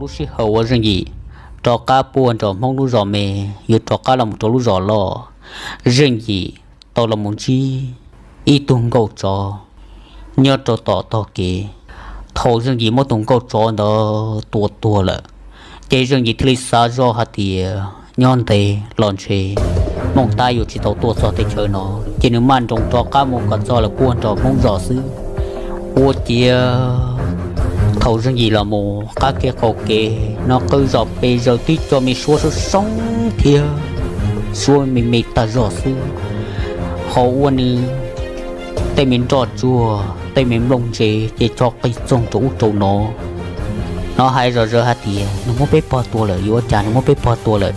Lub sij hawm uas Zeej Yim rov qab puag nram Hmoob lub zos me, yuav rov qab los mus rau lub zos loj, Zeej Yim tau los mus ntsib ib tug nkauj tsov nyob rau tom tog kev. Thaum Zeej Yim muab tus nkauj tsov ntawd tua tuag lawm, ces Zeej Yim thiaj li xav zoj hais tias nyob ntev los ntshe Hmoob Tab yuav tsis tau tuaj txog teb chaws no, ces nws maj nroos rov qab mus kom txog lawm puag nram Hmoob zos xwb. Ua ciav thaum Zeej Yim los mus qab kev qaum kev no qw zom pes zaws tib co me suab soob soob thiab suab me me tag zog xwb, ho ua nws tej me nroj tsuag tej me nplooj ntse ces co qis txoog rau ub rau no. Nws hais zom zaws hais tias nws muab peb pog tua lawm, yuav ua cas nws muab peb pog tua lawm.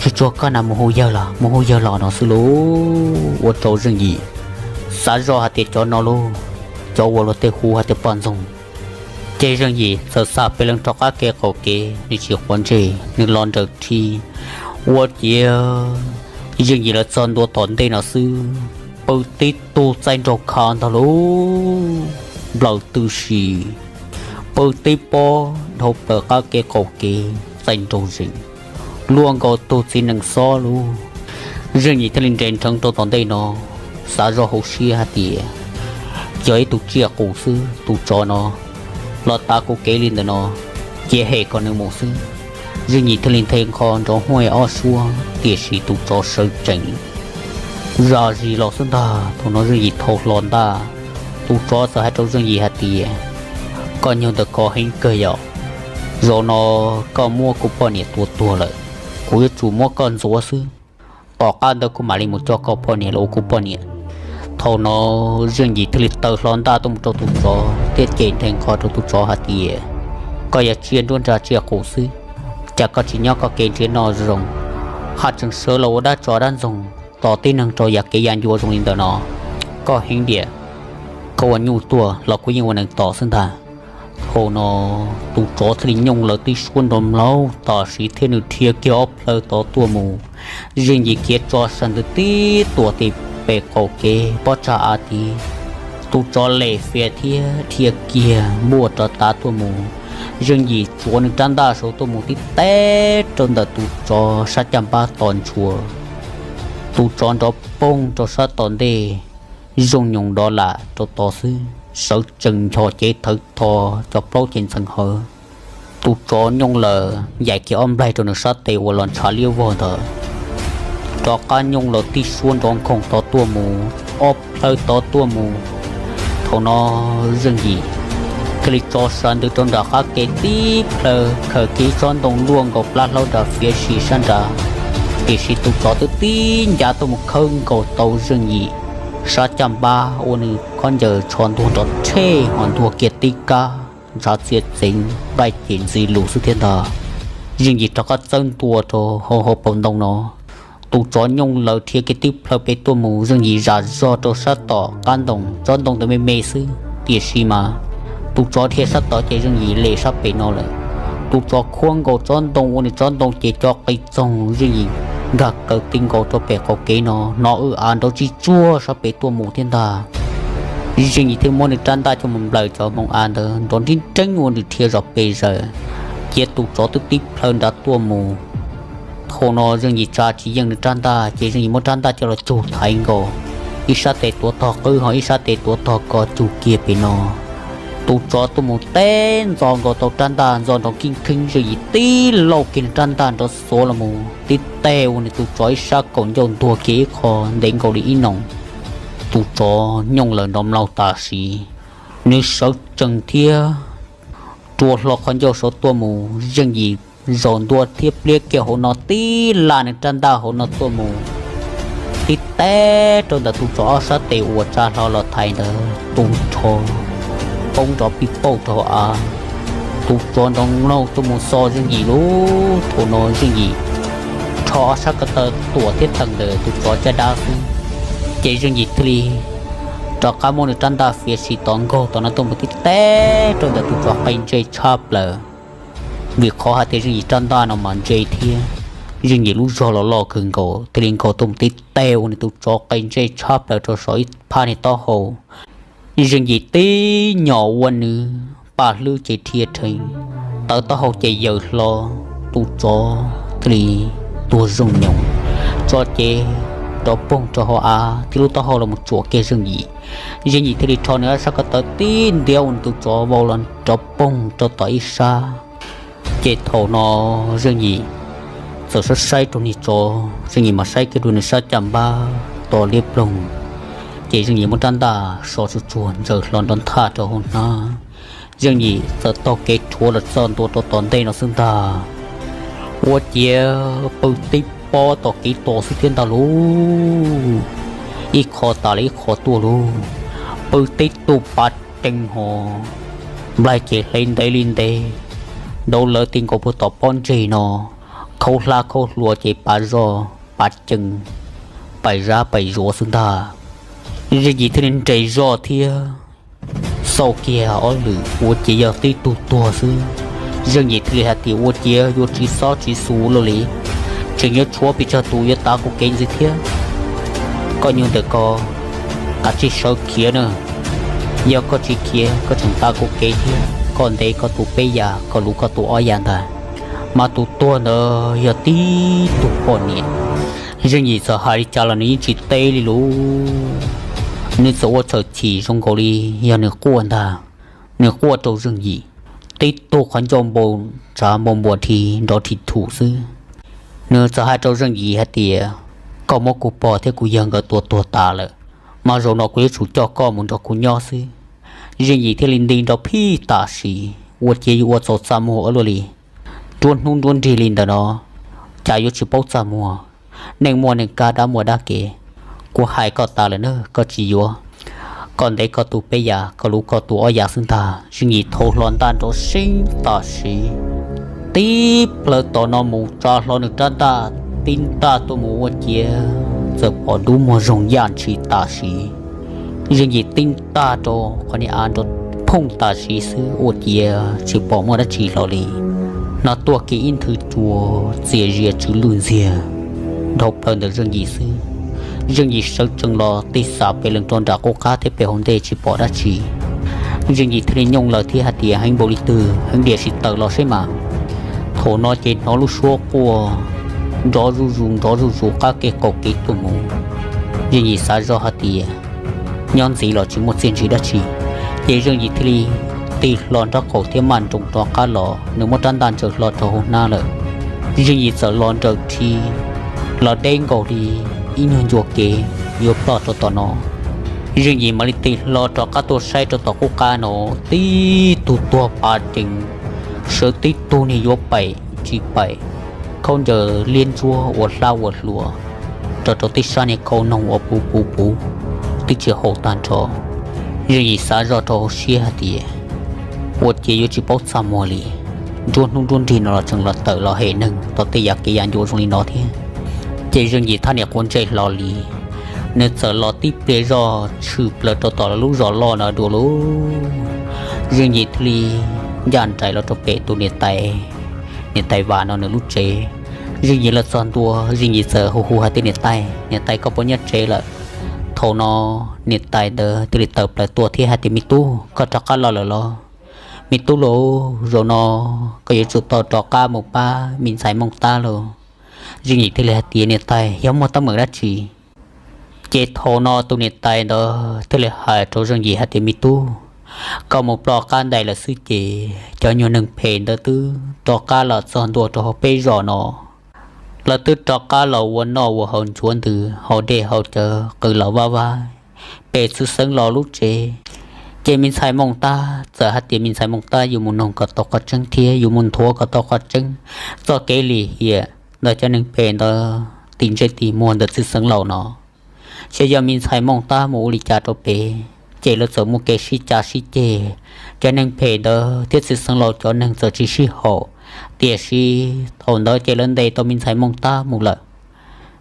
Tsuag tsuag koj na, mus hu yawg los, mus hu yawg los no xwb lauj. Ua rau Zeej Yim xav zoj hais tias cov no lauj, cov uas luag tej hu hais tias poj ntxoog. Ces Zeej Yim txawm xa peb leeg rov qab kev qaum kev, nws tsis quav ntsej, nws los nrawm rhi. Ua ciav Zeej Yim lawv txog ntua tom ntej no xwb, pw tib tug txaij nraug kha ntag lauj, nplawm tw si, pw tib pob dhau plaws qab kev qaum kev txaij nraug zees, luaj nkaus tus txiv nees xob lauj. Zeej Yim thiaj li nres nrheev rau tom ntej no, xav zoj hauv siab hais tias yog ib tug tsiaj qus xwb, tus tsov no los tav kuv kev li ntawm no, cia hem kom nws mus xwb. Zeej Yim thiaj li nthe nqho nrov huaj ob suab, tiam sis tus tsov sawv tsees zam zis los xwb ntag. Thaum no Zeej Yim thau hlo ntaj, tus tsov txawm hais rau Zeej Yim hais tias, koj nyuag ntawm ko heev kawg yom, zaum no koj muab kuv poj niam tua tuag lawm, kuv yuav tsum muab koj ntxuav xwb. Tom qab ntawd kuv mam li mus coj koj poj niam los ua kuv poj niam. Thaum no Zeej Yim thiaj li taw hlo ntaj tuaj mus rau tus tsov thiab cem nthe nqho rau tus tsov hais tias, koj yog tsiaj nruab nrag tsiaj qus xwb, cas koj tsis nyob koj kev nrhiav noj zoo, haj tseem sawv los ua dab tsov dab ntxoog tom tib neeg rau yam kev ya ncua zoo li ntawm no. Koj heev diam, koj ua nyuj tuaj los kuv yeej ua neeg tom xwb ntag. Thaum no tus tsov thiaj li nyooj lawv tib suab nrov mlaug tam sim thiab nws dhia kiag ob plhaw tod tuaj mus. Zeej Yim khiav tso sawv ntxov tib tuam tim pem qaum kev pob tsag av tid. Tus tsov lem fias thiab dhia kiag npuaj rov tav tuaj mus. Zeej Yim tsuav nws rab ntaj saud tuaj mus tib teb rau ntawm tus tsov sab caj npab tos ntshua. Tus tsov nrov poog rau sab tom ntej, zoo nyoos dov lam rau tod xwb, sawv tsees nchos cev thawv tho, cov plaub cev ntxeev hawv. Tus tsov nyooj lawm yaim kiag ob nplaig rau nws sab tes uas los ntshav liab vog ntawd, rov qab nyooj lawm tib suab nrov nkoog tod tuaj mus, ob plhaw tod tuaj mus. Thaum no Zeej Yim thiaj li tso sawv ntxov rau nram qab kev tib plhaw, khaws kiag ib tsob ntoo luaj nkaus plab hlaub nrad fiav sim sab nrad, tiam sis tus tsov twb tib ncav tuaj mus khawb nkaus tau Zeej Yim sab caj npab ua nws khaub ncaws tsho ntuag nrov rhe ho ntuag kiag tib kab ntshav txiav txeev nqaij ces ntxi lus xwb thiab ntag. Zeej Yim rov qab txawb ntua rau hauv hauv paus ntoo no, tus tsov nyooj lawm dhia kiag tib plhaw pem tuaj mus, Zeej Yim zam zog rau sab tom qab ntoo, tsob ntoo ntawd me me xwb, tiam sis mas tus tsov dhia sab tod ces Zeej Yim lem sab pem no lawm. Tus tsov khuab nkaus tsob ntoo ua nws tsob ntoo ces co qis txoog, Zeej Yim nkag kaws ti nkaus rau pem qaum kev no, hnov w av nrov tsis tsuag sab pem tuaj mus thiab ntag. Zeej Yim thiaj muab nws rab ntaj coj mus nplawm cov hmoov av ntawd nrov nrib nreeb ua nws dhia zom pes zaws, cia tus tsov twb tib plhaw nrad tuaj mus. Thaum no Zeej Yim tsa tsis yeej nws rab ntaj ces Zeej Yim muab rab ntaj coj los cug thaiv nkaus, ib sab tes tuav tog qwb ho ib sab tes tuav tog ko cug kiag pem no. Tus tsov tuaj mus teb ntxo nkaus tau rab ntaj ntxo nrov kib kheeb, Zeej Yim tib lauj kiag nws rab ntaj nrov xuav los mus tib teg ua nws tus tsov ib sab kaum ncauj ntuag kiag ib qho ntev nkaus li ib noos. Tus tsov nyooj lawm nrov mlaug tam sim, nws sawv tsees thiab rua hlo qhov ncauj saud tuaj mus, Zeej Yim zaum ntua thiab pliab kiag hauv no tib laj nws rab ntaj hauv no tuaj mus tib teb rau ntawm tus tsov ob sab tes uas tsa hlo los thaiv ntawd, tus tsov poob nrov pij pauj rau av. Tus tsov nrov mlaug tuaj mus xo Zeej Yim lub. Thaum no Zeej Yim rho ob sab ko taw tuam thiab teem ntawm tus tsov caj dab xwb, ces Zeej Yim thiaj li rov qab muab nws rab ntaj fiav sim tod nkaug tom no tuaj mus tib teb rau ntawm tus tsov qe ntse tshaj plaws. Vim qhov hais tias Zeej Yim rab ntaj no mas ntse thiab Zeej Yim lub zog los loj kawg nkaus, thiaj li nkaug tuaj mus tib teg ua nws tus tsov qe ntse tshaj plaws rau saum ib phab niag taub hau. Zeej Yim tib nyom ua nws paj hlwb ces dhia rheev, tawv taub hau ces yaws hlo, tus tsov thiaj li tuag zoo nyoos, tso cev rov poog rau hauv av thiab lub taub hau los mus tsuam kiag Zeej Yim. Zeej Yim thiaj li rho nws ob sab ko taw tib ntiab ua nws tus tsov vau los rov poog rau tom ib sab. Ces thaum no Zeej Yim txawm saib saib rau niag tsov, Zeej Yim mas saib kiag rau nws sab caj npab to liab ploog. Ces Zeej Yim muab rab ntaj so tsuag tsuag ntsaws hlo nrov nthaj rau hauv hnab. Zeej Yim txawm taug kev rhuav los txog ntua rau tom ntej no xwb ntag. Ua ciav pw tib pob tom kev tos xwb thiab ntag lauj. Ib qho tas li ib qho tuaj lauj. Pw tib tug pav cees hos, nplaig ces hle ntev li ntev, nrov lawv ti nkaus puag tom pob ntseg no, khaub hlab khaub hlua ces pav zog pav cees, pav zab pav zuav xwb ntag. Zeej Yim thiaj li nres zog thiab xauj kiag ob lwm ua ciav yog tib tug tuag xwb. Zeej Yim thiaj li hais tias ua ciav yuav tsis xob tsis xus luaj li, tseem yuav tshuav pes tsawg tus yuav tav kuv kev ntxiv thiab. Koj nyuag ntawm ko, kav tsij sawv khiav na. Yog koj tsis khiav koj tseem tav kuv kev thiab, koj ntes koj tus peb yam, koj luv koj tus ob yam ntag. Mas tus tuag ntawd yog tib tug poj niam. Zeej Yim txawm hais li cas los nws yeej tsis teb li lauj. Nws txawm ua txhaum chim zoo nkaus li yog nws quaj ntag. Nws quaj rau Zeej Yim, tib tug qhov ncauj npau tsav npau npua dhi nrov dhi thum xwb. Nws txawm hais rau Zeej Yim hais tias, koj muab kuv pog thiab kuv yawg nkawd tua tuag tas lawm, mas zaum no kuv yuav tsum coj koj mus nrog kuv nyob xwb. Zeej Yim thiaj li nti nrov phij tam sim, ua ciav yuav ua txaus txaj muag ua luaj li. Nruab hnub nruab nrig li ntawm no, cas yuav tsis paub txaj muag. Neej muaj neej kab dab muaj dab kev. Kuv hais koj tas lawm na, koj tsis yuav, koj ntes koj tus peb yam, koj luv koj tus ob yam xwb ntag. Zeej Yim thau hlo ntaj nrov seeb tam sim, tib plawg tom no mus tsa hlo nws rab ntaj, tib ntaj tuaj mus ua ciav txawm pom dub muag zoog yaj ntshis tam sim. Zeej Yim tib ntaj rau qhov niag av nrov phooj tam sim xwb ua ciav tsis pom muaj dab tsi hlo li. Hnov tuaj kiag ib nthwv cua txias zias tsw lwj ntxiag dhau plaws ntawm Zeej Yim xwb. Zeej Yim sawv tsees los tig xav pem lees rau nram qub qab thiab pem hauv ntej tsis pom dab tsi. Zeej Yim thiaj li nyooj lawm thiab hais tias, heev npaum li twg heev diam sim tawm los seb mas. Thaum no ces hnov lub suab quaj nrov zuj zus nrov zuj zus qab kev qaum kev tuaj mus. Zeej Yim xav zoj hais tias, nyob ntxiv los tsis muaj txiaj ntsig dab tsi. Ces Zeej Yim thiaj li tig hlo nraub qaum thiab maj nroos rov qab los, nws muab rab ntaj ntsaws hlo rau hauv hnab lawm. Zeej Yim txawm los nrawm rhi, los deb nkaus li ib nyuag ncua kev yuav ploj rau tom no. Zeej Yim mam li tig hlo rov qab tuaj saib rau tom qub qab no, tib tug tuag pav cees, sawv tib tug niag yuav paim tsis paim, khaub ncaws liab ntsuab ua hlab ua hlua, rau rau tib sab niag khau noog ua puv puv puv, twb tsis haum tag nrho. Zeej Yim xav zoj rau hauv siab hais tias, ua ciav yuav tsis paub txaj muag li, nruab hnub nruab nrig no los tseem los tawm los hem neeg tau tej yam kev yav ncua zoo li no thiab. Ces Zeej Yim thaj niam quav ntsej hlo li, nws txawm los tib pliag zoj tshwm plaws rau tom lawv lub zos loj no dua lauj. Zeej Yim thiaj li ncaj nraim los rau pem tus niam tais, niam tais Vam no nws lub tsev. Zeej Yim los txog ntua, Zeej Yim txawm hu hu hais tias, niam tais, niam tais, koj puas nyob tsev lawm? Thaum no niam tais ntawd thiaj li tawm plaws tuaj thiab hais tias, me tub, koj rov qab los lawm los? Me tub lauj, zaum no koj yuav tsum tau rov qab mus pab me ntxhais Mooj Tab lauj. Zeej Yim thiaj li hais tias, niam tais, yog muaj teeb meem dab tsi? Ces thaum no tus niam tais ntawd thiaj li hais rau Zeej Yim hais tias, me tub, koj mus ploj qab ntais lawm xwb ces cov nyuag neeg phem ntawd twb rov qab los txog ntua rau hauv peb zos no. Lawv twb rov qab los ua noj ua haus ntxuav ntws haus dej haus cawv qw los vaj vab pem txwv xeev laus lub tsev. Ces me ntxhais Mooj Tab txawm hais tias me ntxhais Mooj Tab yuav mus noog kom tau qhov tseeb thiab yuav mus nthuav kom tau qhov tseeb txoj kev lim hiam ntawm cov neeg phem ntawd tim ntsej tim muag ntawm txwv xeev laus no. Ces yog me ntxhais Mooj Tab mus ua li cas rau pem, ces lawv txawm muaj kev sib cav sib ceg. Cov neeg phem ntawd thiab txwv xeev laus cov neeg txawm tsis sib haum, tiam sis thaum ntawd ces lawv ntes tau me ntxhais Mooj Tab mus lawm.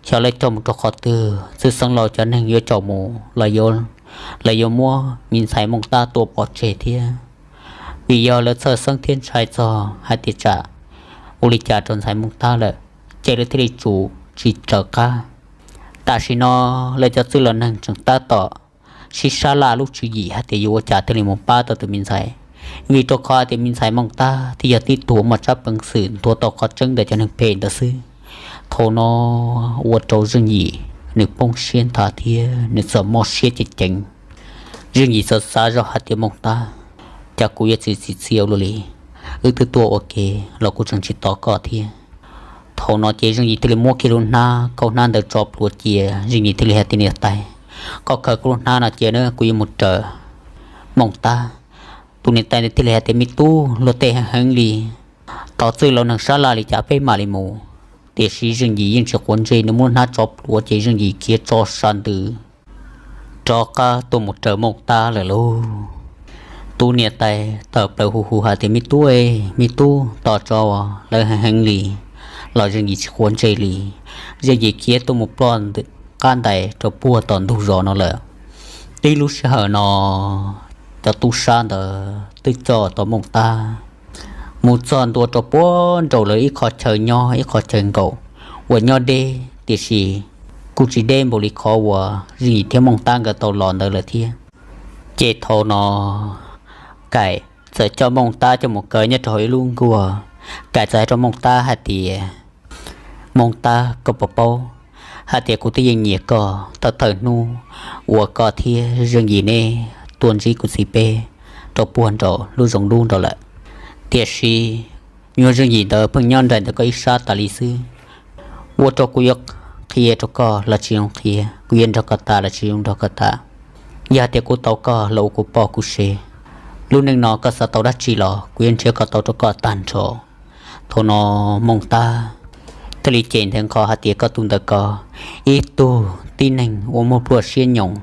Xyov lawv coj mus rau qhov twg, txwv xeev laus cov neeg yuav caum mus los yuav, lawv yuav muab me ntxhais Mooj Tab tua pov tseg thiab. Vim yog lawv txhawj xeeb thiab ntshai txog hais tias tsam ua li cas rau ntxhais Mooj Tab lawm, ces lawv thiaj li tsum tsis raws qab. Tam sim no lawv cov txwj laus neeg tseem tab tom sib sab laj lub tswv yim hais tias yuav ua cas thiaj li mus pab tau tus me ntxhais. vim rau qhov tias me ntxhais Mooj Tab thiaj yog tib tug muaj tsab peev xwm nthuav tau qhov tseeb ntawm cov neeg phem ntawd xwb. Thaum no ua rau Zeej Yim nws poob siab nthav thiab nws txawm mob siab ceev ceev. Zeej Yim txawm xav zoj hais tias Mooj Tab, cas kuv yuav txiav txim txiv ua luaj li, wb twb tuaj ua ke los kuv tseem tsis tos koj thiab. Thaum no ces Zeej Yim thiaj li muab kiag lub hnab, khau hnab ntawd tso plhuav cia, Zeej Yim thiaj li hais tias niam tais, koj khaws kuv lub hnab no cia na, kuv yuav mus raws Mooj Tab. Tus niam tais ntawd thiaj li hais tias me tub, luag tej heev heev li, tos txwj laus neeg sab laj li cas peb mam li mus. Tiam sis Zeej Yim yeej tsis quav ntsej, nws muab lub hnab tso plhuav ces Zeej Yim khiav tso sab ntws rov qab tuaj mus raws Mooj Tab lawm lauj. Tus niam tais tawm plaws hu hu hais tias me tub, me tub, tos tso, lawv heev heev li los Zeej Yim tsis quav ntsej li. Zeej Yim khiav tuaj mus ploj qab ntais rau puag tom ntug zos no lawm. Tib lub sij hawm no cov tub sab ntawd twb coj tau Mooj Tab mus txog ntua rau puag nraum lawv ib qho chaw nyob ib qho chaw nkaum uas nyob deb, tiam sis kuj tsis deb npaum li qhov uas Zeej Yim thiab Mooj Tab nkawd tau los ntawd lawm thiab. Ces thaum no Kaim txawm coj Mooj Tab coj mus kaw nyob rau hauv ib lub nkuaj. Kaim txawm hais rau Mooj Tab hais tias, Mooj Tab, koj puas paub hais tias kuv twb yeej nyiam koj thaum thawj hnub uas koj thiab Zeej Yim neb tuaj ntsib kuv txiv peb rau puag nraum lub zoov dub nraud lawm. Tiam sis nyuag Zeej Yim ntawd pheej nyob nraim ntawm koj ib sab tas li xwb. Ua rau kuv yuav qhia rau koj los tsis zoo qhia, kuv yuav nrog koj tas los tsis zoo nrog koj tas. Yog hais tias kuv tau koj los ua kuv poj kuv sev, lub neej no koj xav tau dab tsi los kuv yuav nrhiav kom tau rau koj tag nrho. Thaum no Mooj Tab thiaj li cem nthe nqho hais tias koj tus ntawm ko, ib tug tib neeg uas muaj pluaj siab nyoos,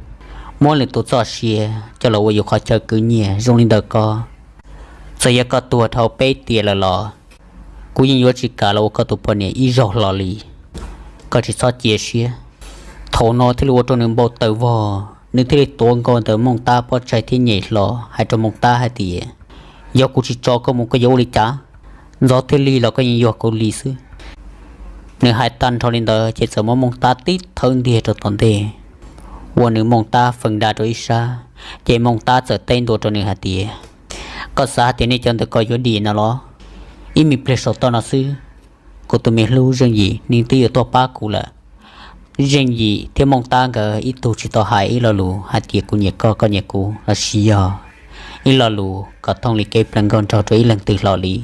muab lwm tus txoj sia coj los ua yus qhov chaw khwv nyiaj zoo li ntawm ko, txawm yog koj tuag dhau peb tiam lawm los kuv yeej yuav tsis kam los ua koj tus poj niam ib zaug hlo li. Koj tsis txhob cia siab. Thaum no thiaj li ua rau nws npau taws vog, nws thiaj li tuav nkaus ntawm Mooj Tab pob tsaig thiab nyem hlo hais rau Mooj Tab hais tias, yog kuv tsis tso koj mus koj yuav ua li cas? Ntxov thiab lig los koj yeej yuag kuv li xwb. Nws hais tag nrho li ntawd ces txawm muab Mooj Tab tib thawb ntiag rau tom ntej, ua nws Mooj Tab feeb da rau ib sab. Ces Mooj Tab txawm teb ntua rau nws hais tias, koj xav hais tias nej cov ntawm ko yuav dim no los? Ib me pliag saum toj no xwb, kuv tus me hlub Zeej Yim nws twb yuav tuaj pab kuv lawm. Zeej Yim thiab Mooj Tab nkawd ib tug tsis tau hais ib lo lus hais tias kuv nyiam koj, koj nyiam kuv los sis yog ib lo lus kom thooj li kev plaws nkauj nraug rau ib leeg twg hlo li.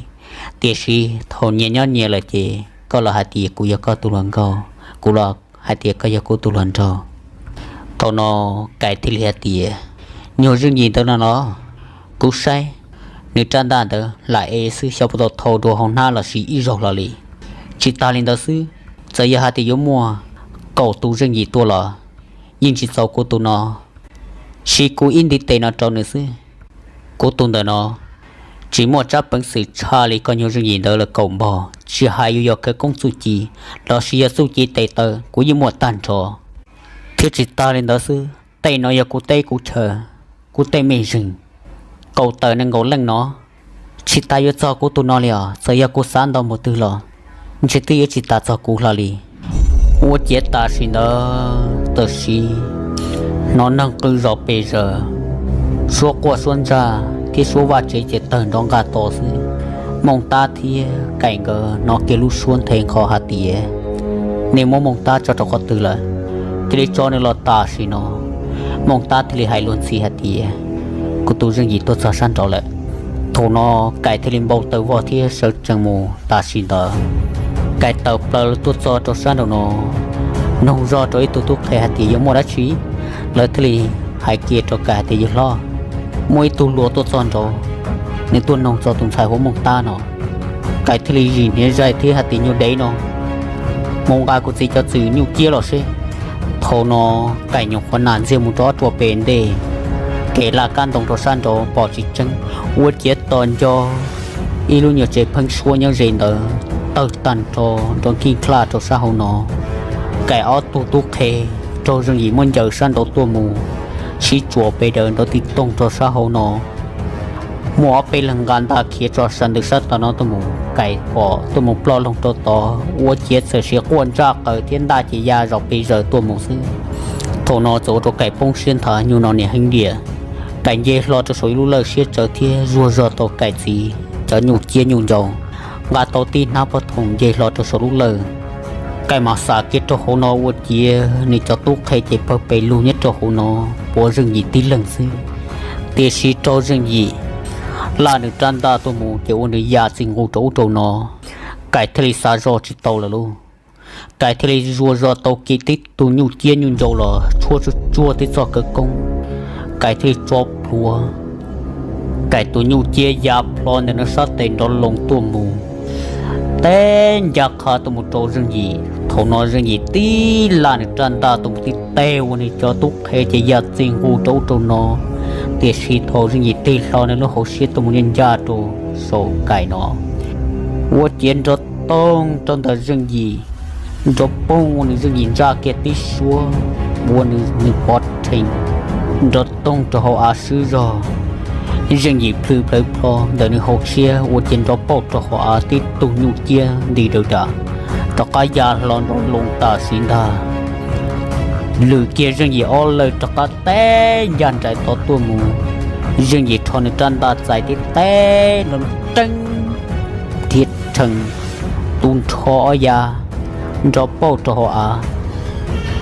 Tiam sis thaum nyias nyob nyias lawm ces koj los hais tias kuv yog koj tus hluas nkauj, kuv los hais tias koj yog kuv tus hluas nraug. Thaum no Kais thiaj li hais tias, nyuag Zeej Yim ntawd no los, kuv saib nws rab ntaj ntawd lam ev xwb, xyov puas tau thau dua hauv hnab los sis ib zaug hlo li. Tsis tas li ntawd xwb, txawm yog hais tias yuav muaj kaum tus Zeej Yim tuaj los yeej tsis txaus kuv tus no. Siv kuv ib ntiv tes no rau nws xwb. Kuv tus ntawm no tsis muaj tsab peev xwm tshaj li koj nyuag Zeej Yim ntawd lawm kaum npaug, tsis hais yuav yog khawv koob txuj ci los sis yog txuj ci tes taw kuv yeej muaj tag nrho. Thiab tsis tas li ntawd xwb, tej no yog kuv teb kuv chaw, kuv tej mej zeeg kaum tawm nees nkaum leej no, tsis tas yuav txog kuv tus no li os. Txawm yog kuv xav ntau mus twg los ntshe twb yuav tsis tas txog kuv hlo li. Ua ciav tam sim ntawd tam sim hnov neeg qw zom pes zaws, suab quaj suab ntsaj thiab suab vaj tsev ces tawg nrov nqaj to xwb. Mooj Tab thiab Kaim nkawd hnov kiag lub suab nthe nqho hais tias, nej muab Mooj Tab tso rau qhov twg lawm? Cia li tso nws los tam sim no. Mooj Tab thiaj li hais luag ntxhi hais tias, kuv tus Zeej Yim tuaj txog sab nraud lawm. Thaum no Kaim thiaj li npau taws vog thiab sawv tsees mus tam sim ntawd. Kaim tawm plaws tuaj txog rau sab nraud no, noog zoj rau ib tug tub qhe hais tias yog muaj dab tsi. Lawv thiaj li hais kiag rau Kaim hais tias yawg hlob, muaj ib tug hluas tuaj txog nraud, nws tuaj noog txog tus ntxhais hu ua Mooj Tab no. Kaim thiaj li zim hniav zaij thiab hais tias nyuag dev no, mus nqa kuv txiv cov txwm nyuj ciab los seb. Thaum no Kaim nyuam qhuav nam ntxiag mus rau ob ruam pes ntej, kev laj kab ntoo rau sab nraud pom tsis tseeb, ua ciav tos nco ib lub nyuag tsev pheeb suab nyob ze ntawd tawg tag nrho nrov nkig dlaj rau sab hauv no. Kaim ob tug tub qhe raug Zeej Yim muab ncaws sab nraud tuaj mus, sib tsuas pes daws nrov ti toog rau sab hauv no. Muaj ob peb leeg nqa ntaj khiav tso sawv ntawm sab tom no tuaj mus, Kaim pom tuaj mus ploj loog rau tod, ua ciav txawm siv quaj ntsaj qaws thiab ntaj ces ya zom pes zaws tuaj mus xwb. Thaum no txawm ua rau Kaim poob siab nthav, nyuag no niam heev diam, Kais nce hlo rau saum ib lub lawj siab tsawv thiab zuag zog tau Kais txiv cov nyuj ciab nyuj ncau, nqa tau tib hnab pob thoom nce hlo rau saum lub lawj. Kais mam xam kiag rau hauv no ua ciav nws cov tub qhe ces pawg pes lug nyob rau hauv no puav Zeej Yim tib leeg xwb. Tiam sis raug Zeej Yim laj nws rab ntaj tuaj mus ces ua nws ya txij nqug rau ub rau no, Kais thiaj li xav zoj tsis tau lawm lauj. Kais thiaj li zuag zog tau kiag tib tug nyuj ciab nyuj ncau los tshuab tsuag tsuag tib txoj khawv koob, Kais thiaj li tso plhuav. Kais tus nyuj ciab ya plho ntawm nws sab tes nrov loo tuaj mus, teb ncaj qha tuaj mus rau Zeej Yim. Thaum no Zeej Yim tib laj nws rab ntaj tuaj mus tib teg ua nws cov tub qhe ces ya txij nqug rau ub rau no. Tiam sis thaum Zeej Yim tig hlo nws lub hauv siab tuaj mus ncaj ncaj rau saum Kais no, ua ciav nrov toog rau ntawm Zeej Yim, nrov poog ua nws Zeej Yim ntsaj kiag tib suab, ua nws nws pov rhees nrov toog rau hauv av swb zog. Zeej Yim plhws plawv plho ntawm nws hauv siab ua ciav nrov pauj rau hauv av tib tug nyuj ciab nti daws dam, rov qab ya hlo nrov loo tam sim ntag. Lwm kiag Zeej Yim ob lawj rov qab teb ncaj nraim tod tuaj mus. Zeej Yim rho nws rab ntaj txais tib teg nrov nreeb dhia rhees tu nrho ob yav nrov pauj rau hauv av.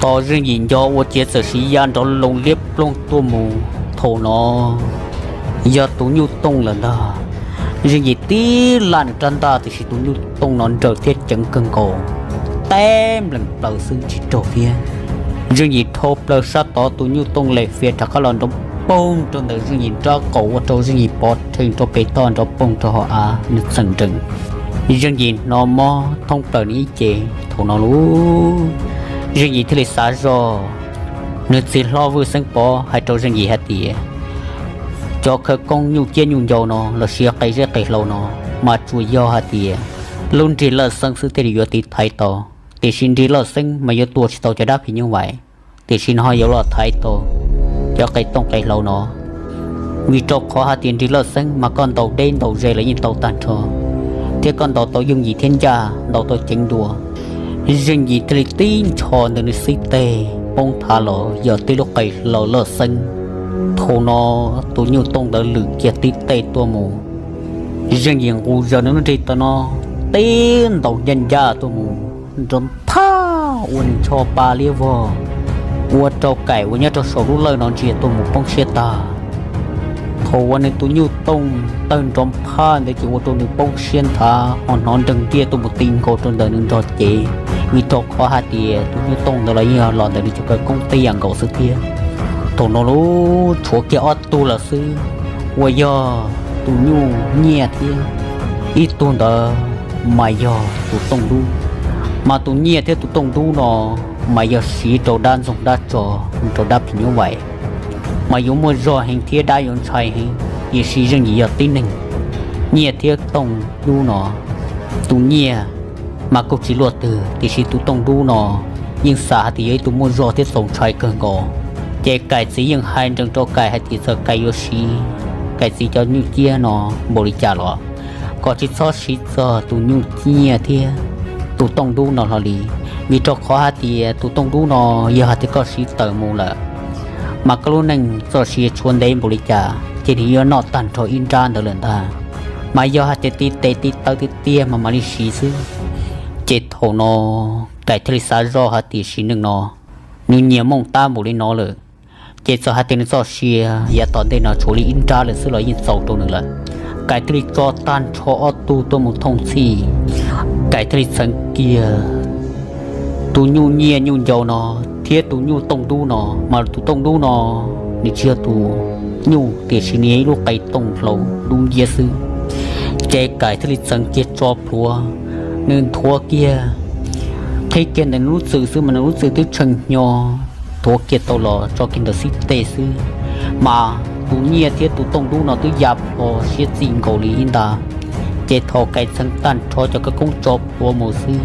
Tos Zeej Yim nco ua ciav txawm siv ya nrov loo liab ploog tuaj mus. Thaum no yog tus nyuj tooj lawm ntag. Zeej Yim tib laj nws rab ntaj tiam sis tus nyuj tooj no nrawm thiab ceev kawg nkaus, teb nplees plaws xwb tsis raug thiab. Zeej Yim dhau plaws sab tod, tus nyuj tooj lem fias rov qab los nrov poog rau ntawm Zeej Yim nrab qaum ua rau Zeej Yim pov rhees rau pem toj nrov poog rau hauv av nws txheem nrees. Zeej Yim hnov mob thoob plaws nws ib ce. Thaum no lauj, Zeej Yim thiaj li xav zoj. Nws txiv hlob Vwj Xeeb Pov hais rau Zeej Yim hais tias, cov khawv koob nyuj ciab nyuj ncau no los sis qe zeb qe hlau no mas tsuas yog hais tias lub nrig lawj xeeb xwb thiaj li yuav tiv thaiv tau, tiam sis nrig lawj xeeb mas yuav tua tsis tau cov dab phim nyuj vais, tiam sis nws ho yuav los thaiv tau cov qe tooj qe hlau no. Vim rau qhov hais tias nrig lawj xeeb mas koj ntaus deb ntaus ze los yeej tau tag nrho, thiab koj ntaus tau yooj yim thiab ncaj ntaus tau ceev dua. Zeej Yim thiaj li tib ncho ntawm nws xib teg poob thav los yog tib lub qe hlau lawj xeeb. Thaum no tus nyuj tooj ntawd lwm kiag tib teg tuaj mus, Zeej Yim nqus zaws nws lub nrig tau no tib ntaus ncaj ncaj tuaj mus nrov nthaj ua nws ncho pa liab vog, ua rau Kaim uas nyob rau saum lub lawj no ntsia tuaj mus poob siab tag. Thaum uas nws tus nyuj tooj tawg nrov nphaj ntawd ces ua rau nws poob siab nthav ho hnov nreeg ntiaj tuaj mus ti nkaus rau ntawm nws nrog cev, vim rau qhov hais tias tus nyuj tooj ntawd los yeej yog los ntawm nws cov khawv koob tib yam nkaus xwb thiab. Thaum no lauj, tshuav kiag ob tug lawm xwb, uas yog tus nyuj nyiaj thiab ib tug ntawd mas yog tus tooj dub. Mas tus nyiaj thiab tus tooj dub no mas yog siv rau dab ntxoog dab tso, rau dab phim nyuj vais, mas yuav muaj zog heev thiab dab yuav ntshai heev. Tiam sis Zeej Yim yog tib neeg, nyiaj thiab tooj dub no, tus nyiaj mas kuj tsis luaj twg, tiam sis tus tooj dub no yeej xav hais tias yog ib tug muaj zog thiab txaus ntshai kawg nkaus. Ces Kaim txiv yeej hais nrees rau Kaim hais tias txawm Kaim yuav siv Kaim txiv cov nyuj ciab no npaum li cas los kom tsis txhob siv txog tus nyuj nyiaj thiab tus tooj dub no hlo li, vim rau qhov hais tias tus tooj dub no yog hais tias koj siv tawm mus lawm, mas koj lub neej txoj sia tshuav ntev npaum li cas ces nws yuav noj tag nrho ib nrab ntawd lawm ntag. Mas yog hais tias ti tes ti taw tiag tiag mas mam li siv xwb. Ces thaum no Kaim thiaj li xav zoj hais tias sim neej no nws nyias mooj tab npaum li no lawm, ces txawm hais tias nws txoj sia yav tom ntej no tshuav li ib nrab lawm xwb los yeej txaus rau nws lawm. Kaim thiaj li tso tag nrho ob tug tuaj mus thooj txhij. Kaim thiaj li txheev kiag tus nyuj nyiaj nyuj ncau no thiab tus nyuj tooj dub no, mas tus tooj dub no nws tsis yog tus nyuj tiam sis nws yog ib lub qe tooj hlau dub nciab xwb. Ces Kaim thiaj li txheev kiag tso plhuav, nws nthuav kiag, qhib kiag ntawm nws lub txwm xwb mas nws lub txwm twb tshee hnyo, nthuav kiag tau los tso kiag ntawm xib teg xwb, mas tus nyiaj thiab tus tooj dub no twb ya plho siab txij nkaus li ib nta. Ces thaum Kaim txheev tag nrho cov khawv koob tso plhuav mus xwb,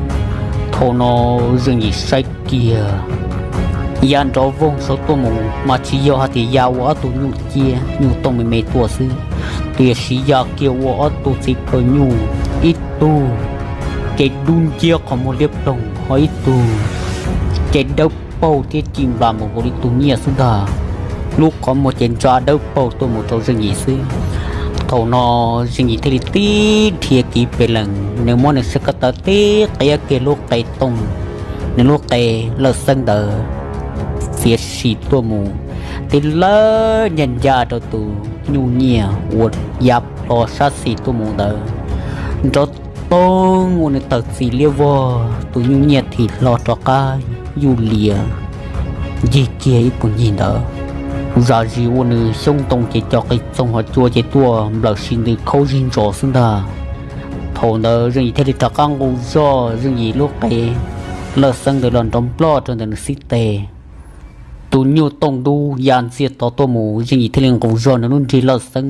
thaum no Zeej Yim saib kiag ya nrov voog saud tuaj mus mas tsis yog hais tias ya ua ob tug nyuj ciab nyuj tooj me me tuaj xwb, tiam sis ya kiag ua ob tug txiv phaw nyuj, ib tug ces dub nciab qhov muag liab ploog, ho ib tug ces dawb paug thiab ci nplas npaum nkaus li tus nyiaj xwb ntag. lub qhov muag ces ntsa dawb paug tuaj mus rau Zeej Yim xwb. Thaum no Zeej Yim thiaj li tib dhia kiv pes lees, nws muab nws sab ko taw tib qiab kiag lub qe tooj, nws lub qe lawj xeeb ntawd fiav sim tuaj mus, tib lawb ncaj ncaj rau tus nyuj nyiaj uas ya plho sab xis tuaj mus ntawd, nrov toog ua nws tawm txim liab vog, tus nyuj nyiaj thim hlo rov qab yuj lias ncig kiag ib puag ncig ntawd. Zam zis ua nws xyoob ntoo ces co qis txoog hov cua ces tuaj nplawm si ntws khaub zig ntsos xwb ntag. Thaum ntawd Zeej Yim thiaj li rov qab nqus zog Zeej Yim lub qe lawj xeeb ntawd los nrov nploj rau ntawm nws xib teg. Tus nyuj tooj dub ya ntxiag tod tuaj mus, Zeej Yim thiaj li nqus zog nws lub nrig lawj xeeb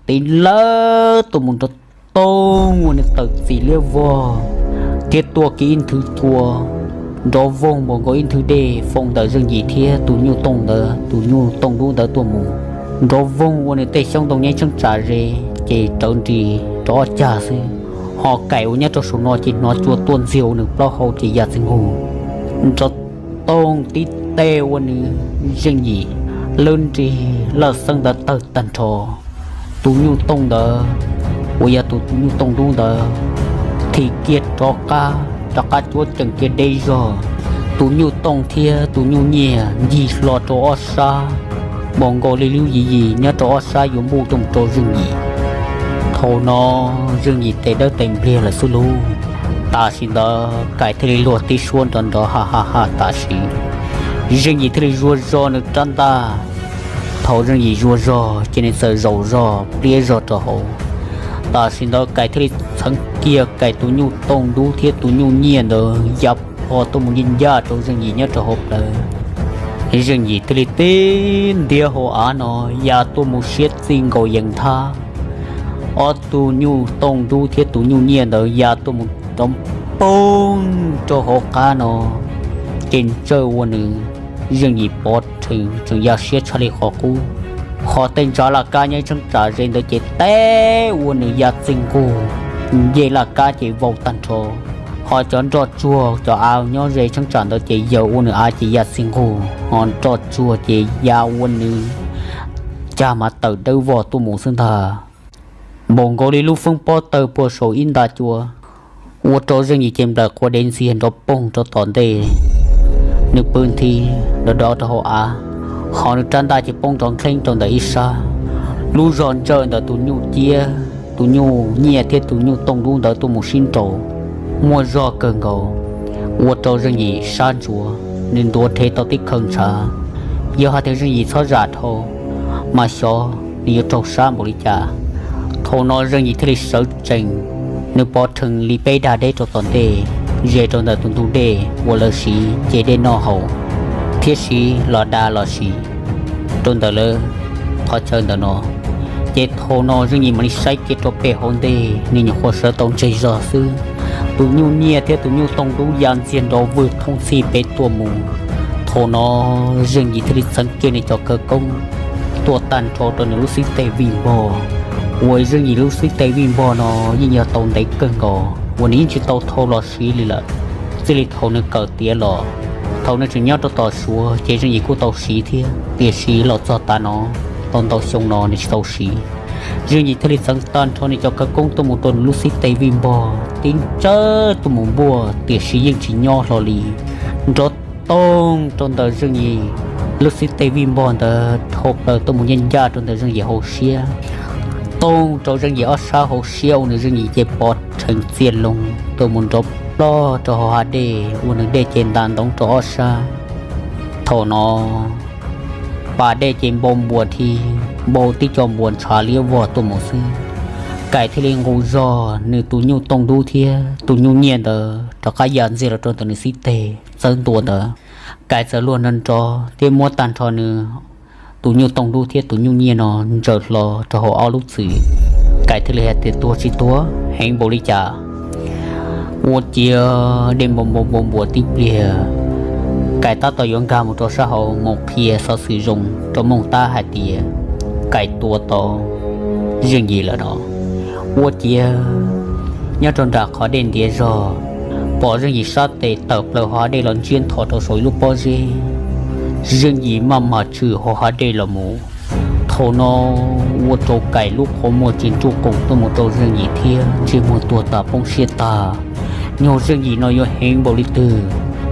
tib lawb tuaj mus nrov toog ua nws tawm txim liab vog, thiab tuaj kiag ib nthwv cua nrov voog npaum nkaus ib nthwv dej foo ntawm Zeej Yim thiab tus nyuj tooj ntawd, tus nyuj tooj dub ntawd tuaj mus, nrov voog ua nws tej xyoob ntoo nyob ib cheeb tsam ze ces rawv nris rau ob cag xwb. Ho Kaim uas nyob rau saum no ces hnov cua tuaj ntxiag ua nws plaub hau ces ya txij nqug, nrov toog tib teg ua nws Zeej Yim lub nrig lawj xeeb ntawd tawg tag nrho. Tus nyuj tooj ntawd uas yog tus nyuj tooj dub ntawd thim kiag rov qab, rov qab cuab cees kiag deb zog. Tus nyuj tooj thiab tus nyuj nyiaj ncig hlo rau ob sab, npaum nkaus li lub yim yim nyob rau ob sab yuav npuj tuaj mus rau Zeej Yim. Thaum no Zeej Yim tes dawb tes npliag lawm xwb lauj. Tam sim ntawd Kaim thiaj li luag tib suab nrov nrov ha ha ha tam sim. Zeej Yim thiaj li zuag zog nws rab ntaj. Thaum Zeej Yim zuag zog ces nws txawm zaum zog pliab zog rau hauv. Tam sim ntawd Kaim thiaj li txheev kiag Kaim tus nyuj tooj dub thiab tus nyuj nyiaj ntawd ya plho tuaj mus ncaj ncaj rau Zeej Yim nyob rau hauv plawv. Zeej Yim thiaj li tib ntiab hauv av no ya tuaj mus siab txij nkaus yees nthab. Ob tug nyuj tooj dub thiab tus nyuj nyiaj ntawd ya tuaj mus rov poog rau hauv qab no, ces ntsawj ua nws Zeej Yim pov rhees tseem ya siab tshaj li qhov qub. Ho tej ntsa laj kab nyob ib cheeb tsam ze ntawd ces teb ua nws ya txij nqug, ncej laj kab ces vau tag nrho. Ho cov nroj tsuag cov av nyob ze cheeb tsam ntawd ces yaws ua nws av ces ya txij nqug, ho nroj tsuag ces ya ua nws cag mas tawm dawb vog tuaj mus xwb ntag. Npaum nkaus li lub feeb pob tawg puag saum ib nta cua, ua rau Zeej Yim ces nplawm quas dev ntxiag nrov poog rau tom ntej. Nws pw nthi dov dov rau hauv av, ho nws rab ntaj ces poob nrov nkeeb rau ntawm ib sab. Lub zog ntsawj ntawm tus nyuj ciab, tus nyuj nyiaj thiab tus nyuj tooj dub ntawd tuaj mus sib nraus, muaj zog kawg nkaus, ua rau Zeej Yim sab ntsuav, nws ntuav rhe tau tib khaws ntshav. Yog hais tias Zeej Yim txhob zam dhau, mas xyov nws yuav raug sab npaum li cas. Thaum no Zeej Yim thiaj li sawv tsees, nws pov rhees li peb dag deb rau tom ntej, ze rau ntawm tus ntug dej uas lawv siv ce dej noj haus, thiab siv los da los siv rau ntawm lawv qhov chaw ntawm no. Ces thaum no Zeej Yim mam li saib kiag rau pem hauv ntej, nws nyuam qhuav sawv tau ntseg zog xwb, tus nyuj nyiaj thiab tus nyuj tooj dub ya ntxiag nrov vwg thooj txhij pem tuaj mus. Thaum no Zeej Yim thiaj li txheev kiag nws cov khawv koob tuaj tag nrho rau nws lub xib teg vij npog, uas Zeej Yim lub xib teg vij npog no yeej yog tau ntev kawg nkaus uas nws yeej tsis tau thau los siv li lawm, txij li thaum nws kawm tiav los. Thaum nws tseem nyob rau tom Suav ces Zeej Yim kuj tau siv thiab, tiam sis los txog tav no, tau ntau xyoo no nws tsis tau siv. Zeej Yim thiaj li txheev tag nrho nws cov khawv koob tuaj mus rau nws lub xib teg vij npog tib ntsawj tuaj mus npuaj, tiam sis yeej tsis nyob hlo li. Nrov toog rau ntawm Zeej Yim lub xib teg vij npog ntawd dhau plaws tuaj mus ncaj ncaj rau ntawm Zeej Yim hauv siab, toog rau Zeej Yim ob sab hauv siab ua nws Zeej Yim ces pov rhees txias loo tuaj mus nrov plog rau hauv hav dej ua nws dej ces ntas ntoov rau ob sab. Thaum no pas dej ces npau npuas dhi, npau tib co npuas ntshav liab vog tuaj mus xwb. Kaim thiaj li nqus zog nws tus nyuj tooj dub thiab tus nyuj nyiaj ntawd rov qab ya ntxiag los rau ntawm nws xib teg txawb ntua ntawd. Kaim txawm luag nrov nrov thiab muab tag nrho nws tus nyuj tooj dub thiab tus nyuj nyiaj no ntsaws hlo rau hauv ob lub txwm. Kaim thiaj li hais tias tuag tsis tuag heev npaum li cas. Ua ciav dej npau npau npau npuas tib pliag, Kaim tab tom yuav nkag mus rau sab hauv mus qhia xov xwm zoo rau Mooj Tab hais tias Kaim tua tau Zeej Yim lawm no. Ua ciav nyob rau nram qhov dej ntiav zog, pom Zeej Yim sab tes tawm plaws hauv dej los ntsiab nthos rau saum ib lub pob zeb. Zeej Yim maj mam tshwm hauv hav dej los mus. Thaum no ua rau Kaim lub qhov muag tsis ntsuj qoom tuaj mus rau Zeej Yim thiab ntsej muag tuag tas poob siab tag. Nyuag Zeej Yim no yuav heev npaum li twg,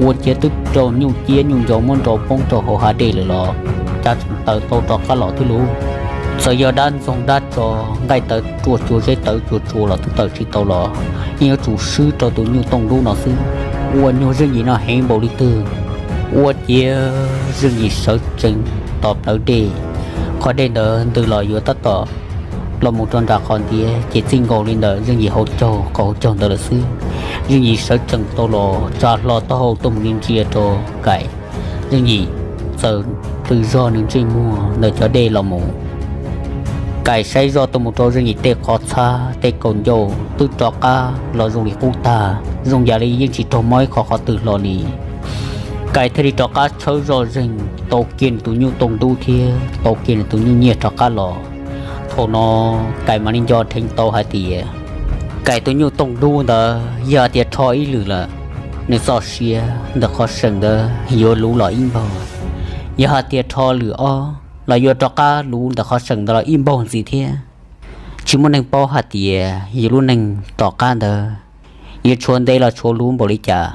ua ciav twb raug nyuj ciab nyuj ncaus muab nrau poob rau hauv hav dej lawm los cas tseem tawm tau rov qab los thiab lauj. Txawm yog dab ntxoog dab tsov nqaij tawv ruaj tsuas zeb tawv tsuas tsuas los twb tawm tsis tau los yeej yuav tsum swb rau tus nyuj tooj dub no xwb. Ua nyuag Zeej Yim no heev npaum li twg, ua ciav Zeej Yim sawv tsees tos plawv dej. Qhov dej ntawd ntws los yuav tab tom los mus rau nram qhov ntiav ces txij nkaus li ntawm Zeej Yim hauv caug qhov hauv caug ntawd lawm xwb. Zeej Yim sawv tsees tau los tsa hlo taub hau tuaj mus ntsia rau Kaim. Zeej Yim txawm plhws zog nws ntsej muag ntawm cov dej los mus. Kaim saib zoj tuaj mus rau Zeej Yim tej qhov txhab tej kaum ncauj twb rov qab los zoo li qub tag, zoo yam li yeej tsis raug mob ib qho qhov twg hlo li. Kaim thiaj li rov qab tshawb zoj zeeg tau kiag nws tus nyuj tooj dub thiab tau kiag nws tus nyuj nyiaj rov qab los. Thaum no Kaim mam li nco dheev tau hais tias Kaim tus nyuj tooj dub ntawd yog tias rho ib lwm lawm, nws txoj sia ntawm qhov seem ntawd yuav luv los ib npaug. Yog hais tias rho lwm ob los yuav rov qab luv ntawm qhov seem ntawd los ib npaug ntxiv thiab. Tsis muaj neeg paub hais tias yus lub neej tom qab ntawd yuav tshuav ntev los tshuav luv npaum li cas.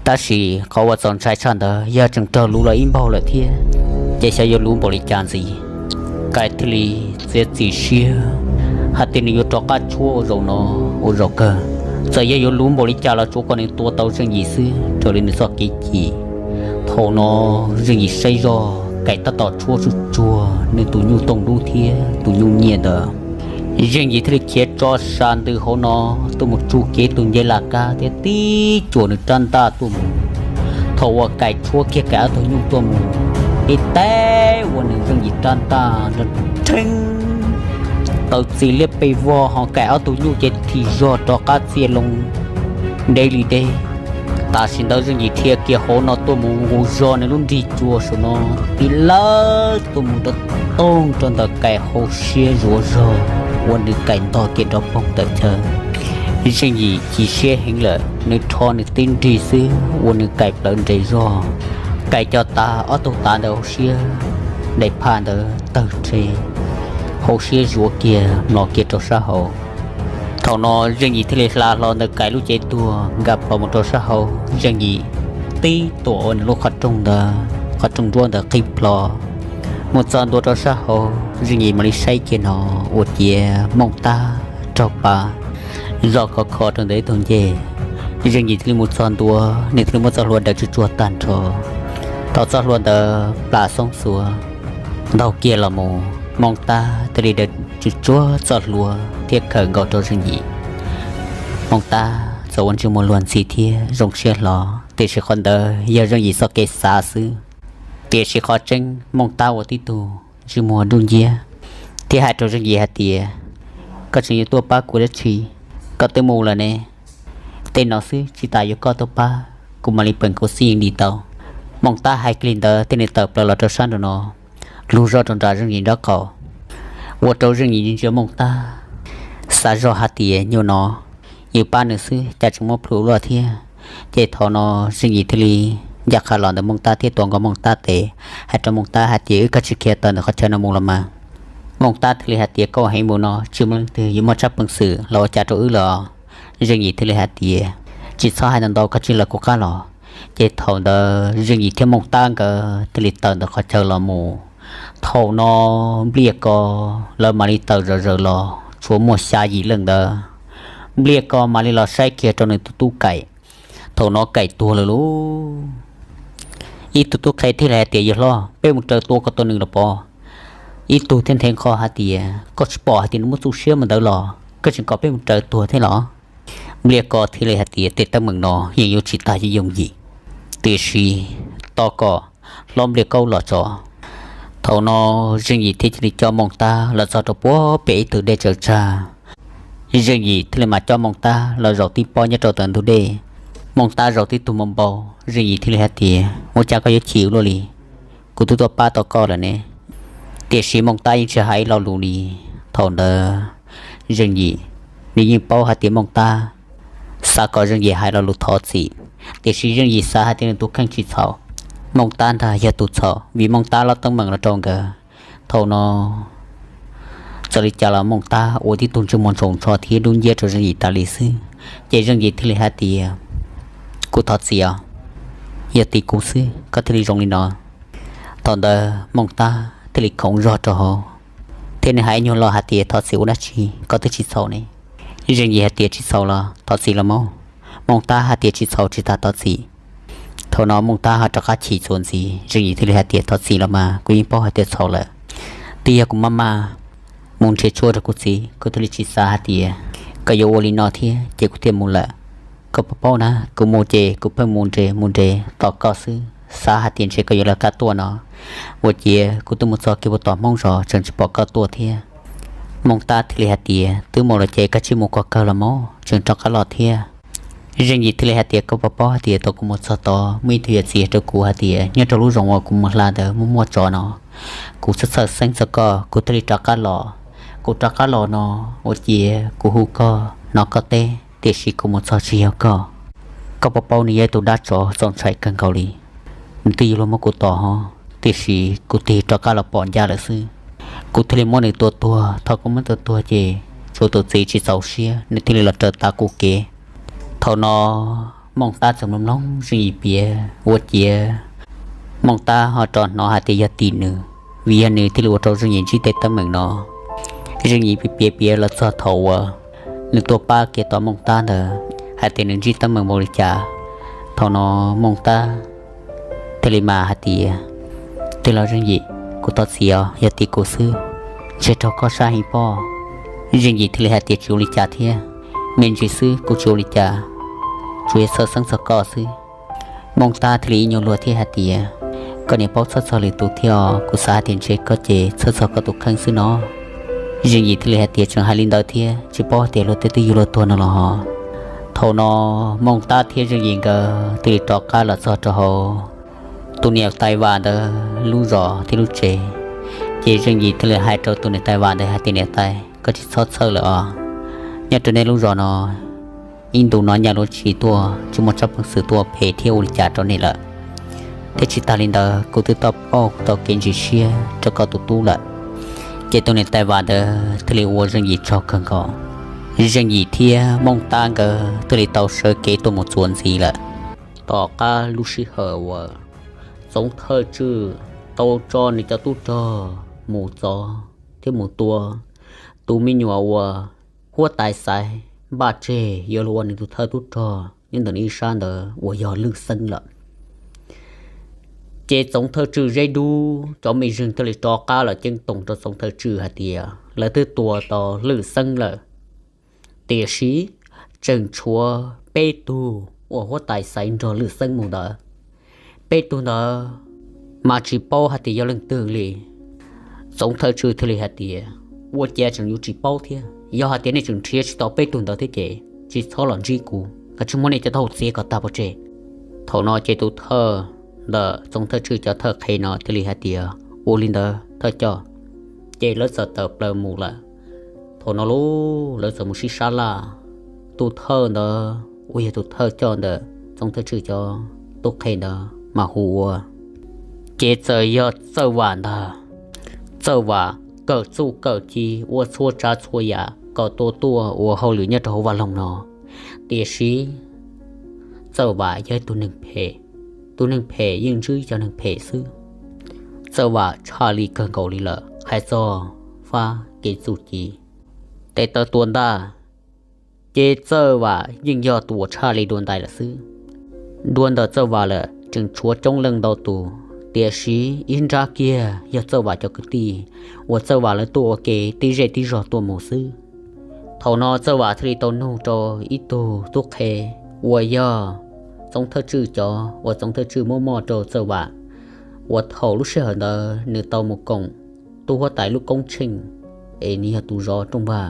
Tab sis qhov uas txaus ntshai tshaj ntawd yog tseem raug luv los ib npaug lawm thiab, ces xyov yuav luv npaum li cas ntxiv. Kaim thiaj li txiav txim siab hais tias nws yuav rov qab tshuab ua zaum no ua zaum kawg. Txawm yog yuav luv npaum li cas los tsuav kom nws tua tau Zeej Yim xwb raws li nws txoj kev cim. Thaum no Zeej Yim saib zoj Kaim tab tom tshuab tsuj tsuag nws tus nyuj tooj dub thiab tus nyuj nyiaj ntawd. Zeej Yim thiaj li khiav tso sa ntws hauv no tuaj mus tsuj kiag tus ncej laj kab thiab tib cuam nws rab ntaj tuaj mus. Thaum uas Kaim tshuab kiag Kaim ob tug nyuj tuaj mus, ib teg ua nws Zeej Yim rab ntaj nrov rheeb, tawm txim liab pes vog ho Kaim ob tug nyuj ces thim zog rov qab txia loo deb li deb. Tam sim ntawd Zeej Yim dhia kiag hauv no tuaj mus nqus zog nws lub nrig cua saum no tib lawb tuaj mus nrov toog rau ntawm Kaim hauv siab zuav zog, ua nws Kaim ntog kiag nrov poog tawm chaw. Zeej Yim chim siab heev lawm, nws rho nws tib nrig xwb ua nws Kaim plawv nres zog. Kaim co tas ob tug tav ntawm hauv siab daim phaj ntawd tawg rhe, hauv siab zuav kiag mlos kiag rau sab hauv. Thaum no Zeej Yim thiaj li hla hlo ntawm Kaim lub cev tuag nkag plho mus rau sab hauv. Zeej Yim tib tuam ua nws lub qhov rooj ntawd, qhov rooj nruab ntawd qhib plho. Mus txog ntua rau sab hauv, Zeej Yim mam li saib kiag no ua ciav Mooj Tab raug pab zoj khov kho rau ntawm ib tug ncej. Zeej Yim thiaj li mus txog ntua, nws thiaj li muab txoj hlua daws tsuj tsuag tag nrho. Thaum txoj hlua ntawd plam xoob xuav ntaug kiag los mus, Mooj Tab thiaj li daws tsuj tsuag txoj hlua thiab khaws nkaus rau Zeej Yim. Mooj Tab txawm ua ntsej muag luag ntxhi thiab zoo siab hlo, tiam sis qhov ntawd yog Zeej Yim txoj kev xav xwb. Tiam sis qhov tseeb Mooj Tab ua tib tug ntsej muag dub nciab thiab hais rau Zeej Yim hais tias, koj tseem yuav tuaj pab kuv dab tsi? Koj twb mus lawm ne. Tej no xwb tsis tas yuav koj tuaj pab, kuv mam li peem kuv xij yeej li tau. Mooj Tab hais kiag li ntawd thiaj li tawm plaws los rau sab nraum no, lug zoj rau nram Zeej Yim nraub qaum, ua rau Zeej Yim ntsia Mooj Tab, xav zoj hais tias nyuag no yus pab nws xwb cas tseem muab plhws luaj thiab. Ces thaum no Zeej Yim thiaj li ncaj qha los ntawm Mooj Tab thiab tuav nkaus Mooj Tab tes, hais rau Mooj Tab hais tias, wb kav tsij khiav tawm ntawm qhov chaw no mus los mas. Mooj Tab thiaj li hais tias, koj ua heev mus no tsis muaj leej twg yuav muaj tsab peev xwm los ua cas rau wb lawm. Zeej Yim thiaj li hais tias, tsis txhob hais ntau ntau, koj cia li lawv kuv qab los. Ces thaum ntawd Zeej Yim thiab Mooj Tab nkawd thiaj li tawm ntawm qhov chaw los mus. Thaum no Npliaj Ko lawv mam li tawm zom zaws los, tshuav muaj xya yim leej ntawd. Npliaj Ko mam li los saib kiag rau nws tus tub Kaim. Thaum no Kaim tuag lawm lauj. Ib tug tub qhe thiaj li hais tias, yawg hlob, peb mus raws tua kom tau nws los pov. Ib tug thiaj nthe nqho hais tias, koj tsis pom hais tias nws muaj txuj siab mus ntawd los koj tseem kom peb mus raws tuag thiab los? Npliaj Ko thiaj li hais tias, tej teeb meem no yeej yuav tsis tag yooj yim, tiam sis tos kom hlob Npliaj Kaub los tso. Thaum no Zeej Yim thiaj li coj Mooj Tab los txog rau puag pem ib tug dej tsaws tsag. Zeej Yim thiaj li mam coj Mooj Tab los zaum tib pob nyob rau ntawm ntug dej. Mooj Tab zaum tib tug npau npau, Zeej Yim thiaj li hais tias, ua cas koj yuav chim ua luaj li? Kuv twb tuaj pab tau koj lawm ne. Tiam sis Mooj Tab yeej tsis hais ib lo lus li. Thaum ntawd Zeej Yim, nws yeej paub hais tias Mooj Tab xav kom Zeej Yim hais lo lus thov txim, tiam sis Zeej Yim xav hais tias nws tus kheej tsis txhaum. Mooj Tab ntag yog tus txhaum, vim Mooj Tab lob teeb meem los rau nkawd. Thaum no txawm li cas los Mooj Tab ua tib tug ntsej muag ntsoos ntsho thiab dub nciab rau Zeej Yim tas li xwb. Ces Zeej Yim thiaj li hais tias, kuv thov txim os, yog tim kuv xwb koj thiaj li zoo li no. Thaum ntawd Mooj Tab thiaj li khoov zog rau hauv, thiab nws hais ib nyuag lo hais tias, thov txim ua dab tsi, koj twb tsis txhaum ne. Zeej Yim hais tias, tsis txhaum los thov txim los mas. Mooj Tab hais tias, tsis txhaum tsis tas thov txim. Thaum no Mooj Tab ho rov qab chim txuas ntxiv, Zeej Yim thiaj li hais tias, thov txim los mas, kuv yeej paub hais tias txhaum lawm. Twb yog kuv maj maj mus nrhiav tshuaj rau kuv txiv, kuv thiaj li tsis xav hais tias koj yuav ua li no thiab, ces kuv thiaj mus lawm. Koj puas paub na, kuv mus ces kuv pheej mus nres mus nres tos koj xwb, xav hais tias ntshe koj yuav lawv qab tuaj no. Ua ciav kuv twb mus txog kiag puag tom Hmoob zos tseem tsis pom koj tuaj thiab. Mooj Tab thiaj li hais tias, twb mus lawm ces koj cia li mus kom kawg los mas, tseem rov qab los thiab. Zeej Yim thiaj li hais tias, koj puas paub hais tias thaum kuv mus txog tod muaj ib tug yawm txiv hais rau kuv hais tias nyob rau lub zos uas kuv mus hla ntawd muaj muaj tsov no. Kuv txhawj txhawj xeeb txog koj, kuv thiaj li rov qab los. Kuv rov qab los no, ua ciav kuv hu koj hnov koj teb, tiam sis kuv mus txog tsis yog koj. Koj puas paub nws yog ib tug dab tsov txaus ntshai kawg nkaus li. Nws twb yuav luag muab kuv tom hov, tiam sis kuv tig rov qab los pom ncaj lawm xwb. Kuv thiaj li muab nws tua tuag. Thaum kuv muab tua tuag ces tsuas tus txiv tsis txaus siab, nws thiaj li los raws tav kuv kev. Thaum no Mooj Tab txawm mloog mloog Zeej Yim piav, ua ciav Mooj Tab ho rov hnov hais tias yog tim nws, vim yog nws thiaj li ua rau Zeej Yim ntsib tej teeb meem no. Zeej Yim piav piav los txog thaum uas nws tuaj pab kev tos Mooj Tab ntawd, hais tias nws ntsib teeb meem npaum li cas. Thaum no Mooj Tab thiaj li mas hais tias, tij laug Zeej Yim, kuv thov txim os, yog tim kuv xwb, ntshe raug koj sab heev pob. Zeej Yim thiaj li hais tias, tsis ua li cas thiab, me ntsis xwb, kuv tsis ua li cas, tsuas yog txhawj xeeb txog koj xwb. Mooj Tab thiaj li ib nyuag luag thiab hais tias, koj niam paub txhawj txog lwm tus thiab os, kuv xav hais tias ntshe koj ces txhawj txog koj tus kheej xwb no. Zeej Yim thiaj li hais tias, tseem hais li ntawd thiab, tsis paub hais tias luag tej twb yuav luag tuag no los hos. Thaum no Mooj Tab thiab Zeej Yim nkawd thiaj li rov qab los txog rau hauv tus niam tais Vam ntawd lub zos thiab lub tsev. Ces Zeej Yim thiaj li hais rau tus niam tais Vam ntawd hais tias, niam tais, koj tsis txhob txhawj lawm os, nyob rau nej lub zos no ib ntus no nyaj luag tsis tuaj, tsis muaj tsab peev xwm tuaj phem thiab ua li cas rau nej lawm, thiab tsis tas li ntawd kuv twb tau pauj tau kev ntsis siab rau koj tus tub lawm. Ces tus niam tais Vam ntawd thiaj li ua Zeej Yim tsaug kawg nkaus. Zeej Yim thiab Mooj Tab nkawd thiaj li tau sawv kev tuaj mus txuas ntxiv lawm. Tom qab lub sij hawm uas Txoov Thawj Tswj tau tso nws cov tub rog mus txov thiab mus tua tus me nyuam uas huab tais Xaiv npaj tseg yuav los ua nws tus thawj tub rog nyob ntawm nws ib sab ntawd uas yog Lwj Xeeb lawm, ces Txoov Thawj Tswj Zeb Dub cov mej zeeg thiaj li rov qab los ceeb toom rau Txoov Thawj Tswj hais tias lawv twb tua tau Lwj Xeeb lawm, tiam sis tseem tshuav peb tug uas huab tais Xaiv nrog Lwj Xeeb mus ntawd. Peb tug ntawd mas tsis paub hais tias yog leej twg li. Txoov Thawj Tswj thiaj li hais tias, ua cas tseem yuav tsis paub thiab? Yog hais tias nej tseem nrhiav tsis tau peb tug ntawd thiab ces tsis txhob los ntsib kuv, koj tsis muab nej cov taub hau txiav kom tag pov tseg. Thaum no ces tus thawj ntawm Txoov Thawj Tswj cov thawj qhev no thiaj li hais tias, ua li ntawd thawj coj. Ces lawv txawm tawm plaws mus lawm. Thaum no lub lawv txawm mus sib sab laj. Tus thawj ntawd uas yog tus thawj coj ntawm Txoov Thawj Tswj cov tub qhe ntawd mas hu ua, ces txawm yog Txawj Vam ntag. Txawj Vam kawm txuj kawm ci ua txhua tsav txhua yam kom tua tuaj ua hauj lwm nyob rau hauv vaj loog no. Tiam sis Txawj Vam yog ib tug neeg phem, tus neeg phem yeej ntsib cov neeg phem xwb. Txawj Vam tshaj li kawg nkaus li lawm, hais txog fab kev txuj ci, tes taw tua ntaj, ces Txawj Vam yeej yog tus uas tshaj li dua ntais lawm xwb. Dua ntawm Txawj Vam lawm tseem tshuav coob leej ntau tus, tiam sis ib nrab kiag yog Txawj Vam cov kwv tij uas Txawj Vam lawv tuaj ua ke tib zej tib zog tuaj mus xwb. Thaum no Txawj Vam thiaj li tau nug rau ib tug tub qhe uas yog Txoov Thawj Tswj cov uas Txoov Thawj Tswj muab moj rau Txawj Vam, uas thaum lub sij hawm ntawd nws tau mus koom tub huab tais lub koob tsheej, es nws yog tus zov rooj vag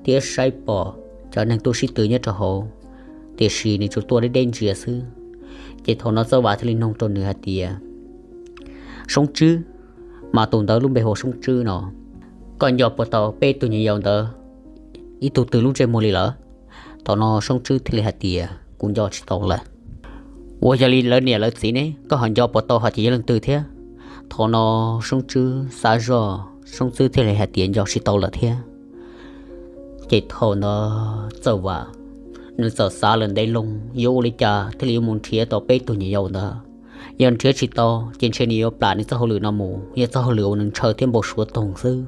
thiab saib pom cov neeg tuaj sib tw nyob rau hauv, tiam sis nws tsuas tuaj deb deb ntsia xwb. Ces thaum no Txawj Vam thiaj li nug rau nws hais tias, Soob Tswb, mas tus ntawd lub npe hu ua Soob Tswb no, koj nco puas tau peb tug nyuam yaus ntawd ib tug twg lub ntsej muag li lawm? Thaum no Soob Tswb thiaj li hais tias, kuv nco tsis tau lawm. Uas yog li lawv niam lawv txiv ne, koj ho nco puas tau hais tias yog leej twg thiab? Thaum no Soob Tswb xav zoj, Soob Tswb thiaj li hais tias nco tsis tau lawm thiab. Ces thaum ntawd Txawj Vam nws txawm xav lawm ntev loo yuav ua li cas thiaj li yuav mus nrhiav tau peb tug nyuam yaus ntawd. Yog nrhiav tsis tau ces ntshe nws yuav plam nws txoj hauj lwm no mus, yog txoj hauj lwm uas nws ntshaw thiab npau suav toog xwb,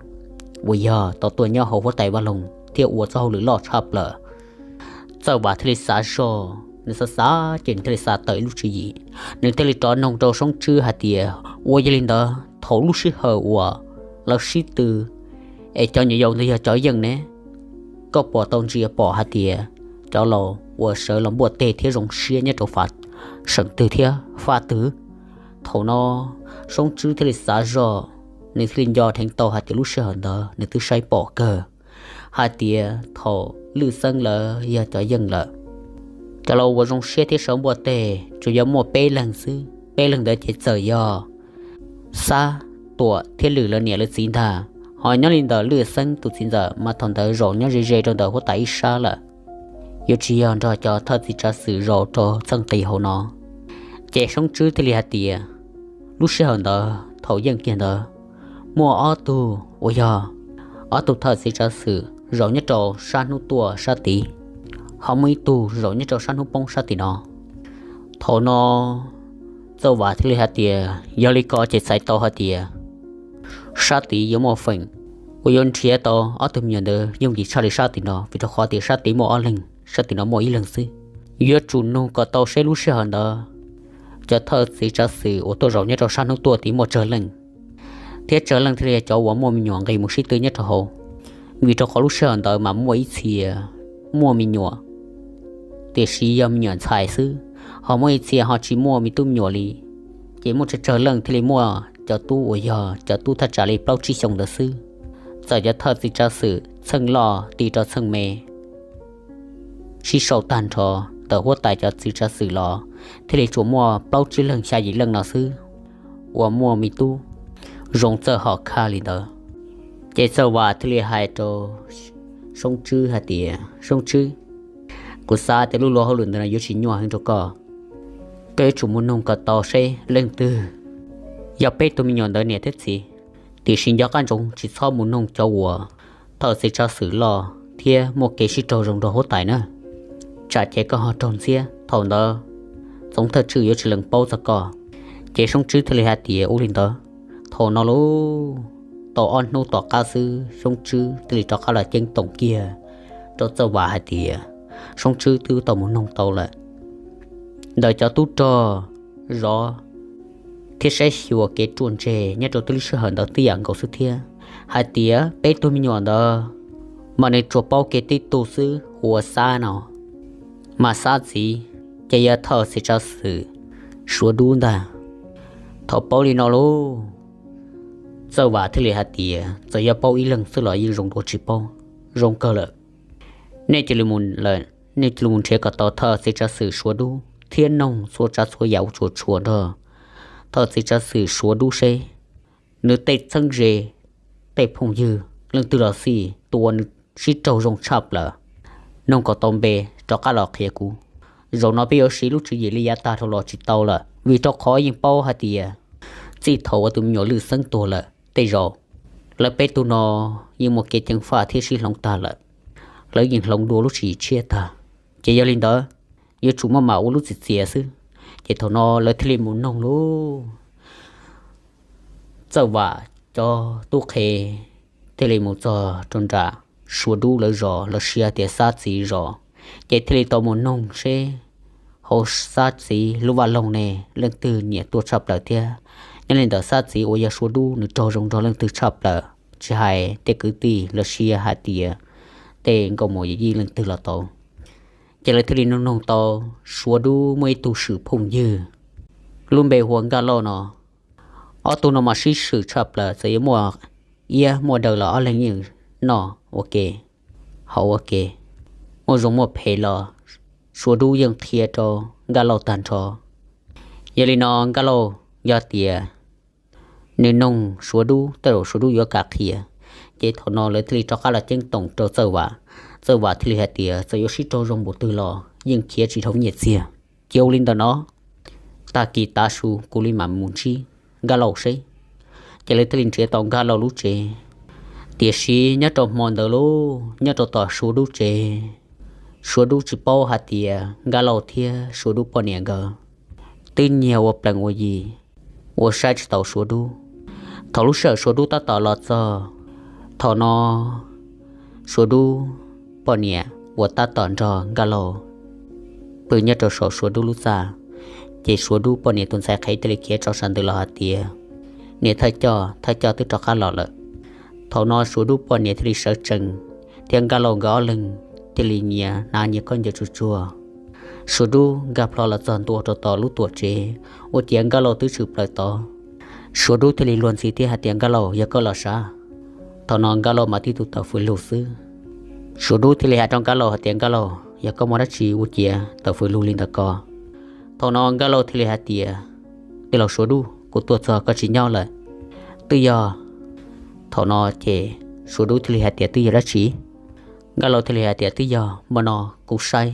uas yog tau tuaj nyob hauv huab tais vaj loog thiab ua txoj hauj lwm loj tshaj plaws. Txawj Vam thiaj li xav zoj, nws xav xav ces nws thiaj li xav tawm ib lub tswv yim. Nws thiaj li rov noog rau Soob Tswb hais tias, ua yog li ntawd thaum lub sij hawm uas lawv sib tw es cov nyuam yaus ntawd yog cov yeej ne, koj puas tau ntsia pom hais tias cov laus uas sawv los npuaj teg thiab zoo siab nyob rau fab seem twg thiab fab twg? Thaum no Soob Tswb thiaj li xav zoj, nws thiaj li nco dheev tau hais tias lub sij hawm ntawd nws twb saib pom kawg hais tias thaum Lwj Xeeb lawv yog cov yeej lawm, cov laus uas zoo siab thiab sawv npuaj teg tsuas yog muaj peb leeg xwb. Peb leeg ntawd ces txawm yog Xab, Tuam thiab Lwm lawv niam lawv txiv ntag. Ho nyob li ntawm Lwj Xeeb tus txiv ntxawm mas thaum ntawd zaum nyob ze ze rau ntawm huab tais ib sab lawm, yuav tsis yog nrog cov thawj txiv tsav xwm zaum rau txheej qis hauv no. Ces Soob Tswb thiaj li hais tias, lub sij hawm ntawd thaum yeej kiag ntawd, muaj ob tug uas yog ob tug thawj txiv tsav xwm zaum nyob rau sab hnub tuaj sab tid, ho muaj ib tug zaum nyob rau sab hnub poob sab tim no. Thaum no Txawj Vam thiaj li hais tias, yog li ko ces txhais tau hais tias sab tid yuav muaj feem uas yuav nrhiav tau ob tug me nyuam ntawd yooj yim tshaj li sab tim no, vim rau qhov tias sab tid muaj ob leeg, sab tim no muaj ib leeg xwb. Yuav tsum nug kom tau seb lub sij hawm ntawd cov thawj txiv tsav xwm uas tuaj zaum nyob rau sab hnub tuaj tid muaj tsawg leej, thiab tsawg leej thiaj li yog cov uas muaj me nyuam nqis mus sib tw nyob rau hauv. Vim rau qhov lub sij hawm ntawd mas muaj ib txhia muaj me nyuam, tiam sis yog me nyuam ntxhais xwb, ho muaj ib txhia ho tsis muaj me tub me nyuam li. Ces muaj tsawg tsawg leej thiaj li muaj cov tub uas yog cov tub thaj tsam li plaub tsib xyoos ntawd xwb. Txawm cov thawj txiv tsav xwm txheej loj ti rau txheej me sib sau tag nrho ntawm huab tais cov txiv tsav xwm los thiaj li tsuas muaj plaub tsib leeg xya yim leej no xwb uas muaj me tub zoo txawj hom khaj li ntawd. Ces Txawj Vam thiaj li hais rau Soob Tswb hais tias, Soob Tswb, kuv xav tias lub luag hauj lwm ntawd no yuav tsis nyuaj heev rau koj. Koj yuav tsum mus noog kom tau seb leej twg yog peb tug me nyuam ntawd niam thiab txiv. Tiam sis nco qab ntsoov tsis txhob mus noog cov uas thawj txiv tsav xwm loj thiab muaj kev sib raug zoo nrog huab tais na, tsam ces koj ho raug ntxiab, thaum ntawd Txoov Thawj Tswj yuav tsis lees paub txog koj. Ces Soob Tswb thiaj li hais tias, ua li ntawd. Thaum no lauj, tau ob hnub tom qab xwb Soob Tswb thiaj li rov qab los ceeb toom kiag rau Txawj Vam hais tias, Soob Tswb twb tau mus noog tau lawm ntawm cov tub rog zov thiab saib xyuas kev ruaj ntseg nyob rau tib lub sij hawm ntawd tib yam nkaus xwb thiab, hais tias peb tug me nyuam ntawd mas nws tsuas paub kev tib tug xwb hu ua Xab no, mas Xab txiv ces yog thawj txiv tsav xwm Suav Dub ntag. Thaum paub li no lauj, Txawj Vam thiaj li hais tias, txawm yog paub ib leeg xwb los yeej zoo dua tsis paub, zoo kawg lawm. Nej cia li mus lawm, nej cia li mus nrhiav kom tau thawj txiv tsav xwm Suav Dub thiab noog txhua tsav txhua yam ua tsuas tshua nrog thawj txiv tsav xwm Suav Dub seb nws tej txheeb ze, tej phooj ywg leej twg los xij tus uas nws sib raug zoo tshaj plaws, noog kom tau npe rov qab los qhia kuv. Zaum no peb yuav siv lub tswv yim li yav tag dhau los tsis tau lawm, vim rau qhov yeej paub hais tias txij thaum uas tus me nyuam Lwj Xeeb tuag lawm tej zaum lawv peb tug no yeej muaj kev ceev faj thiab sib hloov tag lawm. Lawv yeej hloov dua lub tswv yim tshiab tag, ces yog li ntawd yuav tsum maj mam ua lub txiv txiav xwb. Ces thaum no lawv thiaj li mus noog lauj. Txawj Vam cov tub qhe thiaj li mus txog rau nram Suav Dub lawv zos, lawv sis hais tias Xab txiv zos, ces thiaj li tau mus noog seb hauv Xab txiv lub vaj loog ne leej twg niam tuaj tshaj plaws thiab. Nyob li ntawm Xab txiv uas yog Suav Dub nws raug zoo nrog leej twg tshaj plaws, tsis hais tej kwv tij lawv sis hais tias tej nkauj muam yij leej twg los tau. Ces lawv thiaj li noog noog tau Suav Dub muaj ib tug swm phooj ywg lub npe hu ua Nkaj Lauj no. Ob tug no mas sib swm tshaj plaws, txawm yuav muaj iab muaj daw los ob leeg yeej noj ua ke, haus ua ke, muaj zoo muaj phem los Suav Dub yeej qhia rau Nkaj Lauj tag nrho. Yog li no Nkaj Lauj yog tias nws noog Suav Dub tej zaum Suav Dub yuav kam qhia. Ces thaum no lawv thiaj li rov qab los ceeb toom rau Txawj Vam. Txawj Vam thiaj li hais tias txawm yuav sib raug zoo npaum twg los yeej khiav tsis dhau nyiaj txiag. Cia ua li ntawm no, tag kis tav su kuv li mam mus ntsib Nkaj Lauj seb. Ces lawv thiaj li nrhiav tau Nkaj Lauj lub tsev. Tiam sis nyob rau hmo ntawd lauj, nyob rau tom Suav Dub tsev, Suav Dub tsis paub hais tias Nkaj Lauj thiab Suav Dub poj niam nkawd twb nyiag ua plees ua yi, ua saib tsis taus Suav Dub. Thaum lub sij hawm Suav Dub tab tom los txog, thaum no Suav Dub poj niam uas tab tom nrog Nkaj Lauj pw nyob rau saum Suav Dub lub txaj, ces Suav Dub poj niam tus ntxhais qhev thiaj li khiav tso sas ntws los hais tias, Niam, thawj coj, thawj coj twb rov qab los lawm. Thaum no Suav Dub poj niam thiaj li sawv tsees, thiab Nkaj Lauj nkawd ob leeg thiaj li nyias hnav nyias khaub ncaws tsuag tsuag. Suav Dub nkag plho los txog ntua rau tom lub tuam tsev, ua ciav Nkaj Lauj twb tshwm plaws tod. Suav Dub thiaj li luag ntxhi thiab hais tias, Nkaj Lauj, yog koj los sav? Thaum no Nkaj Lauj mas tib tug tawm fws lug xwb. Suav Dub thiaj li hais rau Nkaj Lauj hais tias, Nkaj Lauj, yog koj muaj dab tsi ua ciav tawm fws lug li ntawd ko? Thaum no Nkaj Lauj thiaj li hais tias, Tij laug Suav Dub, kuv tuaj txog koj tsis nyob lawm. Twb yog. Thaum no ces Suav Dub thiaj li hais tias, Twb yog dab tsi? Nkaj Lauj thiaj li hais tias, Twb yog, hmo no kuv saib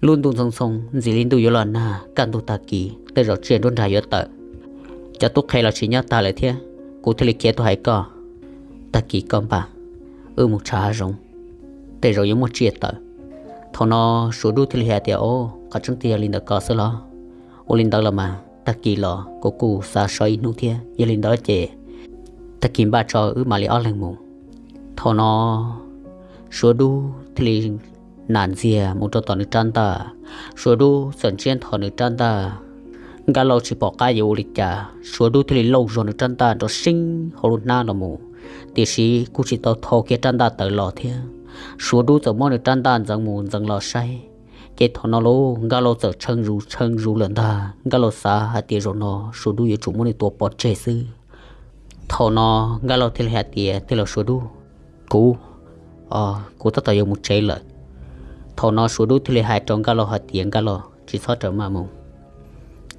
lub ntuj ntxhoo ntxhoo, ntxim li ntuj yuav los nag, kaj ntug tag kis tej zaum tsiaj nruab nrag yuav tawm. Cov tub qhe los tsis nyob tag lawm thiab, kuv thiaj li khiav tuaj hais koj. Tag kis koj npaj, wb mus tshav hav zoov, tej zaum yuav muaj tsiaj tawm. Thaum no Suav Dub thiaj li hais tias, Au, qhov tseeb twb yog li ntawd ko xwb los? Ua li ntawd los mas tag kis los kuv kuj xav so ib hnub thiab, yog li ntawd ces tag kis npaj tso wb mam li ob leeg mus. Thaum no Suav Dub thiaj li nam ntxiag mus rau tom nws rab ntaj. Suav Dub txawm ntsiab nthos nws rab ntaj, Nkaj Lauj tsis pom qab yuav ua li cas, Suav Dub thiaj li lauj zog nws rab ntaj nrov seeb hauv lub hnab los mus, tiam sis kuj tsis tau thau kiag rab ntaj tawm los thiab. Suav Dub txawm muab nws rab ntaj ntxeev mus ntxeev los saib, ces thaum no lauj, Nkaj Lauj txawm tshee zus tshee zus lawm ntag. Nkaj Lauj xav hais tias zaum no Suav Dub yuav tsum muab nws tua pov tseg xwb. Thaum no Nkaj Lauj thiaj li hais tias, Tij laug Suav Dub, kuv, kuv tab tom yuav mus tsev lawm. Thaum no Suav Dub thiaj li hais rau Nkaj Lauj hais tias, Nkaj Lauj, tsis txhob rawm maj mus.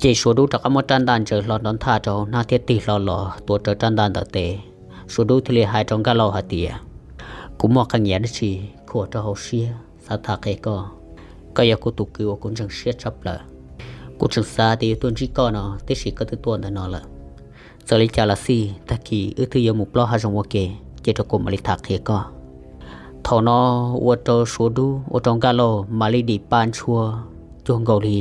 Ces Suav Dub rov qab muab rab ntaj ntsaws hlo nrov nthaj rau hauv hnab thiab tig hlo los tuav rawv rab ntaj ntawm tes. Suav Dub thiaj li hais rau Nkaj Lauj hais tias, Kuv muaj qee yam dab tsi khuam rau hauv siab xav tham qhia koj. Koj yog kuv tus kwv uas kuv ntseeg siab tshaj plaws. Kuv tseem xav tias yuav tuaj ntsib koj no, tiam sis koj twb tuaj ntawm no lawm. Txawm li cas los xij, tag kis wb twb yuav mus plob hav zoov ua ke, cia rau kuv mam li tham qhia koj. Thaum no ua rau Suav Dub, ua rau Nkaj Lauj mam li dim pa ntshua cuag nkaus li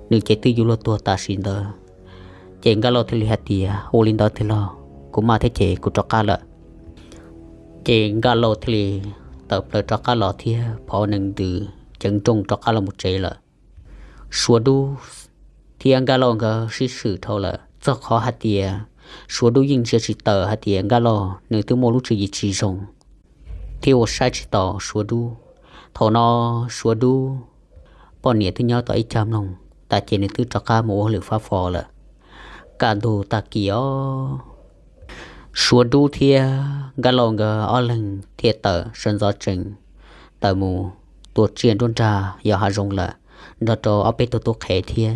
nws ces twb yuav luag tuag tam sim ntawd. Ces Nkaj Lauj thiaj li hais tias, Ua li ntawd tij laug, kuv maj thiab ces kuv rov qab lawm. Ces Nkaj Lauj thiaj li tawm plaws rov qab los thiab phov nees ntws ceev nrooj rov qab los mus tsev lawm. Suav Dub thiab Nkaj Lauj nkawd sib swm dhau lawm, txog qhov hais tias Suav Dub yeej ntsia tsis tawm hais tias Nkaj Lauj nws twb muaj lub tswv yim tsis zoo thiab ua saib tsis taus Suav Dub. Thaum no Suav Dub poj niam twb nyob tom ib cag mloog tas ces nws twb rov qab mus ua hauj lwm fab fo lawm. Kaj ntug tag kis os, Suav Dub thiab Nkaj Lauj nkawd ob leeg thiaj tawm sawv ntxov tsees tawm mus tua tsiaj nruab nrag yos hav zoov lawm nrog rau ob peb tug tub qhe thiab.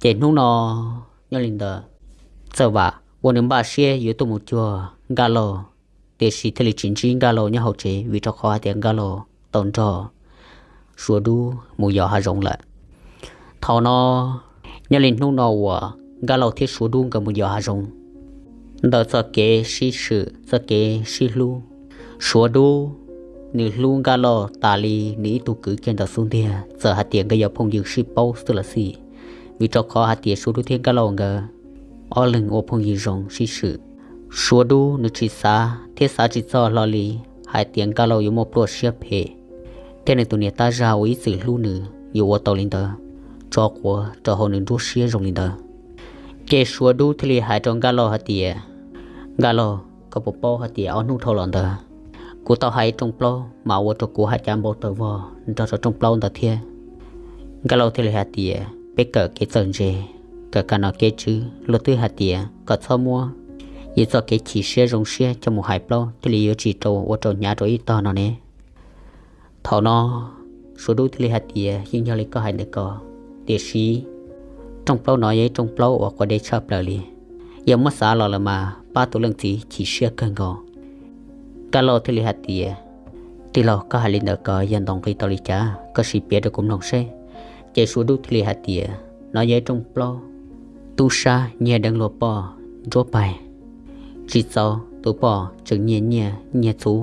Ces hnub no nyob li ntawd, Txawj Vam ua nws npaj siab yuav tuaj mus cuag Nkaj Lauj, tiam sis thiaj li tsis ntsib Nkaj Lauj nyob hauv tsev vim rau qhov hais tias Nkaj Lauj tau nrog Suav Dub mus yos hav zoov lawm. Thaum no nyob li hnub no uas Nkaj Lauj thiab Suav Dub nkawd mus yos hav zoov, ntawm txoj kev sib swm txoj kev sib hlub, Suav Dub nws hlub Nkaj Lauj tas li nws ib tug kwv kiag ntawm xub ntiag, txawm hais tias nkawd yog phooj ywg sib paub xwb los xij, vim rau qhov hais tias Suav Dub thiab Nkaj Lauj nkawd ob leeg ua phooj ywg zoo sib swm. Suav Dub nws tsis xav thiab xav tsis txog hlo li hais tias Nkaj Lauj yuav muaj pluaj siab phem thiab nws tus niam tab zag uas ib txwm hlub nws yuav ua tau li ntawd, tso quav rau hauv nws nruab siab zoo li ntawd. Ces Suav Dub thiaj li hais rau Nkaj Lauj hais tias, Nkaj Lauj, koj puas paub hais tias ob hnub dhau los ntawd kuv tau hais rooj plaub mas ua rau kuv hais cav npau taws vog nrog rau rooj plaub ntawd thiab. Nkaj Lauj thiaj li hais tias, Peb kawm kev txawj ntse, kawm kam nom kev tswv, luag twb hais tias kom txhob muab yus txoj kev chim siab zoo siab coj mus hais plaub thiaj li yuav tsis rau ua rau hnyav rau ib tog no ne. Thaum no Suav Dub thiaj li hais tias, Yeej yog li koj hais ntawd ko, tiam sis rooj plaub no yog ib rooj plaub uas quav dej tshaj plaws li, yog muab xav los lawm mas pab tus leej txiv chim siab kawg nkaus. Nkaj Lauj thiaj li hais tias, Tij laug, koj hais li ntawd ko yog ntaus nqi tau li cas? Koj sim piav rau kuv mloog seb. Ces Suav Dub thiaj li hais tias, No yog ib rooj plaub, tub sab nyiag deev luag poj ntsuab pais, tsis txaus tus poj tseem nyiag nyiaj nyiag txhuv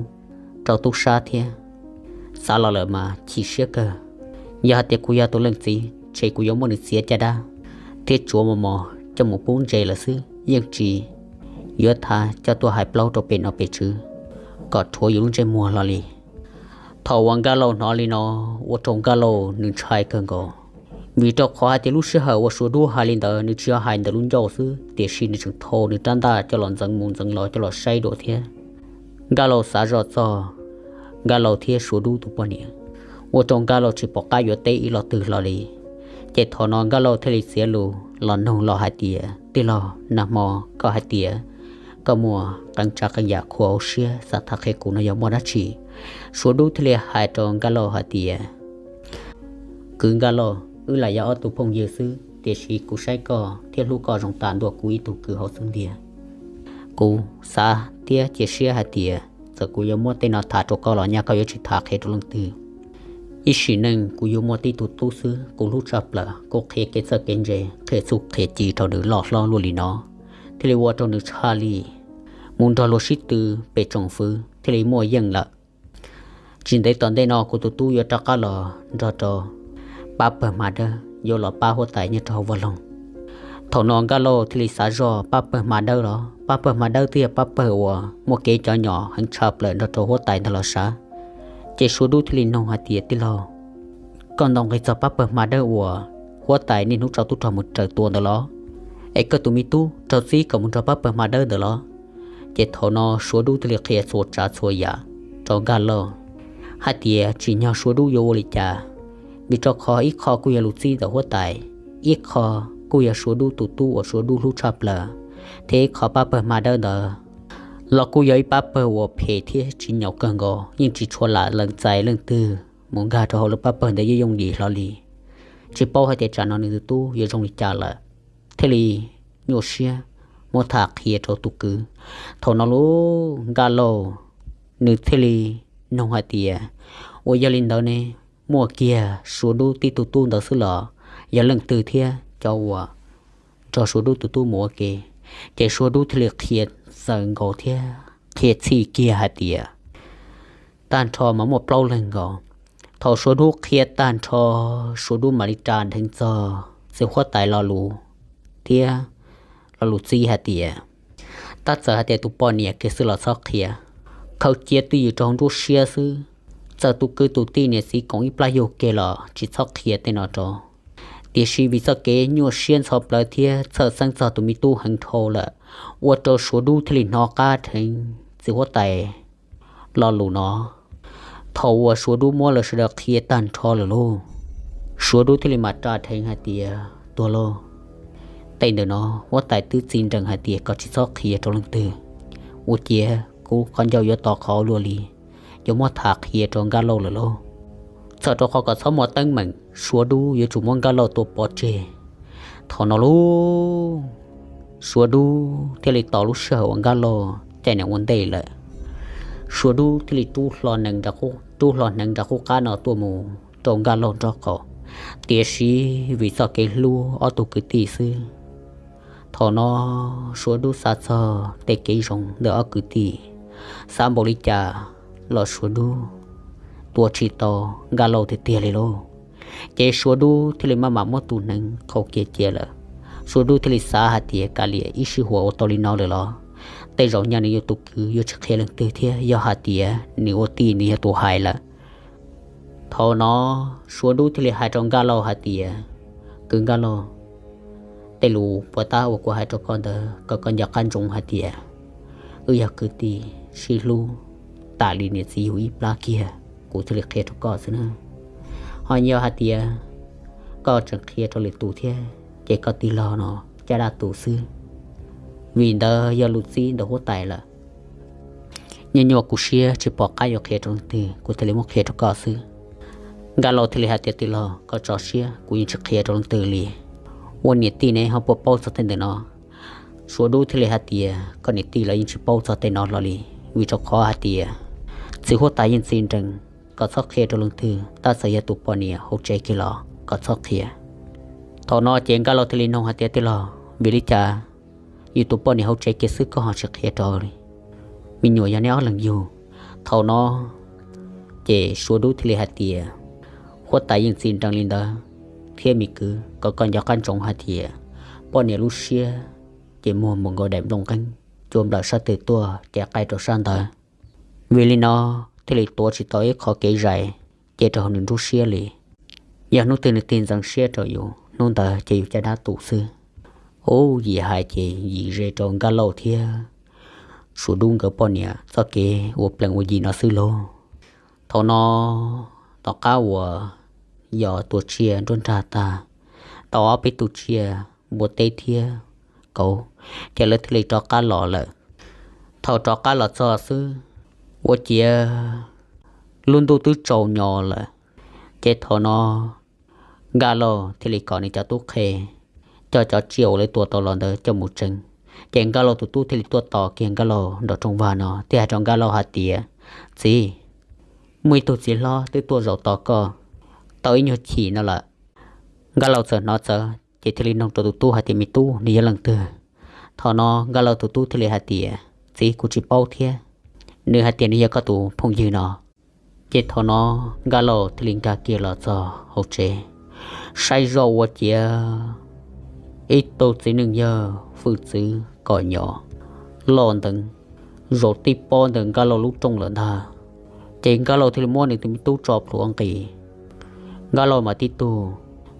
rau tub sab thiab. Xav los lawm mas chim siab kawg. Yog hais tias kuv yog tus leej txiv ces kuv yuav muab nws txiav caj dab thiab tsuav mos mos coj mus pub ntses lawm xwb, yeej tsis yuav tham coj tuaj hais plaub rau pem nom pem tswv kom rhuav yus lub ntsej muag hlo li. Thaum uas Nkaj Lauj hnov li no, ua rau Nkaj Lauj nws ntshai kawg nkaus, vim rau qhov hais tias lub sij hawm uas Suav Dub hais li ntawd nws tsis yog hais ntawm lub ncauj xwb, tiam sis nws tseem thau nws rab ntaj coj los ntxeev mus ntxeev los coj los saib dua thiab. Nkaj Lauj xav zoj txog Nkaj Lauj thiab Suav Dub tus poj niam, ua rau Nkaj Lauj tsis pom qab yuav teb ib lo twg hlo li. Ces thaum no Nkaj Lauj thiaj li txiav lus los nug los hais tias, Tij laug, nag hmo koj hais tias koj muaj qee tsav qee yam khuam hauv siab xav tham qhia kuv no yog muaj dab tsi? Suav Dub thiaj li hais rau Nkaj Lauj hais tias, Kwv Nkaj Lauj, wb lam yog ob tug phooj ywg xwb, tiam sis kuv saib koj thiab hlub koj zoo tas ntua kuv ib tug kwv hauv xub ntiag. Kuv xav thiab cia siab hais tias txawm kuv yuav muab tej no tham rau koj los nyaj koj yuav tsis tham qhia rau leej twg. Ib sim neej kuv yuav muaj tib tug tub xwb, kuv hlub tshaj plaws, kuv qhia kev txawj kev ntse, qhia txuj qhia ci rau nws loj hlob luaj li no, thiaj li ua rau nws tshaj li mus nrog luag sib tw pem tsoom fwv thiaj li muaj yeej lawm. Tsis ntev tom ntej no kuv tus tub yuav rov qab los nrog rau pab pawg hma dawb, yuav los pab huab tais nyob rau hauv vaj loog. Thaum no Nkaj Lauj thiaj li xav zoj pab pawg hma dawb los pab pawg hma dawb twb yog pab pawg uas muaj kev cov nyom heev tshaj plaws nrog rau huab tais ntag los sav. Ces Suav Dub thiaj li nug hais tias, Tij laug, koj ntaus nqi txog pab pawg hma dawb uas huab tais niaj hnub tso tub rog mus raws tua ntawd los? Es koj tus me tub raug txib kom mus nrog pab pawg hma dawb ntawd los? Ces thaum no Suav Dub thiaj li qhia txhua tsav txhua yam rau Nkaj Lauj hais tias tsim nyog Suav Dub yuav ua li cas, vim rau qhov ib qho kuj yog lus txib ntawm huab tais, ib qho kuj yog Suav Dub tus tub uas Suav Dub hlub tshaj plaws, thiab ib qho pab pawg hma dawb ntawd los kuj yog ib pab pawg uas phem thiab tsis nyaum kawg nkaus, yeej tsis tshua lam lees txais leej twg mus nkag rau hauv lawv pab pawg ntawd yooj yooj yim hlo li. Tsis paub hais tias tsam no nws tus tub yuav zoo li cas lawm, thiaj li nyuaj siab muab tham qhia rau tus kwv. Thaum no lub Nkaj Lauj nws thiaj li nug hais tias, Ua yog li ntawd ne, muaj kiag Suav Dub tib tug tub ntawd xwb los yog leej twg thiab cov uas nrog Suav Dub tus tub mus ua ke? Ces Suav Dub thiaj li qhia txawv nkaus thiab qhia txhij kiag hais tias, Tag nrho mas muaj plaub leeg nkaus. Thaum Suav Dub qhia tag nrho, Suav Dub mam li ras dheev txog txiv huab tais lo lus thiab lo lus txib hais tias, Tab txawm hais tias tus poj niam kiag xwb los txhob qhia, khaws cia twj ywm rau hauv nruab siab xwb. Txawm tus kwv tus tij niam txiv koom ib plab yug kiag los tsis txhob qhia tej no rau. Tiam sis vim txoj kev nyuaj siab ntxhov plawv thiab txhawj xeeb txog tus me tub heev dhau lawm, ua rau Suav Dub thiaj li hnov qab dheev txiv huab tais lo lus no. Thaum uas Suav Dub muab lawv sawv daws qhia tag nrho lawm lauj, Suav Dub thiaj li mam ras dheev hais tias, Tuag lauj, tej ntawm no huab tais twb txi nrees hais tias koj tsis txhob qhia rau leej twg. Ua ciav kuv qhov ncauj yuav to qhov luaj li, yuav muab tham qhia rau Nkaj Lauj lawm lauj. Txhawm rau qhov kom txhob muaj teeb meem, Suav Dub yuav tsum muab Nkaj Lauj tua pov tseg. Thaum no lauj, Suav Dub thiaj li tos lub sij hawm uas Nkaj Lauj caij nees ua ntej lawm. Suav Dub thiaj li rub hlo nees rub hlo hneev nram qub qab no tuaj mus rau Nkaj Lauj nraub qaum. Tiam sis vim txoj kev hlub ob tug kwv tij xwb, thaum no Suav Dub xav txog tej kev zoo ntawm ob kwv tij, xav npaum li cas los Suav Dub tua tsis tau Nkaj Lauj tiag tiag li lauj. Ces Suav Dub thiaj li maj mam muab tus hneev qhau kiag cia lawm. Suav Dub thiaj li xav hais tias kav liam, ib sij huam ua tau li no lawm los tej zaum nyaj nws yog tus kwv yuav tsis qhia leej twg thiab, yog hais tias nws ua tij nws yog tus hais lawm. Thaum no Suav Dub thiaj li hais rau Nkaj Lauj hais tias, Kwv Nkaj Lauj, tej lus puas tab uas kuv hais rau koj ntawd kom koj nco qab ntsoov hais tias wb yog kwv tij sib hlub tas li niam txiv yug ib plab kiag, kuv thiaj li qhia rau koj xwb na. Ho yog hais tias koj tseem qhia rau lwm tus thiab ces koj tij laug no caj dab tus xwb, vim ntawd yog lus txib ntawm huab tais lawm. Nyuaj nyuaj kuv siab tsis pom qab yuav qhia rau leej twg, kuv thiaj li muab qhia rau koj xwb. Nkaj Lauj thiaj li hais tias, Tij laug, koj tso siab, kuv yeej tsis qhia rau leej twg li. Ua niam tij ne ho puas paub txog tej ntawm no? Suav Dub thiaj li hais tias, Koj niam tij los yeej tsis paub txog tej no hlo li, vim rau qhov hais tias txiv huab tais yeej txi nrees kom txhob qhia rau leej twg, tab txawm yog tus poj niam hauv tsev kiag los kom txhob qhia. Thaum no ces Nkaj Lauj thiaj li nug hais tias, Tij laug, vim li cas yus tus poj niam hauv tsev kiag xwb koj ho tsis qhia rau li? Me nyuam yog neb ob leeg yug. Thaum no ces Suav Dub thiaj li hais tias, Huab tais yeej txi nrees li ntawd thiab me kwv, kom koj nco qab ntsoov hais tias poj niam lub siab ces muag mus nkaus daim nplooj nqeeb, cua nplawm sab twg tuaj ces qaij rau sab ntawd. Vim li no thiaj li tuav tsis tau ib qho kev zais cia rau hauv nws nruab siab li. Yog hnub twg nws tig ntxeev siab rau yus, hnub ntawd ces yus caj dab tu xwb. Ub, yim hais ces yim ze rau Nkaj Lauj thiab Suav Dub nkawd poj niam txoj kev ua plees ua yi no xwb lauj. Thaum no tom qab uas yog tua tsiaj nruab nrag tag, tau ob peb tug tsiaj npua teb thiab kauv, ces lawv thiaj li rov qab los lawm. Thaum rov qab los txog xwb, ua ciav lub ntuj twb tsaus nyo lawm. Ces thaum no Nkaj Lauj thiaj li kom nws cov tub qhe coj cov tsiaj uas lawv tua tau los ntawd coj mus tsev. Ces Nkaj Lauj tus tub thiaj li tuaj tos kiag Nkaj Lauj nram rooj vag no thiab hais rau Nkaj Lauj hais tias, Txiv, muaj ib tug txiv hlob twb tuaj zaum tos koj tau ib nyuag chim no lawm. Nkaj Lauj txawm hnov txawv ces thiaj li nug rau tus tub hais tias, Me tub, nws yog leej twg? Thaum no Nkaj Lauj tus tub thiaj li hais tias, Txiv, kuv tsis paub thiab. Nws hais tias nws yog koj tus phooj ywg no. Ces thaum no Nkaj Lauj thiaj li nkag kiag los txog hauv tsev, saib zoj ua ciav ib tug txiv neej yawg hwj txwv kom nyo loj nteev zaum tib pob ntawm Nkaj Lauj lub rooj lawm ntag. Ces Nkaj Lauj thiaj li muab nws tus me tub tso plhuav nqis. Nkaj Lauj mas tib tug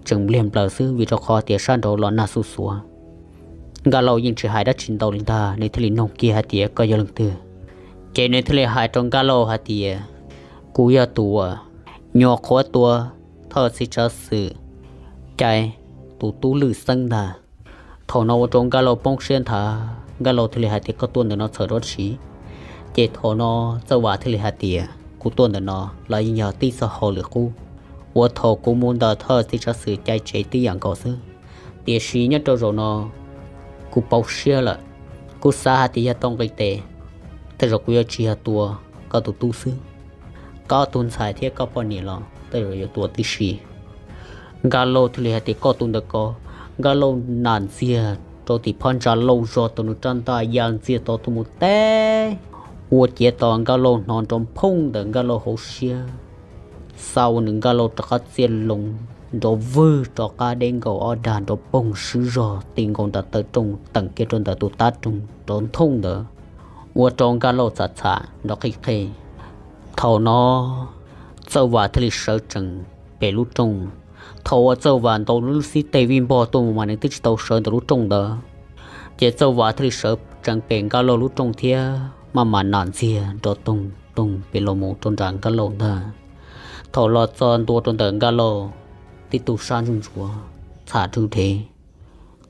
tseem npliag nplaws xwb vim rau qhov tias sab nraud los nag xuj xuav. Nkaj Lauj yeej tsis hais dab tsi ntau li ntag, nws thiaj li nug kiag hais tias, Koj yog leej twg? Ces nws thiaj li hais rau Nkaj Lauj hais tias, Kuv yog tus uas nyuam qhuav tua thawj txiv tsav xwm cais tus tub Lwj Xeeb ntag. Thaum no ua rau Nkaj Lauj poob siab nthav, Nkaj Lauj thiaj li hais tias, Koj tuaj ntawm no txhawm dab tsi? Ces thaum no Txawj Vam thiaj li hais tias, Kuv tuaj ntawm no los yeej yog tib txoj hauj lwm qub uas thaum kuv mus ntawm thawj txiv tsav xwm cais tsev tib yam nkaus xwb, tiam sis nyob rau zaum no kuv pauv siab lawm. Kuv xav hais tias yog tau nqis tes, tej zaum kuv yuav tsis yog tua koj tus tub xwb, koj tus ntxhais thiab koj poj niam los tej zaum yuav tua tib si. Nkaj Lauj thiaj li hais tias, Koj tus ntawm ko. Nkaj Lauj nam ntxiag rau tim phab ntsa lauj zog tau nws rab ntaj ya ntxiag tau tuaj mus teb, ua ciav tos Nkaj Lauj hnov nrov phooj ntawm Nkaj Lauj hauv siab, xa ua nws Nkaj Lauj rov qab txiaj loo nrov vwg rov qab deb nkaus ob dag nrov poog swb zog ti nkaus nram taw rooj teem kiag rau ntawm tus tab rooj nrov nthooj ntawd, ua rau Nkaj Lauj txham txham nrov qig qig. Thaum no Txawj Vam thiaj li sawv tsees pem lub rooj. Thaum uas Txawj Vam ntaus lub xib teg vij npog tuaj mus mas nws twb tsis tau sawv ntawm lub rooj ntawd, ces Txawj Vam thiaj li sawv tsees pem Nkaj Lauj lub rooj thiab maj mam nam ntxiag nrov toog toog pem los mus rau nram Nkaj Lauj ntag. Thaum los txog ntua rau ntawm Nkaj Lauj tib tug sab ntsuj ntsuav txham rwg dhev,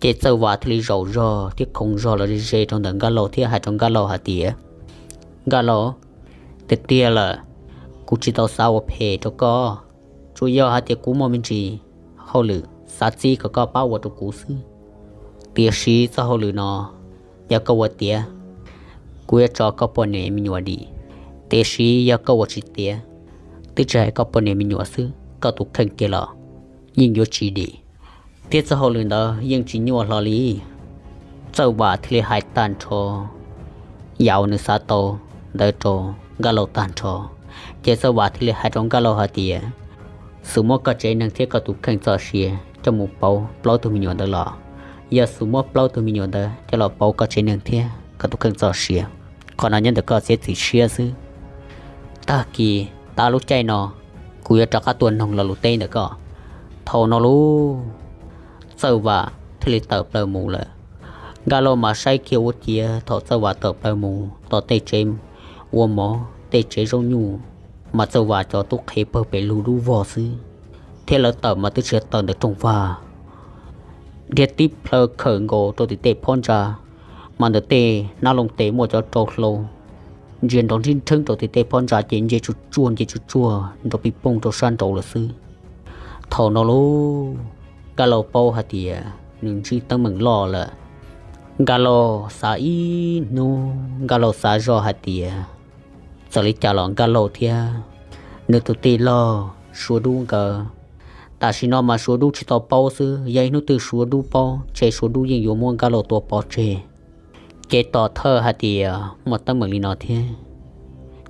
ces Txawj Vam thiaj li zaum zog thiab khoov zog los ze ze rau ntawm Nkaj Lauj thiab hais rau Nkaj Lauj hais tias, Nkaj Lauj, tiag tiag lawm, kuv tsis tau xav ua phem rau koj, tsuas yog hais tias kuv muaj me ntsis hauj lwm xav txib kom koj pab ua rau kuv xwb. Tiam sis txoj hauj lwm no yog koj ua tiav, kuv yuav tso koj poj niam me nyuam dim, tiam sis yog koj ua tsis tiav, twb tsis hais koj poj niam me nyuam xwb, koj tus kheej kiag los yeej yuav tsis dim, thiab txoj hauj lwm ntawd yeej tsis nyuaj hlo li. Txawj Vam thiaj li hais tag nrho yam uas nws xav tau ntawd rau Nkaj Lauj tag nrho, ces Txawj Vam thiaj li hais rau Nkaj Lauj hais tias, xum muab koj tsev neeg thiab koj tus kheej txoj sia coj mus pauv plaub tug me nyuam ntawd los, yog xum muab plaub tug me nyuam ntawd coj los pauv koj tsev neeg thiab koj tus kheej txoj sia, qhov no nyob ntawm koj txiav txim siab xwb. Tag kis tas lub caij no kuv yuav rov qab tuaj noog lo lus teb ntawm koj. Thaum no lauj, Txawj Vam thiaj li tawm plaws mus lawm. Nkaj Lauj mas saib kiag ua ciav thaum Txawj Vam tawm plaws mus tom tej tsev ua mov tej tsev zaub nyuj, mas Txawj Vam cov tub qhe pawg pem lug dub vog xwb, thiab lawv tawm mas twb tsis tawm ntawm rooj vag, thiab tib plhaw khawm nkaus rau tim tej phab ntsa, mas ntawm tej hnab looj tes muaj cov rau hlau ntsia nrov nrhib nrheeb rau tim tej phab ntsa ces nce tsuj tsuag nce tsuj tsuag nrov pij pooj rau sab nraud lawm xwb. Thaum no lauj, Nkaj Lauj paub hais tias nws ntsib teeb meem loj lawm. Nkaj Lauj xav ib hnub, Nkaj Lauj xav zoj hais tias txawm li cas los Nkaj Lauj thiab nws tus tij laug Suav Dub nkawd Tam sim no mas Suav dub tsis tau paub xwb, yog ib hnub twg Suav dub paub ces Suav dub yeej yuav muab Nkaj Lauj tua pov tseg. Ces tom thawj hais tias muaj teeb meem li no thiab,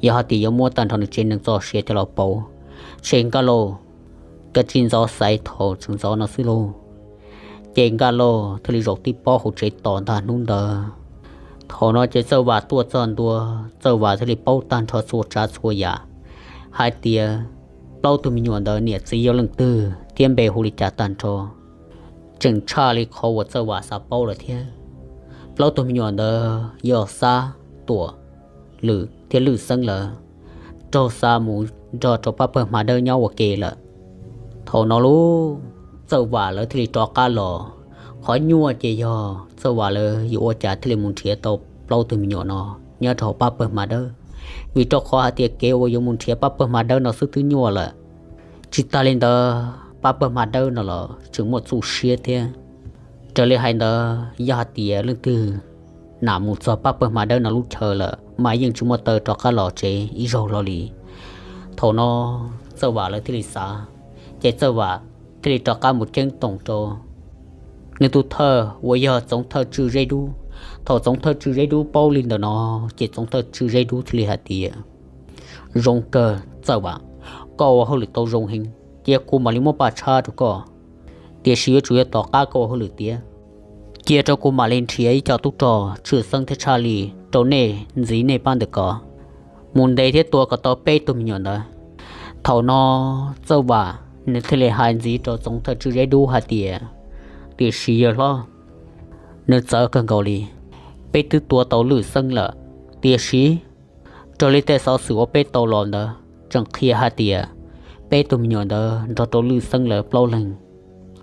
yog hais tias yuav muab tag nrho nws tsev neeg txoj sia coj los pauv, ces Nkaj Lauj kav tsij ntxov xaiv thaum tseem ntxov no xwb lauj. Ces Nkaj Lauj thiaj li zaum tib pob hauv tsev tos ntag hnub ntawd. Thaum no ces Txawj Vam tuaj txog ntua, Txawj Vam thiaj li paub tag nrho txhua tsav txhua yam hais tias plaub tug me nyuam ntawd niam txiv yog leej twg thiab npe hu li cas tag nrho. Tseem tshaj li qhov uas Txawj Vam xav paub lawm thiab. Plaub tug me nyuam ntawd yog Xab, Tuam, Lwm thiab Lwj Xeeb lawv raug xa mus nrog rau pab pawg Hma Dawb nyob ua ke lawm. Thaum no lub Txawj Vam lawv thiaj li rov qab los. Qhov nyuaj ces yog Txawj Vam lawv yuav ua cas thiaj li mus nrhiav tau plaub tug me nyuam no nyob rau hauv pab pawg Hma Dawb, vim rau qhov hais tias kev uas yuav mus nrhiav pab pawg Hma Dawb no xwb twb nyuaj lawm. Tsis tas li ntawd pab pawg Hma Dawb no los tseem muaj txuj siab thiab. Raws li hais ntawd yog hais tias leej twg nam mus txog pab pawg Hma Dawb no lub chaw lawm mas yeej tsis muaj taw rov qab los tsev ib zaug hlo li. Thaum no Txawj Vam lawv thiaj li xav, ces Txawj Vam thiaj li rov qab mus ceeb toom rau nws tus thawj uas yog Txoov Thawj Tswj Zeb Dub. Thaum Txoov Thawj Tswj Zeb Dub paub li ntawm no, ces Txoov Thawj Tswj Zeb Dub thiaj li hais tias, zoo kawg Txawj Vam, koj ua hauj lwm tau zoo heev, cia kuv mam li muab paj tshab rau koj, tiam sis yuav tsum yog tom qab koj ua hauj lwm tiav. Cia rau kuv mam li nrhiav ib co tub rog tshwj xeeb thiab tshaj li rau nej ntxiv nej pab ntawm ko mus ntes thiab tua kom tau peb tug me nyuam ntawd. Thaum no Txawj Vam nws thiaj li hais ntxiv rau Txoov Thawj Tswj Zeb Dub hais tias, tiam sis yawg hlob, nws txawv kawg nkaus li. Peb twb tua tau Lwj Xeeb lawm, tiam sis raws li tej xov xwm uas peb tau los ntawd tseem qhia hais tias peb tug me nyuam ntawd nrog rau Lwj Xeeb lawv plaub leeg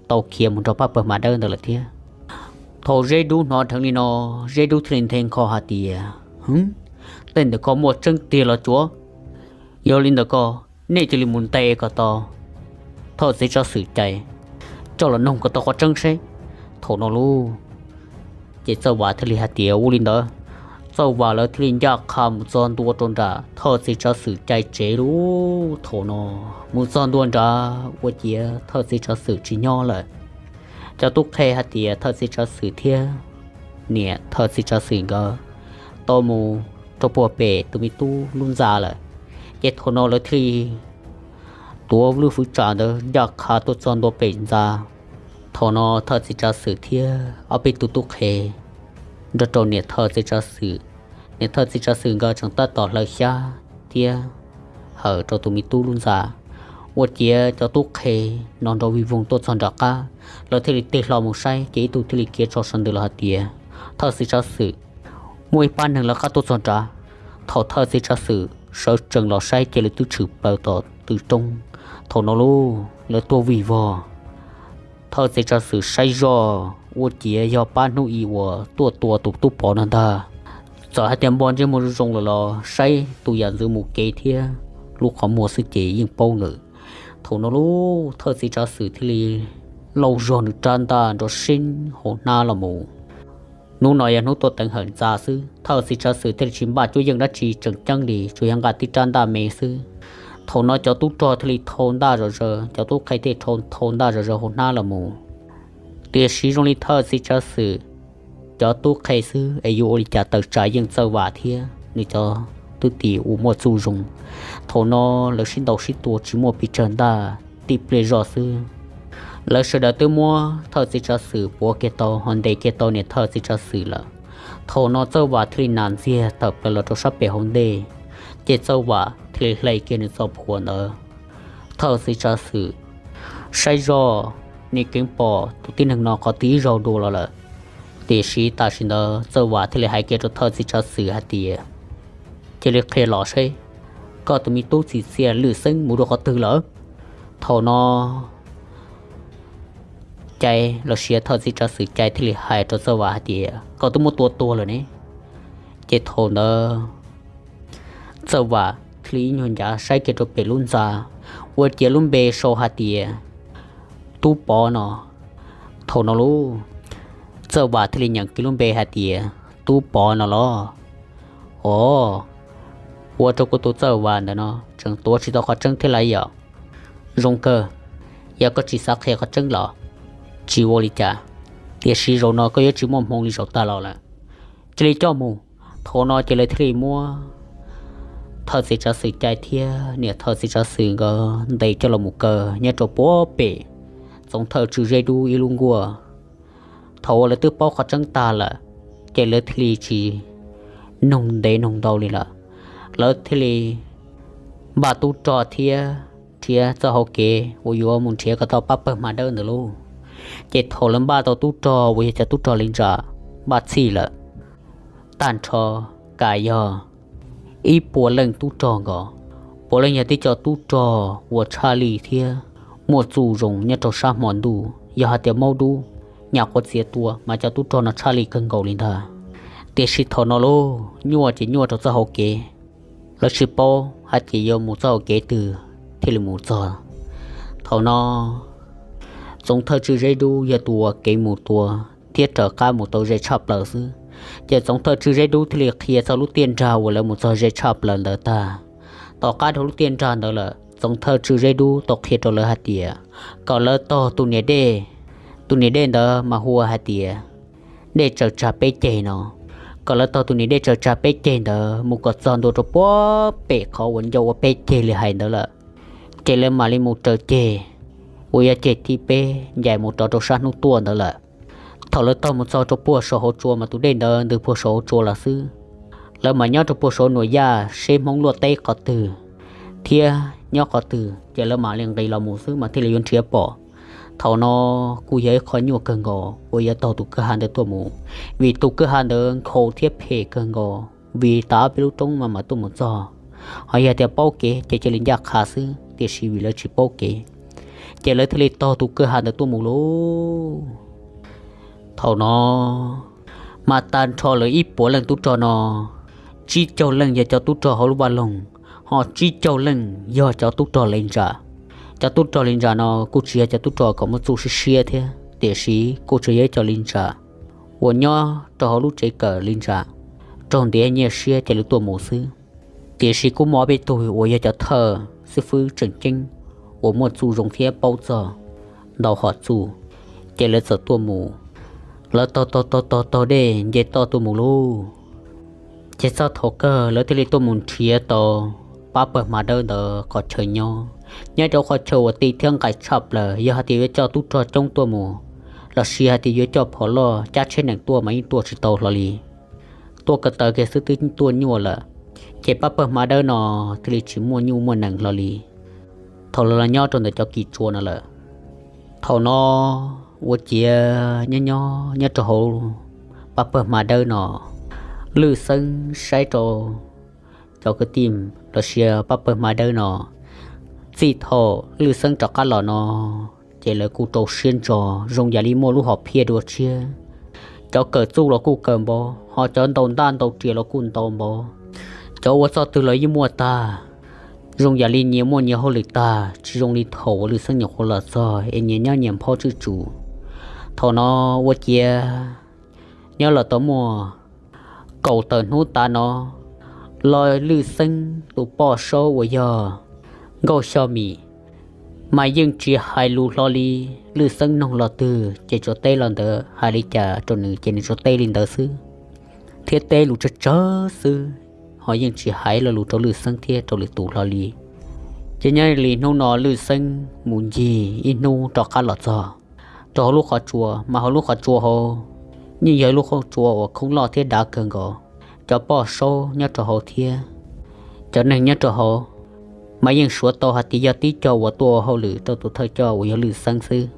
tau khiav mus nrog pab pawg Hma Dawb ntawd lawm thiab. Thaum Zeb Dub hnov dheev li no, Zeb Dub thiaj li nthe nkho hais tias, tej ntawm ko muaj tseeb tiag los cuav? Yog li ntawd ko nej cia li mus ntes kom tau thawj txiv tsav xwm cai coj los noog kom tau qhov tseeb seb. Thaum no lauj, ces Txawj Vam thiaj li hais tias ua li ntawd. Txawj Vam lawv thiaj li ncaj qha mus txog ntua rau nram thawj txiv tsav xwm cai tsev lauj. Thaum no mus txog ntua nrad ua ciav thawj txiv tsav xwm tsis nyob lawm. Cov tub qhe hais tias thawj txiv tsav xwm thiab niam thawj txiv tsav xwm nkawd tau mus rau puag pem tus me tub lub ntxa lawm. Ces thaum no lawv thiaj li tuav lub fwv tsam ntawd ncaj qha tuaj txog ntua pem ntxa. Thaum no thawj txiv tsav xwm thiab ob peb tug tub qhe nrog rau niam thawj txiv tsav xwm, niam thawj txiv tsav xwm nkawd tseem tab tom hlawv xyab thiab hawm rau tus me tub lub ntxa. Ua ciav cov tub qhe no nrov vij voog tuaj txog nram qab, lawv thiaj li tig hlo mus saib ces ib tug thiaj li khiav tso saw ntws los hais tias, thawj txiv tsav xwm, muaj ib pab neeg lawv qab tuaj txog nrad. Thaum thawj txiv tsav xwm sawv tsees los saib ces lawv twb tshwm plaws tom tw roob. Thaum no lauj, lawv tuaj vij vog, thawj txiv tsav xwm saib zoj ua ciav yog pab hnub i uas tuaj tua tus tub pov no ntag. Txawm hais tias npo ntsej muag zoo zoo lawm los saib tus yam ntxwv mus kev thiab lub qhov muag xwb ces yeej paub lawm. Thaum no lauj, thawj txiv tsav xwm thiaj li lauj zog nws rab ntaj nrov seeb hauv hnab los mus. Hnub no yog hnub tuaj teev hawm ntxa xwb, thawj txiv tsav xwm thiaj li tsis npaj cuab yeej dab tsi tseem ceeb li, tsuas yog nqa tib rab ntaj me xwb. Thaum no cov tub rog thiaj li thau ntaj zom zaws, cov tub qhe thiaj li thau ntaj zom zaws hauv hnab los mus. Tiam sis zoo li thawj txiv tsav xwm cov tub qhe xwb es yuav ua li cas tawm tsam yeej Txawj Vam thiab nws cov tub tim uas muaj txuj zoo. Thaum no lawv sib ntaus sib tua tsis muaj pes tsawg ntaj, tib pliag zoj xwb, lawv sawv daws twb muab thawj txiv tsav xwm puav kiag tau ho ntes kiag tau niam thawj txiv tsav xwm lawm. Thaum no Txawj Vam thiaj li nas ntxiag tawm plaws los rau sab pem hauv ntej, ces Txawj Vam thiaj li hle kiag nws txoj phuam ntawd. Thawj txiv tsav xwm saib zoj, nws keev pom tus tib neeg no qhov twg ib zaug dua los lawm, tiam sis tam sim ntawd Txawj Vam thiaj li hais kiag rau thawj txiv tsav xwm hais tias, cia li qhia los seb, koj tus me tub txim txiaj Lwm Xeeb mus rau qhov twg lawm? Thaum no Cai los sis thawj txiv tsav xwm Cai thiaj li hais rau Txawj Vam hais tias, koj twb muab tua tuag lawm ne. Ces thaum ntawd Txawj Vam thiaj li ib nyuag ncav saib kiag rau pem lub ntxa, ua ciav lub npe sau hais tias Tub Pov no. Thaum no lauj, Txawj Vam thiaj li nyeem kiag lub npe hais tias Tub Pov no los. Os, ua rau kuv tus Txawj Vam ntawm no tseem tuav tsis tau qhov tseeb thiab lauj yom. Zoo kawg, Yog koj tsis xav qhia qhov tseeb los tsis ua li cas, tiam sis zaum no koj yuav tsis muaj hmoo li zaum tag los lawm. Cia li coj mus. Thaum no ces lawv thiaj li muab thawj txiv tsav xwm cai thiab niam thawj txiv tsav xwm nkawd ntes coj los mus kaw nyob rau puag pem txoov thawj tswj zeb dub ib lub nkuaj. Thaum uas lawv twb paub qhov tseeb tag lawm, ces lawv thiaj li tsis noog ntev noog ntau li lawm. Lawv thiaj li npaj tub rog thiab nrhiav txoj hau kev uas yuav mus nrhiav kom tau pab pawg hma dawb ntawd lauj. Ces thaum lawv npaj tau tub rog uas yog cov tub rog li ntsa npaj txhij lawm, tag nrho kav yog ib puas leej tub rog nkaus, puav leej yog tib co tub rog uas tshaj lij thiab muaj txuj zoo nyob rau sab hmo ntuj. Yog hais tias maub dub nyam quav txiav tua mas cov tub rog no tshaj lij kawg nkaus li ntag. Tiam sis thaum no lauj, nyuaj ces nyuaj rau txoj hau kev, lawv tsis paub hais tias yuav mus txoj hau kev twg thiaj li mus txog. Thaum no txoov thawj tswj zeb dub yog tus uas kev mus tua thiab raws qab mus tau ze tshaj plaws xwb. Ces txoov thawj tswj zeb dub thiaj li qhia txog lub tiaj nrag uas lawv mus txog ze tshaj plaws ntawd tag. Tom qab dhau lub tiaj nrag ntawd lawm, txoov thawj tswj zeb dub tau qhia rau lawv hais tias kom lawv taug tus niam dej, tus niam dej ntawd mas hu ua hais tias dej tsaws tsag peb ceg no. Kom lawv taug tus niam dej tsaws tsag peb ceg ntawd mus kom txog ntua rau puag pem qhov uas ncau ua peb ceg li hais ntawd lawm, ces lawv mam li mus raws ceg uas yog ceg thib peb ncaim mus rov rau sab hnub tuaj ntawd lawm. Thaum lawv taug mus txog rau puag saum hauv tsua mas tus dej ntawd ntws puag saum hauv tsua los xwb. Lawv mam nyob rau puag saum nuam yaj seb Hmoob luaj teb qhov twg thiab nyob qhov twg, ces lawv mam li nqis los mus xwb mas thiaj li yuav nrhiav pom. Thaum no kuj yog ib qho nyuaj kawg nkaus uas yuav taug tus kwj ha ntawd tuaj mus, vim tus kwj ha ntawd nkhaus thiab phem kawg nkaus, vim tas ob peb lub roob mas mam tuaj mus txog. Ho yog tias paub kev ces cia li ncaj qha xwb, tiam sis vim lawv tsis paub kev, ces lawv thiaj li taug tus kwj ha ntawd tuaj mus lauj. Thaum no mas tag nrho lawv ib puas leej tub rog no, tsib caug leej yog cov tub rog hauv lub vaj loog, ho tsib caug leej yog cov tub rog li ntsa. Cov tub rog li ntsa no kuj tsis yog cov tub rog kom muaj txuj siab siab thiab, tiam sis kuj tsuas yog ib co li ntsa uas nyob rau hauv lub tsev kawm li ntsa, raug ntiav nyiaj siab ces lawv tuaj mus xwb. Tiam sis kuj muaj ob peb tug uas yog cov thawj xib fwb tseem ceeb uas muaj txuj zoo thiab paub txog ntau hom txuj, ces lawv txawm tuaj mus. Lawv taug taug taug taug taug dej nce toj tuaj mus lauj. Ces txog thaum kawg lawv thiaj li tuaj mus nrhiav tau pab pawg hma dawb ntawd qhov chaw nyob, nyob rau qhov chaw uas ti thiab nqaim tshaj plaws. Yog hais tias yuav coj tub rog coob tuaj mus, los sis hais tias yuav coj phom loj cab tsheb nees tuaj mas yeej tuaj tsis tau hlo li. Tuaj ko taw kiag xwb twb tuaj nyuaj lawm, ces pab pawg hma dawb no thiaj li tsis muaj nyuj muaj nees hlo li thaum lawv los nyob rau ntawm cov kis tsua no lawm. Thaum no ua ciav nyob nyob nyob rau hauv pab pawg hma dawb no, Lwj Xeeb saib rau cov kwv tij los sis pab pawg hma dawb no, txij thaum Lwj Xeeb rov qab los no, ces lawv kuj rau siab ntso zoo yam li muaj lub hom phiaj dua tshiab. Cov kawm txuj los kuj kawm npaum, ho cov ntaus ntaj ntaus riam los kuj ntaus npaum. Cov ua txoj twg los yeej muaj tag, zoo yam li nyias muaj nyias hauj lwm tag, tsis zoo li thaum uas Lwj Xeeb nyuam qhuav los txog es nyias nyob nyias nphob tswj tsuv. Thaum no ua ciav nyob los tau muaj kaum tawm hnub tas no los Lwj Xeeb tus poj saub uas yog Nkauj Xyo Mim mas yeej tsis hais lus hlo li. Lwj Xeeb noog los twg ces tsuas teb los ntawd, hais li cas rau nws ces nws tsuas teb li ntawd xwb, thiab teb lus tsawg tsawg xwb, ho yeej tsis hais lo lus rau Lwj Xeeb thiab rau lwm tus hlo li. Ces nyob li hnub no Lwj Xeeb mus ncig ib hnub rov qab los txog rau hauv lub qhov tsua, mas hauv lub qhov tsua hauv yeej yog ib lub qhov tsua uas khoob loj thiab dav kawg nkaus. Cov poj saub nyob rau hauv thiab cov neeg nyob rau hauv mas yeej suav tau hais tias yog tib co uas tuaj ua hauj lwm rau tus thawj coj uas yog Lwj Xeeb xwb.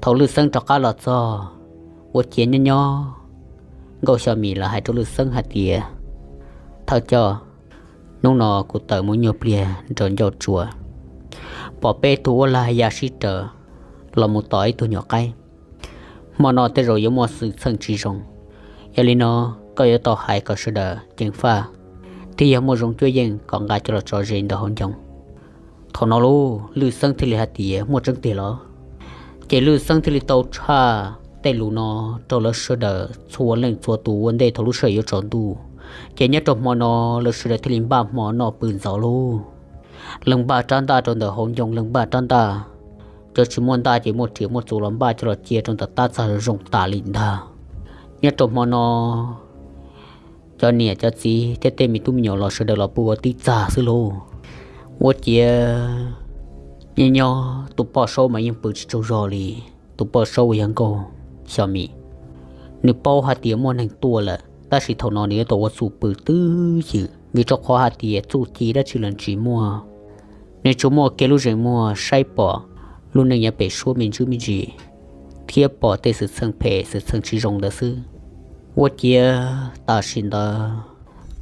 Thaum Lwj Xeeb rov qab los txog, ua ciav nyob nyob, Nkauj Xyo Mim los hais rau Lwj Xeeb hais tias, Thawj coj, hnub no kuv tawm mus nyuag pliag nraum ncauj tsua, pom peb tug uab lag ya sib raws los mus tom ib tug nyuam qaib. Hmo no tej zaum yuav muaj xwm txheej tsis zoo, yog li no koj yuav tau hais kom sawv daws ceev faj thiab yog muaj zoo cuab yeej kom nqa coj los tso ze ntawm hauv ncoo. Thaum no lauj, Lwj Xeeb thiaj li hais tias, Muaj tseeb tiag los? Ces Lwj Xeeb thiaj li tau tshaj tej lus no rau lawv sawv daws txhua leej txhua tus ua ntej thaum lub sij hawm yuav tsaus ntuj. Ces nyob rau hmo no lawv sawv daws thiaj li npaj hmo noj pw ntxov lauj. Leej npaj rab ntaj rau ntawm hauv ncoo, leej npaj rab ntaj cov tsis muaj ntaj ces muaj riam muaj txuas los npaj coj los cia rau ntawm tab txag zoo tas li ntag. Nyob rau hmo no cov niam cov txiv thiab tej me tub me nyuam los sawv daws los pw ua tib txag xwb lauj. Ua ciav nyob nyob tus poj saub mas yeej pw tsis tsaug zog li. Tus poj saub uas yog Nkauj Xyo Mim, nws paub hais tias muaj neeg tuaj lawm tab sis thaum no nws yuav tau ua txuj pw twb ywm vim rau qhov hais tias txuj ci dab tsi los tsis muaj. Nws tsuas muaj kiag lub zeem muag saib pom lub neej nyob pem suab me ntsis me ntsis thiab pom tej xwm txheej phem xwm txheej tsis zoo ntawd xwb. Ua ciav tam sim ntawd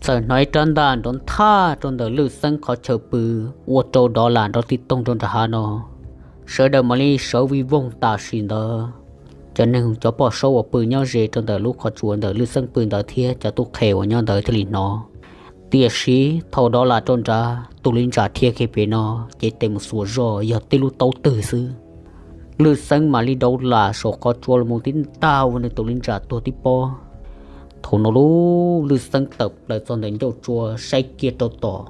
txawm hnov ib rab ntaj nrov nthaj rau ntawm Lwj Xeeb qhov chaw pw, ua rau dov lam nrov tij toog rau nram hav no. Sawv daws mam li sawv vij voog tam sim ntawd. Cov neeg cov poj saub uas pw nyob ze rau ntawm lub qhov tsua ntawm Lwj Xeeb pw ntawd thiab cov tub qhe uas nyob ntawd thiaj li hnov. Tiam sis thaum dov lam rau nrad tus li ntsa dhia kiag pem no, ces tes mus xuas zoj yog tib lub taub twg xwb. Lwj Xeeb mam li dov lam saum qhov tsua los mus tib ntag ua nws tus li ntsa tuag tib pob. Thaum no lub Lwj Xeeb tawm plaws txog ntawm ncauj tsua saib kiag rau tom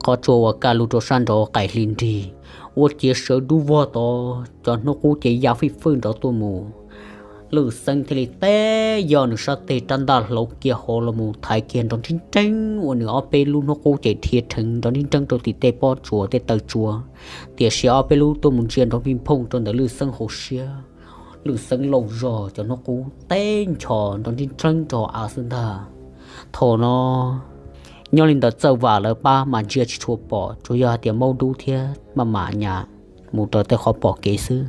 qhov tsua uas kaj lug rau sab nraud qaim hli nrig, ua ciav sawv dub vog tod cov hnub qub ces ya fij fwj nrov tuaj mus. Lwj Xeeb thiaj li teb yog nws sab tes rab ntaj hlauv kiag hauv los mus thaiv kiag nrov nrib nreeb ua nws ob peb lub hnub qub ces dhia rheev nrov nrib nreeb rau tim tej pob tsuas tej taw tsua. Tiam sis ob peb lub tuaj mus ntsia nrov npij nphooj rau ntawm Lwj Xeeb hauv siab. Lwj Xeeb lauj zog cov hnub qub teb nchos nrov nrib nreeb rau av xwb ntag. Thaum no nyob li ntawd txawj vam lawv pab mas ntsia tsis tshua pom, tsuas yog hais tias maub dub thiab maj mam nyas mus raws tej qhov pom kev xwb.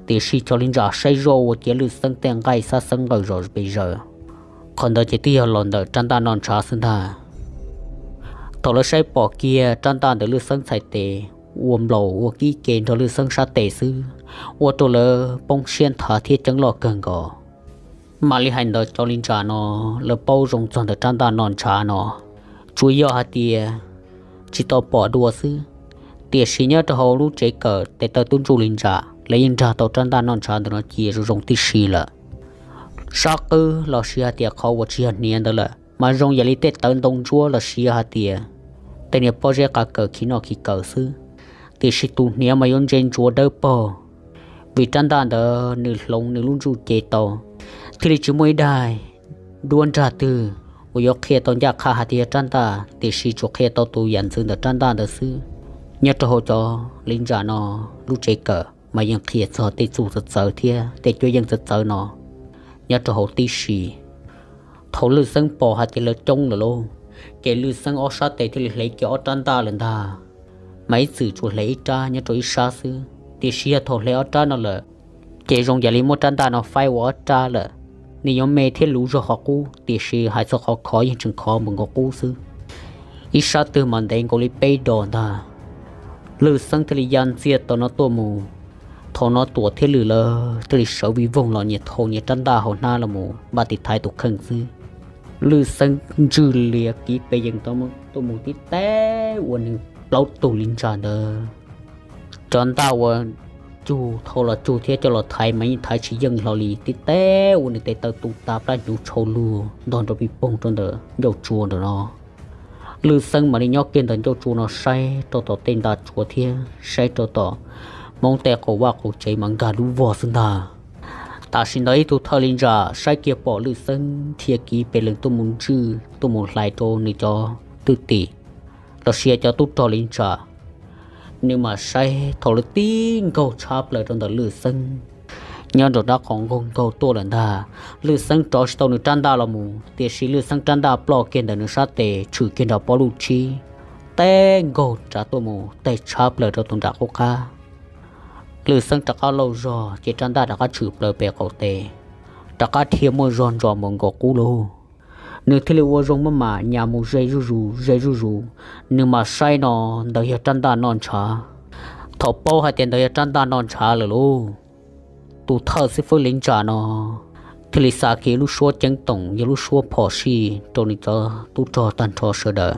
Tiam sis cov li ntsa saib zoj ua ciav Lwj Xeeb tej nqaij xab xeeb nqawm zom pes zaws. Qhov ntawd ces twb yog los ntawm rab ntaj noj ntshav xwb ntag. Thaum lawv saib pom kiag rab ntaj ntawm Lwj Xeeb txhais tes ua nplaum ua kib ke nrog Lwj Xeeb sab tes xwb, ua rau lawv poob siab nthav thiab ceeb loj kawg nkaus. Mam li hais ntawd cov li ntsa no, lawv paub zoo txog ntawm rab ntaj noj ntshav no, tsuas yog hais tias tsis tau pom dua xwb. Tiam sis nyob rau hauv lub tsev kawm tes taw tub ntsuj li ntsa, lawv yeej nrag tau rab ntaj noj ntshav ntawm no cia zoo zoo tib si lawm. Sab qwb los sis hais tias qhov uas tsis yog hniav ntawd lawm mas zoo yam li tej tawv ntoo ntsuab los sis hais tias tej niag pob zeb qav kaws khi noj khi kaws xwb. Tiam sis tus hniav mas yuav ntse ntsuav dawb paug, vim rab ntaj ntawd nws hloov nws lub ntsuj cev tau, thiaj li tsis muaj ib daim duab nrag twg uas yuav qhia tau ncaj qha hais tias yog rab ntaj, tiam sis tsuas qhia tau tus yam ntxwv ntawm rab ntaj ntawd xwb. Nyob rau hauv cov li ntsa no lub tsev kawm mas yeej qhia txog tej txuj txawv txawv thiab tej cuab yeej txawv txawv no nyob rau hauv tib si. Thaum Lwj Xeeb pom hais tias lawv coob lawm lauj, ces Lwj Xeeb ob sab tes thiaj li hle kiag ob rab ntaj lawm ntag. Mas ib txwm tsuas hle ib rab nyob rau ib sab xwb, tiam sis yog thaum hle ob rab no lawm, ces zoo yam li muab rab ntaj no faib ua ob rab lawm. Nws yuav me thiab luv zog qhov qub, tiam sis hais txog qhov khov yeej tseem khov npaum nkaus qub xwb. Ib sab twg mas ntev nkaus li peb dos ntag. Lwj Xeeb thiaj li ya ntxiag tau no tuaj mus. Thaum no Tuam thiab Lwm lawv thiaj li sawv vij voog los nyias thau nyias rab ntaj hauv hnab los mus npaj tiv thaiv tus kheej xwb. Lwj Xeeb ntswj lias kiv pes yees tuaj mus tib teb ua nws plaub tug li ntsa ntawd. Cov ntaj uas cug thau los cug thiab coj los thaiv mas yeej thaiv tsis yeej hlo li, tib teb ua nws tes taw tu tas plab hnyuv tshau lug ntog nrov pij poog rau ntawm ncauj tsua ntawm no. Lwj Xeeb mam li nyob kiag ntawm ncauj tsua no saib rau tom tej ntaj tsua thiab saib rau tom Hmoob tej qaum vaj qaum tsev mas nkag dub vog xwb ntag. Tam sim ntawd ib tug thawj li ntsa saib kiag pom Lwj Xeeb dhia kiv pes lees tuaj mus ntswj tuaj mus hlais rau nws cov thwj tim los sis cov tub rog li ntsa. Nws mam saib thaum lawv tib nkaug tshab plaws rau ntawm Lwj Xeeb nyob nraum nrab qhov nkaug nkaug tuaj lawm ntag. Lwj Xeeb rov tsis tau nws rab ntaj los mus, tiam sis Lwj Xeeb rab ntaj ploj kiag ntawm nws sab tes tshwm kiag nram pob luj tshib, teb nkaug rov tuaj mus teg tshab plaws rau tus nram qub qab. Lwj Xeeb rov qab lauj zog ces rab ntaj rov qab tshwm plaws pem qaum tes, rov qab dhia muaj zog ntsos npaum nkaus qub lauj. Nws thiaj li ua zoo maj mam nyas mus ze zuj zus ze zuj zus. Nws mam saib no, ntawd yog rab ntaj noj ntshav. Thaum paub hais tias ntawd yog rab ntaj noj ntshav lawm lauj, tus thawj xib fwb li ntsa no thiaj li xa kiag lub suab ceeb toom yog lub suab phom sij rau nws cov tub rog tag nrho sawv daws,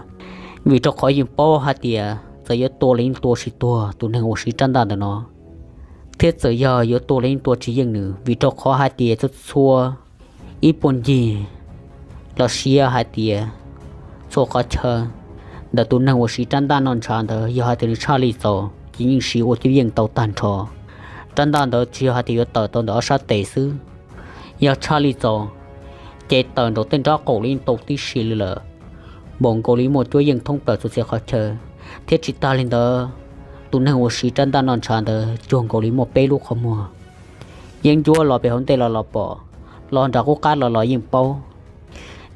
vim rau qhov yeej paub hais tias txawm yuav tua los yeej tua tsis tuag tus neeg uas siv rab ntaj ntawm no, thiab txawm yog yuav tua los yeej tua tsis yeej nws, vim rau qhov hais tias txhua txhua ib puag ncig los sis hais tias txhua qhov chaw ntawm tus neeg uas siv rab ntaj noj ntshav ntawd yog hais tias nws tshaj li txaus ces yeej siv ua cuab yeej tau tag nrho. Rab ntaj ntawd tsis yog hais tias yuav tawm tau ntawm ob sab tes xwb, yog tshaj li txaus ces tawm nraum tej nrab qaum los yeej tau tib si li lawm, npaum nkaus li muaj cuab yeej thoob plaws txhua txhia qhov chaw. Thiab tsis tas li ntawd, tus neeg uas siv rab ntaj noj ntshav ntawd cuag nkaus li muaj peb lub qhov muag, yeeb ncuab los pem hauv ntej los los pom, los nram qub qab los los yeej paub,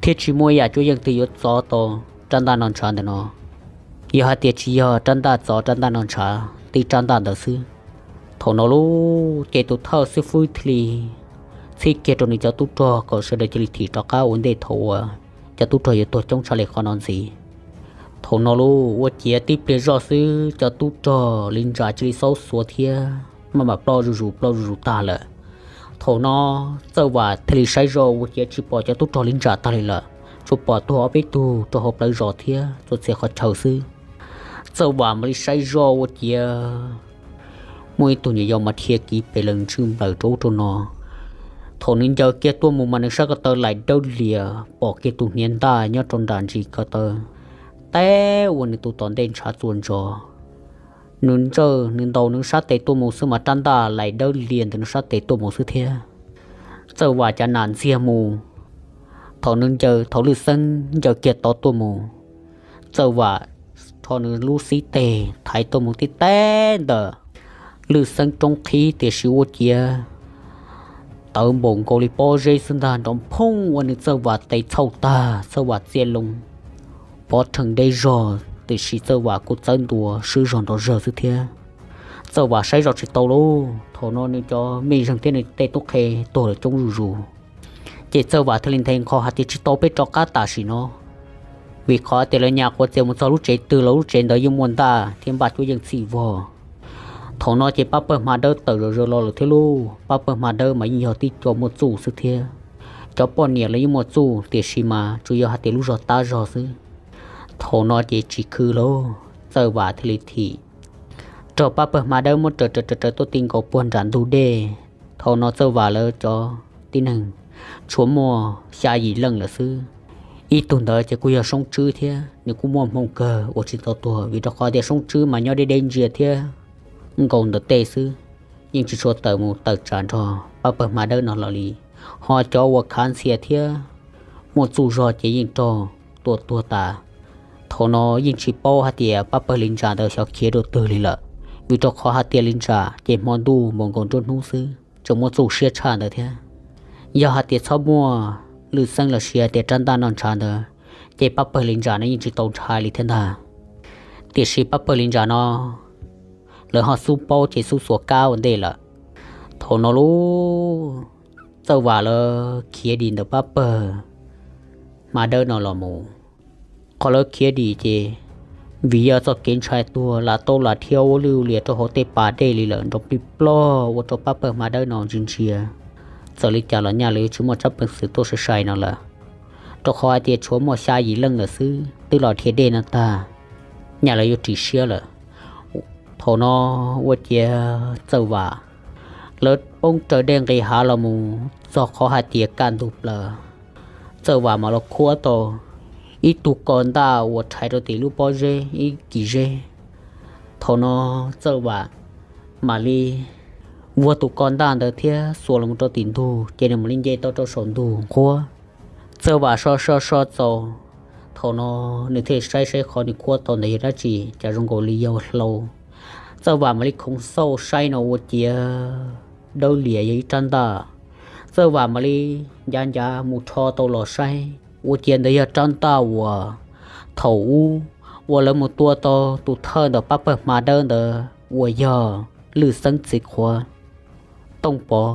thiab tsis muaj ib yam cuab yeej twg yuav txov tau rab ntaj noj ntshav ntawm no, yog hais tias tsis yog rab ntaj txov rab ntaj noj ntshav tib rab ntaj ntawd xwb. Thaum no lauj, ces tus thawj xib fwb thiaj li txhib kiag rau nws cov tub rog kom sawv daws cia li thim rov qab ua ntej thaum uas cov tub rog yuav tuag coob tshaj li qhov no ntxiv. Thaum no lauj, ua ciav tib pliag zoj xwb cov tub rog li ntsa cia li xaub xuav thiab maj mam ploj zuj zus ploj zuj zus tag lawm. Thaum no Txawj Vam thiaj li saib zoj ua ciav tsis pom cov tub rog li ntsa tag li lawm, tsuas pom tuag ob peb tug rau hauv plawv zos thiab txhua txhia qhov chaw xwb. Txawj Vam mam li saib zoj ua ciav muaj ib tug nyuam yaus mas dhia kiv pes lees ntswj nplaws rau ub rau no. Thaum nws ncaws kiag tuaj mus mas nws sab ko taw laim dawb lias pom kiag tus hniav ntaj nyob rau nram ntsis ko taw teb ua nws tus tom ntej ntshav txuas ntsos. Nws ntsawj nws ntaus nws sab tes tuaj mus xwb mas rab ntaj laim dawb lias ntawm nws sab tes tuaj mus xwb thiab. Txawj Vam cas nam ntxiag mus, thaum nws ncaws thaum Lwj Xeeb ncaws kiag tod tuaj mus, Txawj Vam rho nws lub xib teg thaiv tuaj mus tib teb ntawm Lwj Xeeb roob qhib tiam sis ua ciav tawv npaum nkaus li pob zeb xwb ntag, nrov phooj ua nws Txawj Vam tes txhauj tag, Txawj Vam txia loo pov rhees deb zog tiam sis Txawj Vam kuj txawb ntua swb zog nrov zawg xwb thiab. Txawj Vam saib zoj tsis tau lauj, thaum no nws cov mej zeeg thiab nws tej tub qhe tuag lawm coob zuj zus. Ces Txawj Vam thiaj li nthe nqho hais tias tsis tau, peb rov qab tam sim no, vim qhov tias lawv nyas quav txias mus txog lub tsev twg los lub tsev ntawd yeej muaj ntaj thiab npaj cuab yeej txhij vog. Thaum no ces pab pawg hma dawb tawm zom zaws los lawm thiab lauj, pab pawg hma dawb mas yeej yog tib co muaj txuj xwb thiab. Cov poj niam los yeej muaj txuj tiam sis mas tsuas yog hais tias lub zog tab zog xwb. Thaum no ces tsis khwv lauj, Txawj Vam thiaj li thim rau pab pawg hma dawb muab raws raws raws tuaj ti nkaus puag nram ntug dej. Thaum no Txawj Vam lawv cov tib neeg tshuav muaj xya yim leej lawm xwb. Ib tug ntawd ces kuj yog Soob Tswb thiab, nws kuj muaj hmoo kawg uas tsis tau tuag vim rau qhov tias Soob Tswb mas nyob deb deb ntsia thiab nkaus ntawm tej xwb, yeej tsis tshua tawm mus tawm tsam nrog pab pawg hma dawb no los li. Ho cov uas khav ntxhias thiab muaj txuj zog ces yeej raug tua tuag tas. Thaum no yeej tsis paub hais tias pab pawg Li Ntsa ntawd xyov khiav dua twg li lawm, vim rau qhov hais tias Li Ntsa ces hmo ntuj npaum nkaus nruab hnub xwb, tseem muaj txuj siab tshaj ntawd thiab. Yog hais tias txhob muaj Lwj Xeeb los sis hais tias rab ntaj noj ntshav ntawd, ces pab pawg Li Ntsa no yeej tsis tau ntshai li thiab ntag. Tiam sis pab pawg Li Ntsa no lawv ho xub paub ces xub xuas kab ua ntej lawm. Thaum no lub Txawj Vam lawv khiav dim ntawm pab pawg hma dawb no los mus. Qhov lawv khiav dim ces vim yog txoj kev ntshai tuag, lam tau lam dhia ua lwj ua liam rau hauv tej pas dej li lawm, nrov plig plog ua rau pab pawg hma dawb no ntsia ntsia. Txawm li cas los nyaj lawv yuav tsis muaj tsab peev xwm tuaj sai sai no lawm, rau qhov hais tias tshuav muaj xya yim leej lawm xwb, twb los dhia dej no tag, nyaj lawv yuav ris siab lawm. Thaum no ua ciav Txawj Vam lawv poob raws dej nqis hav los mus txog qhov hais tias kaj ntug plaws. Txawj Vam mam los khuab tau ib tug ko ntaj uas rhais rau tim lub pob zeb ib kis zeb. Thaum no Txawj Vam mam li vuag tus ko ntaj ntawd thiab xuas los rau tim ntug, ces nws mam li nce tau rau saum ntug nqhuab. Txawj Vam so so so txaus, thaum no nws thiaj saib saib qhov nws khuab tau ntawd yog dab tsi, cas zoo nkaus li yog hlau. Txawj Vam mam li khoov xauj saib no ua ciav dawb lias yog ib rab ntaj. Txawj Vam mam li ncav ncav mus rho tau los saib ua ciav ntawd yog rab ntaj uas thaum ub uas lawv mus tua tau tus thawj ntawm pab pawg hma dawb ntawd uas yog Lwj Xeeb txiv qhuav Tooj Pov,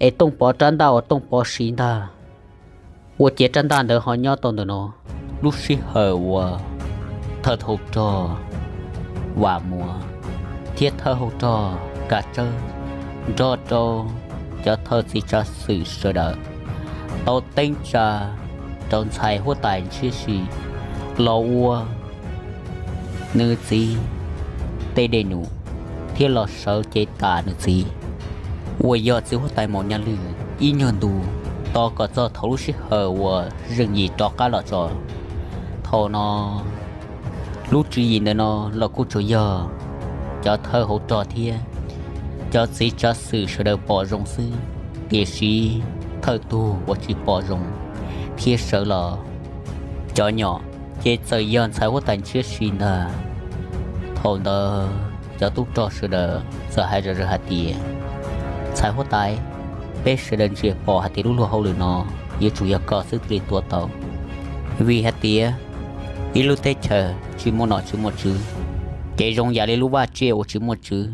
es Tooj Pov rab ntaj uas Tooj Pov siv ntag. Ua ciav rab ntaj ntawd ho nyob tau ntawm no. Lub sij hawm uas thawj hauv rog Vam Muas thiab thawj hauv rog Kav Tsawb nrog rau cov thawj txiv tsav xwm sawv daws tau teeb tsa rau ntxhais huab tais Ntshiab Si los ua nws txiv tej dej num thiab los sawv cev tas nws txiv uas yog txiv huab tais Maum Nyaj Lwj ib nyuag ntu, tos kom txog thaum lub sij hawm uas zeej yim rov qab los tso. Thaum no lub tswv yim ntawm no los kuj tsuas yog cov thawj hauv rog thiab cov txiv tsav xwm sawv daws pom zoo xwb, tiam sis thawj tug uas tsis pom zoo thiab sawv los cov nyom ces txawm yog ntxhais huab tais ntshiab si ntag. Thaum ntawd cov tub rog sawv daws txawm hais zom zaws hais tias, ntxhais huab tais, peb sawv daws ntsia pom hais tias lub luag hauj lwm no yuav tsum yog koj xwb thiaj li tuav tau, vim hais tias ib lub teb chaws tsis muaj nom tsis muaj tswv ces zoo yam li lub vaj tsiaj uas tsis muaj tswv,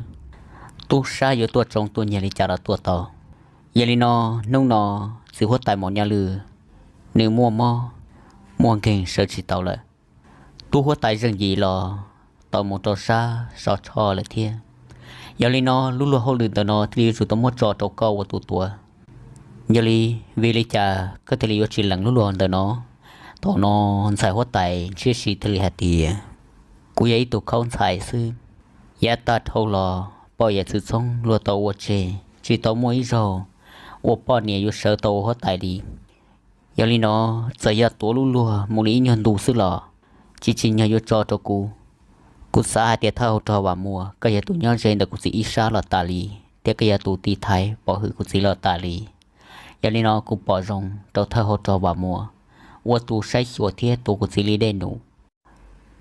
tub sab yuav tuaj tsoo tuaj nyiag li cas los tuaj tau. Yog li no, hnub no txiv huab tais Maum Nyaj Lwj nws muaj mob muaj nkeeg sawv tsis tau lawm. Tub huab tais Zeej Yim los tau mus rau sab Sov Tshoj lawm thiab. Yog li no lub luag hauj lwm ntawm no thiaj li yuav tsum tau muab tso rau koj ua tus tuav. Yog li, vim li cas koj thiaj li yuav tsis lees lub luag ntawm no? Thaum no ntxhais huab tais ntshiab si thiaj li hais tias, kuv yog ib tug khaub ntxhais xwb, yav tag dhau los poj yawm txwv txhoob luag tau ua tseg, tsis tau muaj ib zaug uas poj niam yuav sawv tau ua huab tais li. Yog li no, txawm yog tuav lub luag mus li ib nyuag ntu xwb los tsis tsim nyog yuav tso rau kuv. Kuv xav hais tias thawj hauv rog Vam Muas, koj yog tus nyob ze ntawm kuv txiv ib sab los tas li, thiab koj yog tus tiv thaiv pov hwm kuv txiv los tas li. Yog li no kuv pom zoo rau thawj hauv rog Vam Muas ua tus saib xyuas thiab tuav kuv txiv li dej num.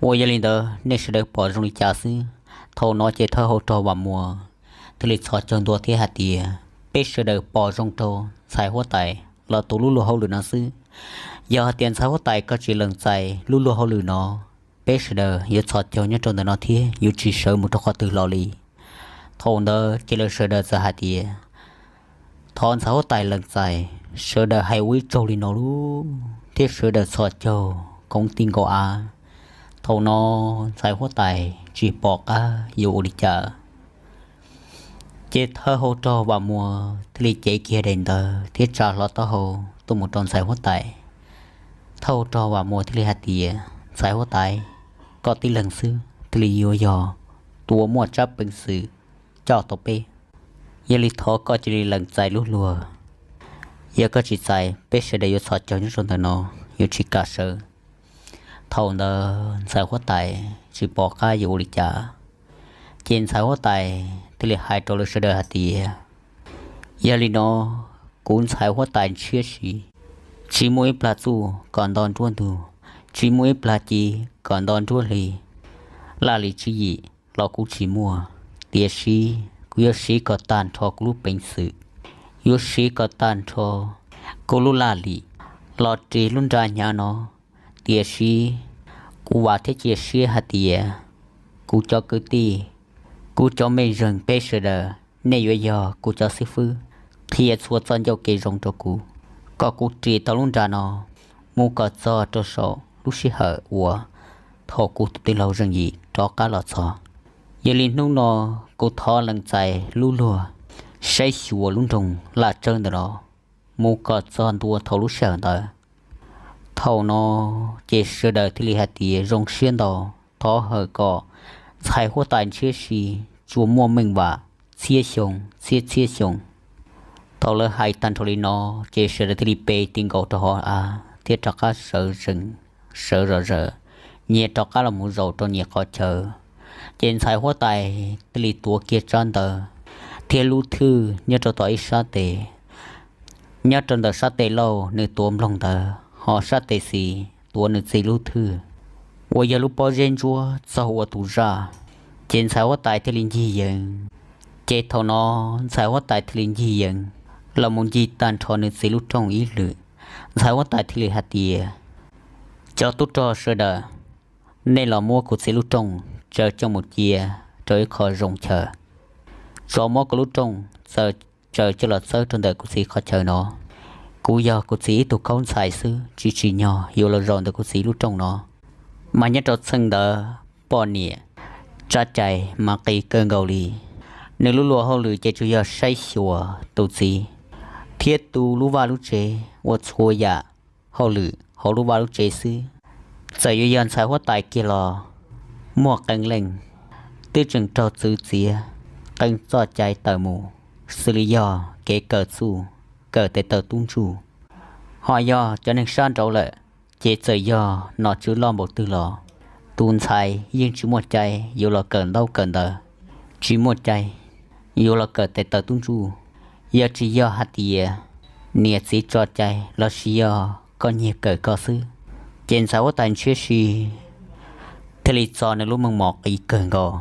Uas yog li ntawd nej sawv daws pom zoo li cas xwb? Thaum no ces thawj hauv rog Vam Muas thiaj li txhos caug ntua thiab hais tias, peb sawv daws pom zoo rau ntxhais huab tais los tus lub luag hauj lwm no xwb. Yog hais tias ntxhais huab tais koj tsis lees txais lub luag hauj lwm no, peb sawv daws yuav txhos caug nyob rau ntawm no thiab yuav tsis sawv mus rau qhov twg los li. Thaum ntawd ces lawv sawv daws txawm hais tias, thov ntxhais huab tais lees txais. Sawv daws hais ua ib tsaug li no lub thiab sawv daws txhos caug koov ti nkaus av. Thaum no ntxhais huab tais tsis pom qab yuav ua li cas, ces thawj hauv rog Vam Muas thiaj li cev kiag daim ntawv thiab tsa hlo taub hau tuaj mus rau ntxhais huab tais. Thawj hauv rog Vam Muas thiaj li hais tias, ntxhais huab tais, koj tib leeg xwb thiaj li yuav yog tus uas muaj tsab peev xwm coj tau peb. Yog li thov koj cia li lees txais lub luag. Yog koj tsis txais, peb sawv daws yuav txhos caug nyob rau ntawm no, yuav tsis kam sawv. Thaum ntawd ntxhais huab tais tsis pom qab yuav ua li cas, ces ntxhais huab tais thiaj li hais rau lawv sawv daws hais tias, yog li no, kuv ntxhais huab tais ntshiab si, tsis muaj ib plag txuj kom nto nruab ntug, tsis muaj ib plag ci kom nto nruab hli. Laj lim tswv yim los kuv tsis muaj, tiam sis kuv yuav siv kom tag nrho kuv lub peev xwm, yuav siv kom tag nrho kuv lub laj lim los ris lub nra hnyav no. Tiam sis kuv vam thiab cia siab hais tias kuv cov kwv tij, kuv cov mej zeeg peb sawv daws, nej yuav yog kuv cov xib fwb qhia txhua txoj ncauj kev zoo rau kuv, kom kuv ris tau lub nra no mus kom txog rau saum lub sij hawm uas thaum kuv tus tij laug Zeej Yim rov qab los txog. Yog li hnub no kuv thov lees txais lub luag saib xyuas lub nroog Laj Tsawb ntawm no mus kom txog ntua thaum lub sij hawm ntawd. Thaum no ces sawv daws thiaj li hais tias zoo siab ntau, thov hawm kom ntxhais huab tais ntshiab si tsuas muaj meej vam txhiab xyoo txhiab txhiab xyoo. Thaum lawv hais tag nrho li no, ces sawv daws thiaj li pe ti nkaus rau hauv av thiab rov qab sawv zom zaws, nyias rov qab los mus zaum rau nyias qhov chaw. Ces ntxhais huab tais thiaj li tuav kiag tsab ntawv thiab lub thwj nyob rau tom ib sab tes. Nyob rau ntawm sab tes laug nws tuav nploog ntawv, ho sab tes xis tuav nws txiv lub thwj uas yog lub pob zeb ntsuab txaug ua tus zaj. Ces ntxhais huab tais thiaj li ncig yees. Ces thaum no ntxhais huab tais thiaj li ncig yees los mus ncig tag nrho nws txiv lub rooj ib lwm. Ntxhais huab tais thiaj li hais tias, cov tub rog sawv daws, nej los muab kuv txiv lub rooj tsaws coj mus cia rau ib qho zoo chaw. Tso muab kuv lub rooj txaws, tsaws coj los txawb rau ntawm kuv txiv qhov chaw no. Kuv yog kuv txiv ib tug khaub ntxhais xwb, tsis tsim nyog yuav los zaum ntawm kuv txiv lub rooj no. Mas nyob rau txheej ntawd poj niam tsab cai mas qis kawg nkaus li. Nws lub luag hauj lwm ces tsuas yog saib xyuas tus txiv thiab tu lub vaj lub tsev, ua txhua yam hauj lwm hauv lub vaj lub tsev xwb. Txawm yuav yog ntxhais huab tais kiag los muaj qee leej twb tseem raug txwv txiav qee txoj cai tawm mus, xws li yog kev kawm txuj, kawm tes taw tub ntsuj, ho yog cov neeg sab nraud lawm, ces txawm yog nom tswv loj npaum twg los tus ntxhais yeej tsis muaj cai yuav los kawm ntaub kawm ntawv, tsis muaj cai yuav los kawm tes taw tub ntsuj. Yog tsis yog hais tias niam txiv tso cai los sis yog koj nyiag kawm koj xwb, ces ntxhais huab tais ntshiab si thiaj li txo nws lub meej mom qis kawg nkaus.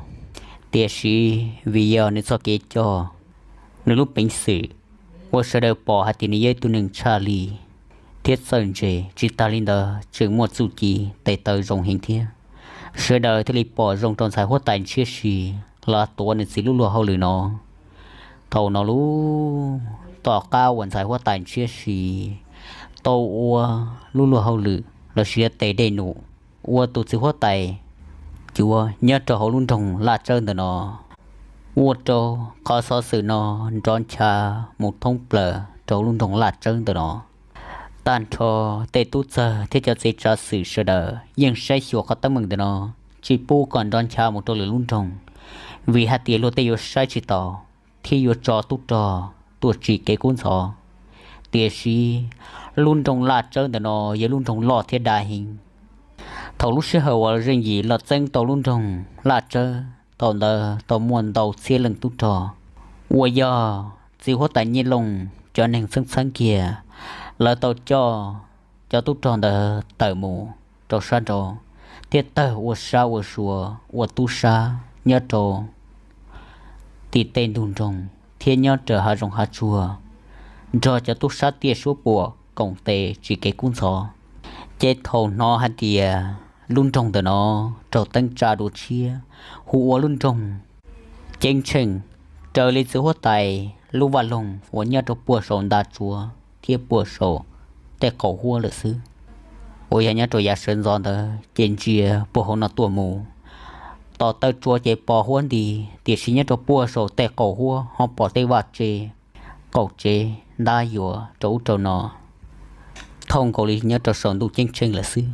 Tiam sis vim yog nws txoj kev coj, nws lub peev xwm ua sawv daws pom hais tias nws yog ib tug neeg tshaj li thiab txawj ntse, tsis tas li ntawd tseem muaj txuj ci tes taw zoo heev thiab. Sawv daws thiaj li pom zoo rau ntxhais huab tais ntshiab si los tuav nws txiv lub luag hauj lwm no. Thaum no lub tom qab uas ntxhais huab tais ntshiab si tau ua lub luag hauj lwm los sis tes dej num ua tus txiv huab tais cuav nyob rau hauv lub nroog Laj Tsawb ntawm no, ua rau qhov xov xwm no nrov ncha mus thoob plaws rau lub nroog Laj Tsawb ntawm no. Tag nrho tej tub txawg thiab cov txiv tsav xwm sawv daws yeej saib xyuas qhov teeb meem ntawm no, tsis pub kom nrov ncha mus rau lwm lub nroog, vim hais tias luag tej yuav saib tsis taus thiab yuav tso tub rog tuaj tsim kev kub ntxhov. Tiam sis lub nroog Laj Tsawb ntawm no yog lub nroog loj thiab dav heev. Thaum lub sij hawm uas Zeej Yim los txeeb tau lub nroog Laj Tsawb, thaum ntawd tau muaj ntau txhiab leej tub rog uas yog txiv huab tais Nyiaj Looj cov neeg txheeb txheeb kiag, lawv tau coj cov tub rog ntawd tawm mus rau sab nraud thiab tawg ua sab ua sua ua tub sab nyob rau tim tej ntug nroog thiab nyob raws hav zoov hav tsuag, nrog cov tub sab tiaj suab puam koom tes tsim kev kub ntxhov. Ces thaum hnov hais tias lub nroog ntawm no raug teeb tsa dua tshiab, hu ua lub nroog Ceeb Tsheej, raws li txiv huab tais lub vaj loog uas nyob rau puag saum nta tsuav thiab puag saum tej qaum huab lawm xwb. Uas yog nyob rau yav sawv ntxov ntawd ces ntsia puag hauv no tuaj mus, tom taw tsuav ces pos huab nti, tiam sis nyob rau puag saum tej qaum huab ho pom tej vaj tse, qaum tsev ntab yuav rau ub rau no, thooj nkaus li nyob rau saum ntuj ceeb tsheej lawm xwb.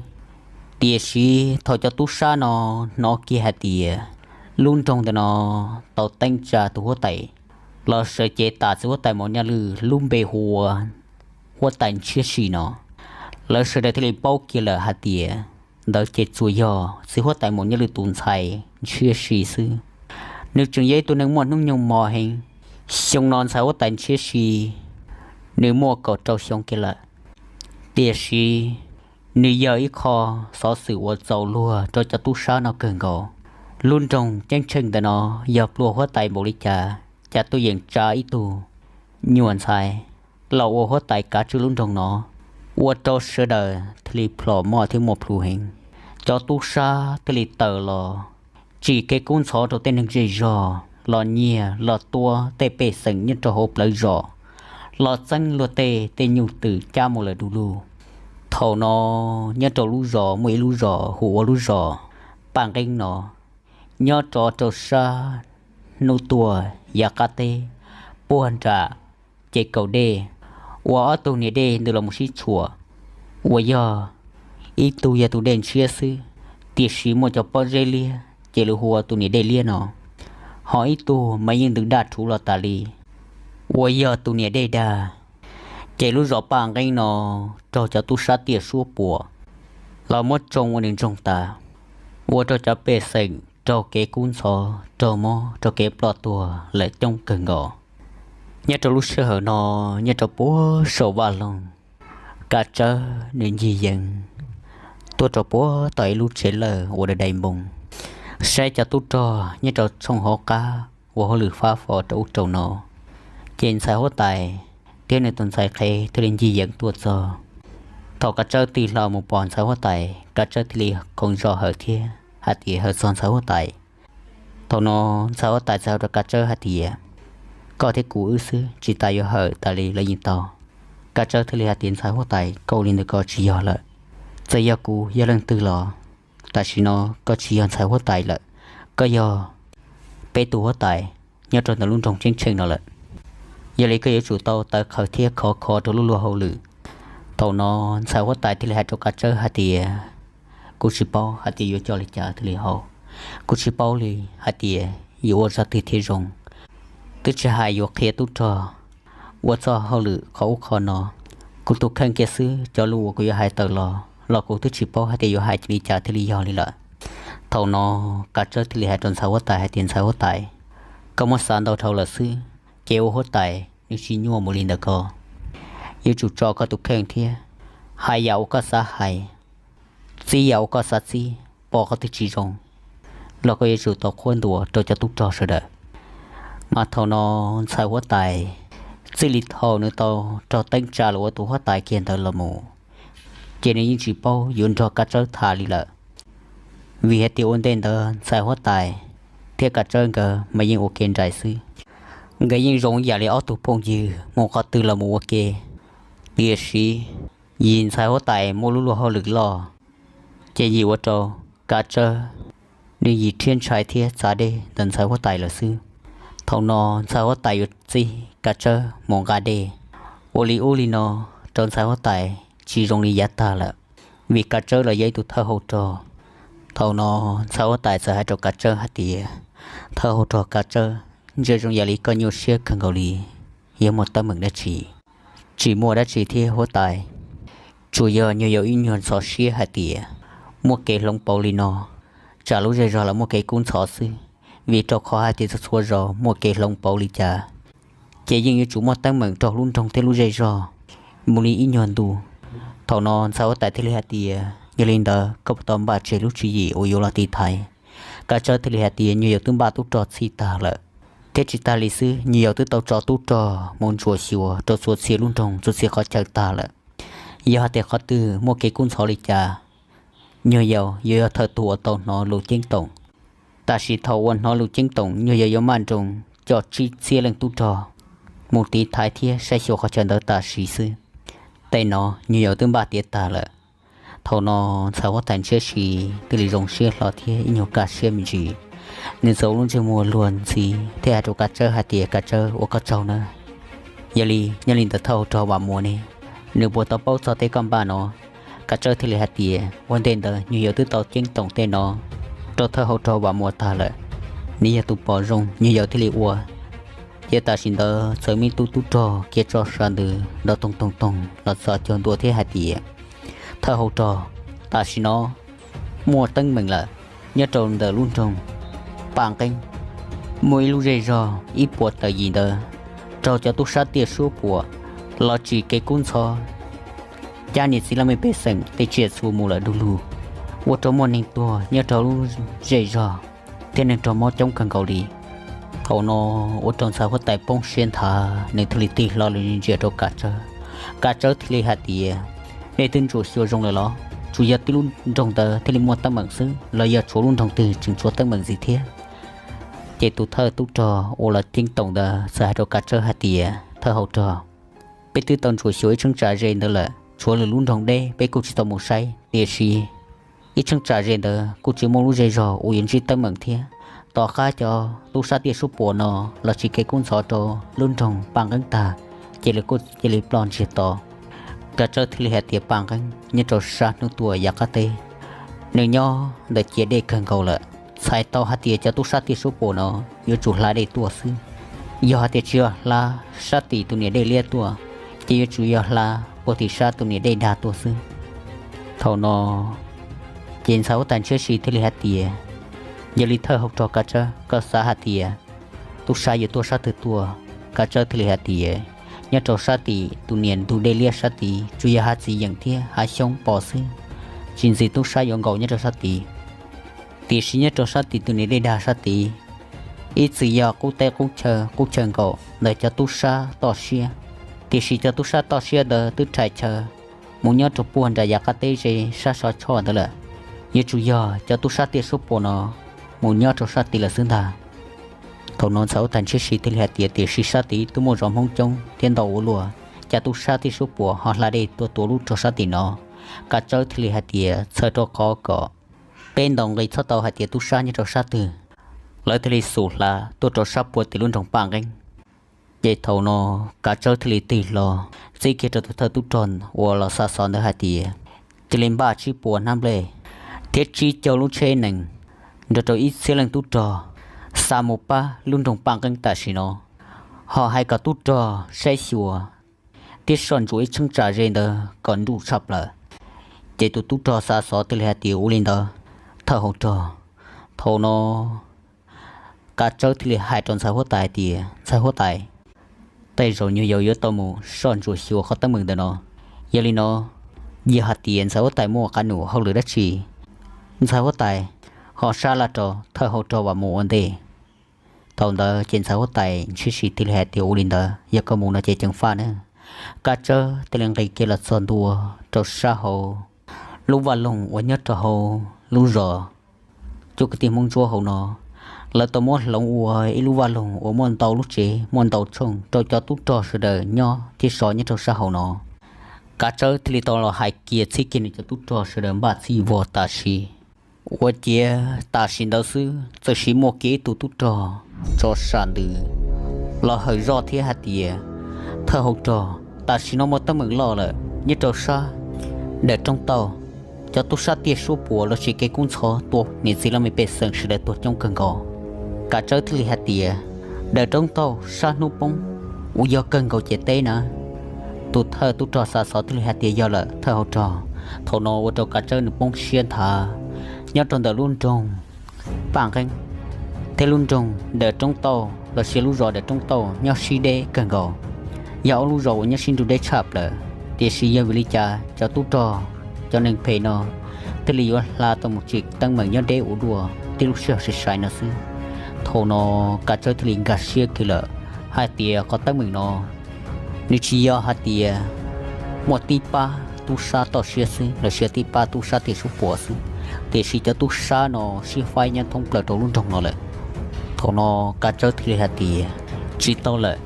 Tiam sis thaum cov tub sab no hnov kiag hais tias lub nroog ntawm no tau teeb tsa tus huab tais los sawv cev tas txiv huab tais Maum Nyaj Lwj lub npe hu ua huab tais Ntshiab Si no, lawv sawv daws thiaj li paub kiag lawm hais tias ntawd ces tsuas yog txiv huab tais Maum Nyaj Lwj tus ntxhais Ntshiab Si xwb. Nws tseem yog ib tug neeg muaj hnub nyoog mos heev. Xyoo no ntxhais huab tais Ntshiab Si nws muaj kaum rau xyoo kiag lawm, tiam sis nws yog ib qho xov xwm uas txaus luag rau cov tub sab no kawg nkaus. Lub nroog Ceeb Tsheej ntawm no yog plua huab tais npaum li cas, cas tuaj yeem tsa ib tug nyuam ntxhais los ua huab tais kav tswj lub nroog no, ua rau sawv daws thiaj li plhom moj thiab muaj plhus heev. Cov tub sab thiaj li tawm los tsim kev kub ntxhov rau tej neeg zej zog los nyiag los tua tej pej xeem nyob rau hauv plawv zos, los txeeb luag tej tej nyuj twm cab mus lawm du lug. Thaum no nyob rau lub zos muaj ib lub zos hu ua lub zos Paj Nqeeb no, nyob rov rau sab hnub tuaj yav qab teb puag nram ces kaum dej uas ob tug niam dej ntws los mus sib tshuam, uas yog ib tug yog tus dej ntshiab xwb, tiam sis muaj cov pob zeb liab ces lawv hu ua tus niam dej liab no, ho ib tug mas yeej ntws daj rhuv los tas li, uas yog tus niam dej dag. Ces lub zos Paj Nqeeb no raug cov tub sab tiaj suab puam los muab tsoo ua nws ntsoog tas, ua rau cov pej xeem raug kev kub ntxhov, raug mob, raug kev ploj tuag lawm coob kawg nkaus. Nyob rau lub sij hawm no, nyob rau puag saum vaj loog, Kav Tsawb nws ncig yees tuaj rau puag tom ib lub tsev lawj ua dai dai npoo, saib cov tub rog nyob rau tshooj hauv qab ua hauj lwm fab fo rau ub rau no. Ces ntxhais huab tais thiab nws tus ntxhais qhev thiaj li ncig yees tuaj txog. Thaum Kav Tsawb tig hlo mus pom ntxhais huab tais, Kav Tsawb thiaj li khoov zog hawm thiab hais tias, Hawm txog ntxhais huab tais. Thaum no ntxhais huab tais txawm hais rau Kav Tsawb hais tias, Koj thiab kuv wb xwb, tsis tas yuav hawm tas li lawv yeej tau. Kav Tsawb thiaj li hais tias, Ntxhais huab tais, koj ua li ntawd ko tsis yog lawm. Txawm yog kuv yog leej twg los tam sim no koj tsis yog ntxhais huab tais lawm, koj yog peb tus huab tais nyob rau ntawm lub nroog Ceeb Tsheej no lawm. Yog li koj yuav tsum tau tawv qhawv thiab khov kho rau lub luag hauj lwm. Thaum no ntxhais huab tais thiaj li hais rau Kav Tsawb hais tias, Kuv tsis paub hais tias yuav coj li cas thiaj li haum. Kuv tsis paub li hais tias yuav ua zaj twg thiaj zoo. Twb tsis hais yuav qhia tub rog ua txoj hauj lwm qhov ub qhov no, kuv tus kheej kiag xwb cov lus uas kuv yuav hais tawm los los kuv twb tsis paub hais tias yuav hais li cas thiaj li yog li lawm. Thaum no Kav Tsawb thiaj li hais rau ntxhais huab tais hais tias, Ntxhais huab tais, Koj muab xav ntau dhau lawm xwb, ces ua huab tais nws tsis nyuaj mus li ntawd ko. Yuav tsum tso koj tus kheej thiab hais yam uas koj xav hais, txib yam uas koj xav txib, pom qhov twg tsis zoo los koj yuav tsum tau qhuab ntuas rau cov tub rog sawv daws. Mas thaum no ntxhais huab tais txij li thaum nws tau raug teeb tsa los ua tus huab tais kiag ntawd los mus, ces nws yeej tsis paub yuav nrog Kav Tsawb tham li lawm. Vim hais tias ua ntej ntawd ntxhais huab tais thiab Kav Tsawb nkawd mas yeej ua ke nraim xwb. Nkawd yeej zoo yam li ob tug phooj ywg mus qhov twg los mus ua ke. Tiam sis yim ntxhais huab tais muaj lub luag hauj lwm loj, ces yim ua rau Kav Tsawb nws yim rhiab ntshai thiab txav dej ntawm ntxhais huab tais lawm xwb. Thaum no ntxhais huab tais yuav txib Kav Tsawb mus nqa dej, ua li ub li no rau ntxhais huab tais tsis zoo li yav tag lawm, vim Kav Tsawb los yog ib tug thawj hauv rog. Thaum no ntxhais huab tais txawm hais rau Kav Tsawb hais tias, thawj hauv rog Kav Tsawb, ntshe zoo yam li koj nyuaj siab kawg nkaus li, yog muaj teeb meem dab tsi? Tsis muaj dab tsi thiab huab tais, tsuas yog nyuag yaus ib nyuag ntxhov siab hais tias muaj kev hloov pauv li no, tsam lub zej zog los muaj kev kub ntxhov xwb. Vim rau qhov hais tias txhua txhua zaus muaj kev hloov pauv li cas, ces yeej yuav tsum muaj teeb meem rau lub nroog thiab lub zej zog mus li ib nyuag ntu. Thaum no ntxhais huab tais thiaj li hais tias, yog li ntawd koj puas tau npaj tseg lub tswv yim uas yuav los tiv thaiv? Kav Tsawb thiaj li hais tias nyuag yaus twb npaj tub rog txhij tag lawm, thiab tsis tag li xwb, nyuag yaus twb tau tso tub rog mus ntsuam xyuas rau txhua txhia lub nroog txhua txhia qhov chaw tag lawm. Yog hais tias qhov twg muaj kev kub ntxhov li cas, nyuag yaus yuav yog thawj tug uas tau hnov lus ceeb toom. Tam sim thaum uas hnov lus ceeb toom nyuag yaus yuav maj nroos coj tsib txhiab leej tub rog mus tiv thaiv thiab saib xyuas qhov chaw ntawd tam sim xwb. Tej no nyuag yaus twb npaj tiav tag lawm. Thaum no ntxhais huab tais ntshiab si thiaj li zoo siab hlo thiab ib nyuag kaj siab me ntsis. Nws txawm ua lub ntsej muag luag ntxhi thiab hais rau Kav Tsawb hais tias, Kav Tsawb, ua koj tsaug nawb. Yog li nyob li ntawm thawj hauv rog Vam Muas ne, nws puas tau paub txog tej koj npaj no? Kav Tsawb thiaj li hais tias, ua ntej ntawd nyuag yaus twb tau ceeb toom tej no rau thawj hauv rog Vam Muas tag lawm. Nws yog tus pom zoo, nyuag yaus thiaj li ua. Ces tam sim ntawd txawm muaj ib tug tub rog khiav tso sas ntws nrov toog toog toog los txog cuag ntua thiab hais tias, thawj hauv rog, tam sim no muaj teeb meem lawm. Nyob rau ntawm lub nroog Paj Nqeeb, muaj ib lub zej zog ib puas tawm yim ntawd raug cov tub sab tiaj suab puam los tsim kev kub ntxhov, cab niam txiv laj mej pej xeem tej tsiaj txhu mus lawm du lug, ua rau muaj neeg tuag nyob rau lub zej zog thiab neeg raug mob coob kawg nkaus li. Thaum no ua rau ntxhais huab tais poob siab nthav, nws thiaj li tig hlo los ntsia rau Kav Tsawb. Kav Tsawb thiaj li hais tias, nej twb ntsuam xyuas zoo lawm los? Tsuas yog tib lub nroog ntawd thiaj li muaj teeb meem xwb los yog tshuav lub nroog twg tseem tshuav teeb meem ntxiv thiab? Ces tus thawj tub rog uas los ceeb toom ntawd txawm hais rau Kav Tsawb hais tias, thawj hauv rog, peb twb tau ntsuam xyuas ib cheeb tsam ze ntawd lawm, tshuav lwm lub nroog deb peb kuj tsis tau mus saib, tiam sis ib cheeb tsam ze ntawd kuj tsis muaj lub zej zog uas yuav ntsib teeb meem thiab. Tom qab cov tub sab tiaj suab puam no los tsim kev kub ntxhov rau lub nroog Paj Nqeeb tag, ces lawv kuj cia li ploj ntsiag to. Kav Tsawb thiaj li hais tias Paj Nqeeb nyob rau sab hnub tuaj yav qab teb, nws nyob ntawm ciam dej kawg nkaus lawm. Txhais tau hais tias cov tub sab tiaj suab puam no yuav tsum hla dej tuaj xwb. Yog hais tias tsis yog hla sab tim tus niam dej liab tuaj, ces yuav tsum yog hla puag tim sab tus niam dej dag tuaj xwb. Thaum no ces ntxhais huab tais ntshiab si thiaj li hais tias, yog li thawj hauv rog Kav Tsawb, koj xav hais tias tub sab yuav tuaj sab twg tuaj? Kav Tsawb thiaj li hais tias, nyob rau sab tim tus niam ntug dej liab sab tid tsuas yog hav txiv yeem thiab hav xyoob pos xwb, tsis ntxim tub sab yuav nkaum nyob rau sab tid. Tiam sis nyob rau sab tim tus niam dej dag sab tid, ib txwm yog qub teb qub chaw, qub chaw nkaum ntawm cov tub sab toj siab, tiam sis cov tub sab toj siab ntawd twb rhais chaw mus nyob rau puag nram yav qab teb ze sab so choj ntawd lawm. Yuav tsum yog cov tub sab tiaj suab puam no mus nyob rau sab tid lawm xwb ntag. Thaum no ntxhais huab tais ntshiab si thiaj li hais tias, tiam sis sab tid twb muaj zos Hmoob coob thiab ntau ua luaj, cas tub sab tiaj suab puam ho hla dej tuaj tua lub rog sab tim no? Kav Tsawb thiaj li hais tias, txhawm rau qhov kom peb ntaus nqi txhob tau hais tias tub sab nyob rau sab twg, lawv thiaj li xub hla tuaj rau sab puag tim lub nroog Paj Nqeeb. Ces thaum no Kav Tsawb thiaj li tig hlo txib kiag rau tus thawj tub rog uas los xa xov ntawd hais tias, cia li npaj tsib puas hnab nplej thiab tsib caug lub tsheb nees nrog rau ib txhiab leej tub rog xa mus pab lub nroog Paj Nqeeb tam sim no, ho hais kom tub rog saib xyuas thiab soj ntsuam ib cheeb tsam ze ntawd kom nruj tshaj plaws. Ces tus tub rog xa xov thiaj li hais tias, ua li ntawd thawj hauv rog. Thaum no Kav Tsawb thiaj li hais rau ntxhais huab tais tias, Ntxhais huab tais, tej zaum nyuag yaus yuav tau mus soj ntsuam xyuas qhov teeb meem ntawm no. Yog li no, yog hais tias ntxhais huab tais muaj qab num hauj lwm dab tsi, ntxhais huab tais ho sab laj rau thawj hauv rog Vam Muas ua ntej. Thaum ntawd ces ntxhais huab tais ntshiab si thiaj li hais tias, Ua li ntawd yog koj mus no ces ceev faj nawb. Kav Tsawb thiaj li nqis kiag los txog ntua rau sab hauv lub vaj loog uas nyob rau hauv lub zos Cub Kwv Tij Hmoob Ntsuab hauv no. Lawv tau muab hloov ua ib lub vaj loog uas muaj ntau lub tsev muaj ntau tshooj rau cov tub rog sawv daws nyob thiab so nyob rau sab hauv no. Kav Tsawb thiaj li tau los hais kiag txhib kiag nws cov tub rog sawv daws npaj txhij vog tam sim. Ua ciav tam sim ntawd xwb txawm sim muaj kiag ib tug tub rog tso sam ntws los hawm zoj thiab hais tias, Thawj hauv rog, tam sim no muaj teeb meem loj lawm nyob rau sab dawm roob tauj. Cov tub sab tiaj suab puam los sis kev kub ntxhov tua niam txiv laj mej pej xeem sawv daws tuag coob kawg nkaus. Kav Tsawb thiaj li hais tias, Dawm roob tauj sab hnub poob, ua yog kawg nkaus ces teb na. Tus thawj tub rog xa xov thiaj li hais tias, Yog lawm thawj hauv rog. Thaum no ua rau Kav Tsawb nws poob siab nthav. Nyob rau ntawm lub nroog Paj Nqeeb thiab lub nroog dawm roob tauj los sis lub zos dawm roob tauj nyob sib deb kawg nkaus, yog ob lub zos uas nyob sib nrug deb tshaj plaws. Tiam sis yog vim li cas cov tub rog, cov neeg phem no thiaj li yuav hla tau mus tsim teeb meem nyob deb ua luaj tib lub sij hawm sai sai no xwb. Thaum no Kav Tsawb thiaj li nkag siab kiag lawm hais tias qhov teeb meem no nws tsis yog hais tias muaj tib pab tub sab toj siab xwb los sis tib pab tub sab tiaj suab puam xwb, tiam sis cov tub sab no sib faib nyob thoob plaws rau lub nroog no lawm. Thaum no Kav Tsawb thiaj li hais tias, Tsis tau lawm,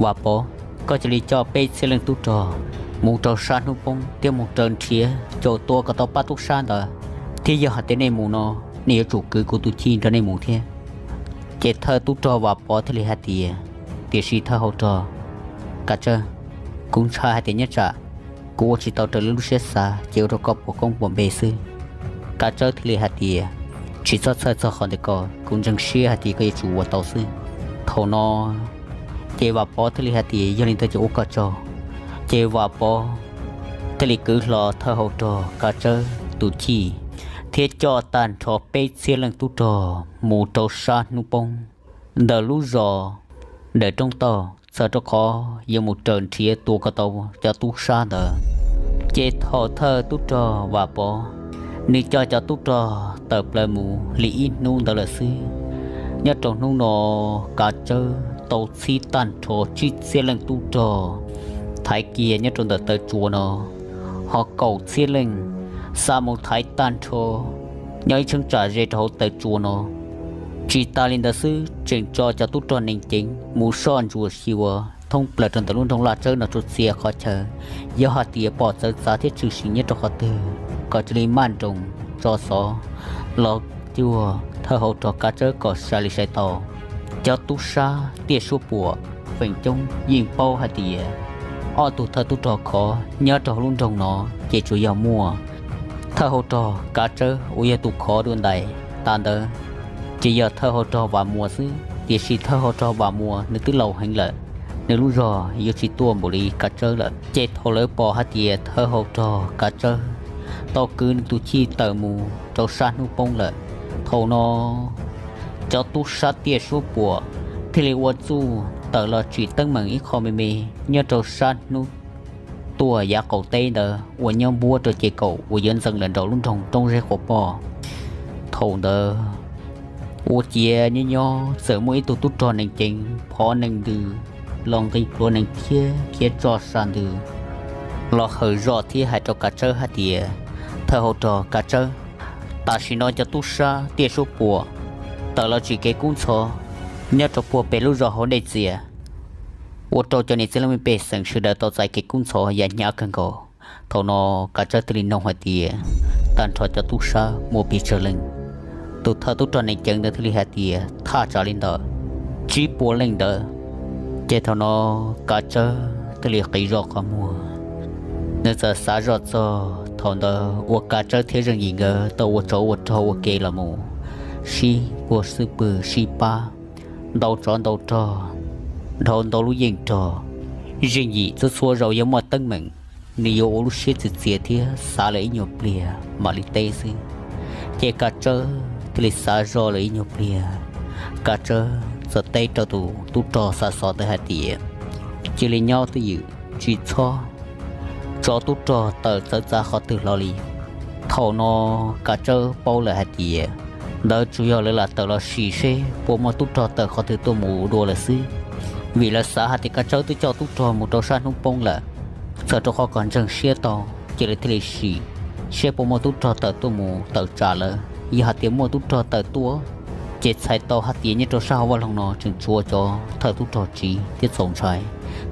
Vam Pov, koj cia li coj peb txhiab leej tub rog mus rau sab hnub poob thiab mus raws nrhiav caum tua kom tau pab tub sab ntawd, thiab yog hais tias nej mus no, nej yuav tsum kwv kuv tus chij nrog nej mus thiab. Ces thawj tub rog Vam Pov thiaj li hais tias, Tiam sis thawj hauv rog Kav Tsawb, kuv ntshai hais tias nyob tsam kuv ua tsis tau raws li lub siab xav ces ua rau koj puas koob puas npe xwb. Kav Tsawb thiaj li hais tias, Tsis txhob txhawj txog qhov ntawd ko, kuv ntseeg siab hais tias koj yuav tsum ua tau xwb. Thaum no ces Vam Pov thiaj li hais tias, Yog li ntawd ces ua koj tsaug. Ces Vam Pov thiaj li kwv hlo thawj hauv rog Kav Tsawb tus chij thiab coj tag nrho peb txhiab leej tub rog mus rau sab hnub poob ntawm lub zos dawm roob tauj txog rau qhov yuav mus raws nrhiav tua kom tau cov tub sab ntawd. Ces thaum thawj tub rog Vam Pov nws coj cov tub rog tawm plaws mus li ib hnub ntawd lawm xwb, nyob rau hnub no Kav Tsawb tau txhib tag nrho tsib txhiab leej tub rog thaiv kiag nyob rau ntawm taw tsua no, ho kaum txhiab leej xa mus thaiv tag nrho nyob ib cheeb tsam ze rau hauv taw tsua no. Tsis tas li ntawd xwb, tseem tso cov tub rog neeg ceev mus soj ntsuam xyuas thoob plaws rau ntawm lub nroog Laj Tsawb no txhua txhia qhov chaw, yog hais tias pom txawv txav thiab tshwm sim nyob rau qhov twg kom cia li maj nroos tso xov los cuag thawj hauv rog Kav Tsawb kom sai li sai tau. Cov tub sab tiaj suab puam feem coob yeej paub hais tias ob tug thawj tub rog khov nyob rau hauv lub nroog no ces tsuas yog muaj thawj hauv rog Kav Tsawb uas yog tus khov dua ntais tas ntawd, ces yog thawj hauv rog Vam Muas xwb. Tiam sis thawj hauv rog Vam Muas nws twb laus heev lawm, nws lub zog yuav tsis tuaj npaum li Kav Tsawb lawm. Ces thaum lawv pom hais tias thawj hauv rog Kav Tsawb tau kwv nws tus chij tawm mus rau sab hnub poob lawm, thaum no cov tub sab tiaj suab puam thiaj li ua txuj tawm los tsim teeb meem ib qho me me nyob rau sab hnub tuaj yav qaum teb ntawd uas nyob npuab rau ces kaum uas yuav ntxeev lawm nraum lub nroog Roob Zeb Quav Poj. Thaum ntawd ua ciav nyob nyob txawm muaj ib tug tub rog neeg ceev phov neeg ntws los nqis pluav neeg thiab khiav tso sa ntws los hawm zoj thiab hais rau Kav Tsawb hais tias, Thawj hauv rog Kav Tsawb, tam sim no cov tub sab tiaj suab puam tawm los tsim kev kub ntxhov nyob rau puag pem lub zos hauv dej txias, ua rau cov niam txiv leej me pej xeem sawv daws tau txais kev kub ntxhov yam hnyav kawg nkaus. Thaum no Kav Tsawb thiaj li noog hais tias, Tag nrho cov tub sab muaj pes tsawg leej? Tus thawj tub rog neeg ceev ntawd thiaj li hais tias, Thaj tsam li ntawm tsib puas leej ntawd. Ces thaum no Kav Tsawb thiaj li qis zog qhov muag, nws txawm xav zoj txog thaum ntawd uas Kav Tsawb thiab Zeej Yim nkawd tau ua tsov ua rog ua ke los mus, sib puag xwb pwg sib pab, ntau tsov ntau rog, dhau ntau lub yeej rog. Zeej Yim txhua txhua zaus yog muaj teeb meem, nws yuav ua lub siab txias txias thiab xav lawm ib nyuag pliag mam li teb xwb. Ces Kav Tsawb thiaj li xav zoj lawm ib nyuag pliag, Kav Tsawb txawm teb rau tus tub rog xa xov ntawd hais tias, cia li nyob twj ywm, tsis txhob tso tub rog tawm txawv txav qhov twg hlo li. Thaum no Kav Tsawb paub lawm hais tias ntawd tsuas yog lawv lam tawm los sim seb puas muaj tub rog tawm qhov twg tuaj mus dua lawm xwb, vim lawv xav hais tias Kav Tsawb twb coj tub rog mus rau sab hnub poob lawm. Txawm rau qhov kom ntseeg siab tau, ces lawv thiaj li sim seb puas muaj tub rog tawm tuaj mus tawm tsam lawv. Yog hais tias muaj tub rog tawm tuaj, ces txhais tau hais tias nyob rau sab hauv vaj loog no tseem tshuav cov thawj tub rog tsiv thiab txaus ntshai.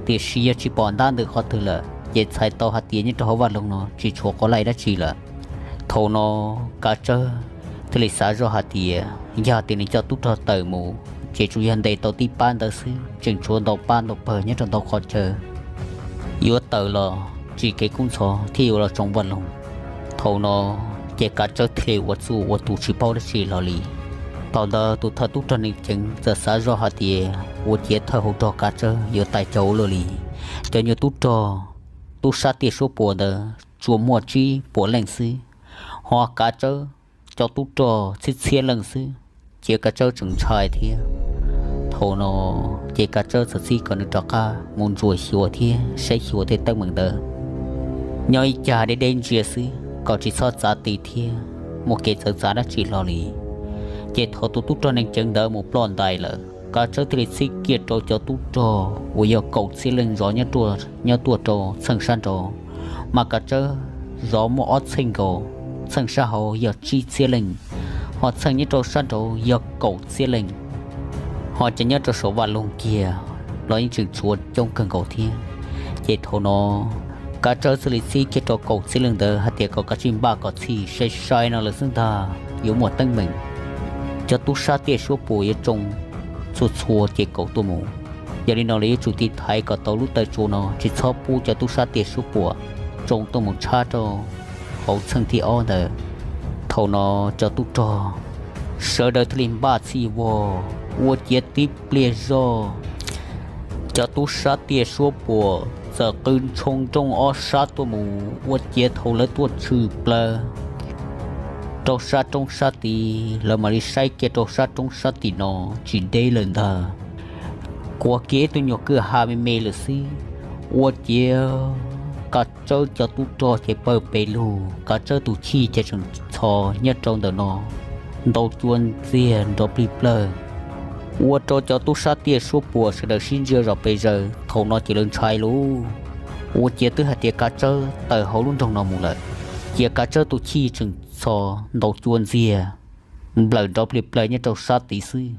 Tiam sis yog tsis pom ntab ntws qhov twg lawm, ces txhais tau hais tias nyob rau hauv vaj loog no tsis tshuav quav laij dab tsi lawm. Thaum no Kav Tsawb thiaj li xav zoj hais tias yog tias nws coj tub rog tawm mus, ces tsuas yog ntes tau tib pab ntawd xwb, tseem tshuav ntau pab ntau pawg nyob rau ntau qhov chaw. Yuav tawm los tsis kev kub ntxhov thiab yuav los tsoo vaj loog. Thaum no ces Kav Tsawb thiaj li ua txuj ua tus tsis paub dab tsi hlo li. Thaum ntawd tus thawj tub rog neeg ceev txawm xav zoj hais tias ua ciav thawj hauv rog Kav Tsawb yuav tawm cov ua luaj li. Cov nyuag tub rog tub sab tiaj suab puam ntawd tsuas muaj tsib puas leej xwb, ho Kav Tsawb cov tub rog txhiab txhiab leej xwb, ces Kav Tsawb tseem ntshai thiab. Thaum no ces Kav Tsawb txawm txib kom nws rov qab mus ntsuas xyuas thiab saib xyuas tej teeb meem ntawd nyob ib cag deb deb ntsia xwb kom tsis txhob txav ti thiab muaj kev txawv txav dab tsi hlo li. Ces thaum tus tub rog neeg ceev ntawd mus ploj ntais lawm, Kav Tsawb thiaj li txib kiag rau cov tub rog uas yog kaum txhiab leej zov nyob tuaj rau txheej sab nraud, mas Kav Tsawb zov muaj ob txheej nkaus, txheej sab hauv yog tsib txhiab leej, ho txheej nyob rau sab nraud yog kaum txhiab leej. Ho cov nyob rau saum vaj loog kiag los yeej tseem tshuav coob kawg nkaus thiab. Ces thaum no Kav Tsawb thiaj li txib kiag rau kaum txhiab leej ntawd hais tias kom kav tsij npaj kom txhij, sai sai no lawm xwb ntag yuav muaj teeb meem. Cov tub sab tiaj suab puam yuav tsoo txhua txhua ces kaum tuaj mus. Yog li no lawv yuav tsum tiv thaiv kom tau lub taw tsua no tsis txhob pub cov tub sab tiaj suab puam tsoo tuaj mus tshab rau hauv txheej thib ob ntawd. Thaum no cov tub rog sawv daws thiaj li npaj txhij vog ua ciav tib pliag zog, cov tub sab tiaj suab puam txawm qw ntshoo nrooj ob sab tuaj mus ua ciav thaum lawv tuaj tshwm plaws rau sab roob sab tid, lawv mam li saib kiag rau sab roob sab tim no tsis deb lawm ntag, kuav kiag ib tug nyuag kwj ha me me lawm xwb. Ua ciav Kav Tsawb cov tub rog ces pawg pes lug, Kav Tsawb tus chij ces tseem txhos nyob rau ntawm no, ntaus cua ntxiag nrov plig plawg, ua rau cov tub sab tiaj suab puam sawv daws sib ntsia zom pes zaws. Thaum no ces lawv ntshai lauj, ua ciav twb hais tias Kav Tsawb tawm hauv lub nroog no mus lawm, cia Kav Tsawb tus chij tseem txhos ntaus cua ntxiag nplawm nrov plig plawg nyob rau sab tid xwb,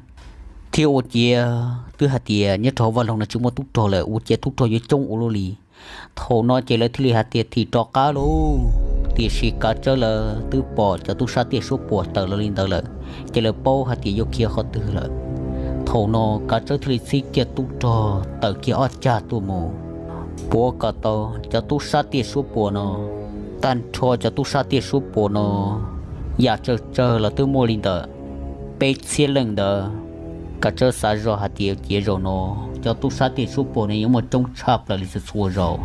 thiab ua ciav twb hais tias nyob rau hauv vaj loog no tsis muaj tub rog lawm, ua ciav tub rog yuav coob ua luaj li. Thaum no ces lawv thiaj li hais tias thim rov qab lauj, tiam sis Kav Tsawb lawv twb pom cov tub sab tiaj suab puam tawm los li ntawd lawm, ces lawv paub hais tias yuav khiav qhov twg lawm. Thaum no Kav Tsawb thiaj li txib kiag tub rog tawm kiag ob cag tuaj mus puav kom tau cov tub sab tiaj suab puam no. Tag nrho cov tub sab tiaj suab puam no yam tsawg tsawg los twb muaj li ntawm peb txhiab leej ntawd. Kav Tsawb xav zoj hais tias cia zaum no cov tub sab tiaj suab puam no yuav muaj coob tshaj plaws li txhua txhua zaus.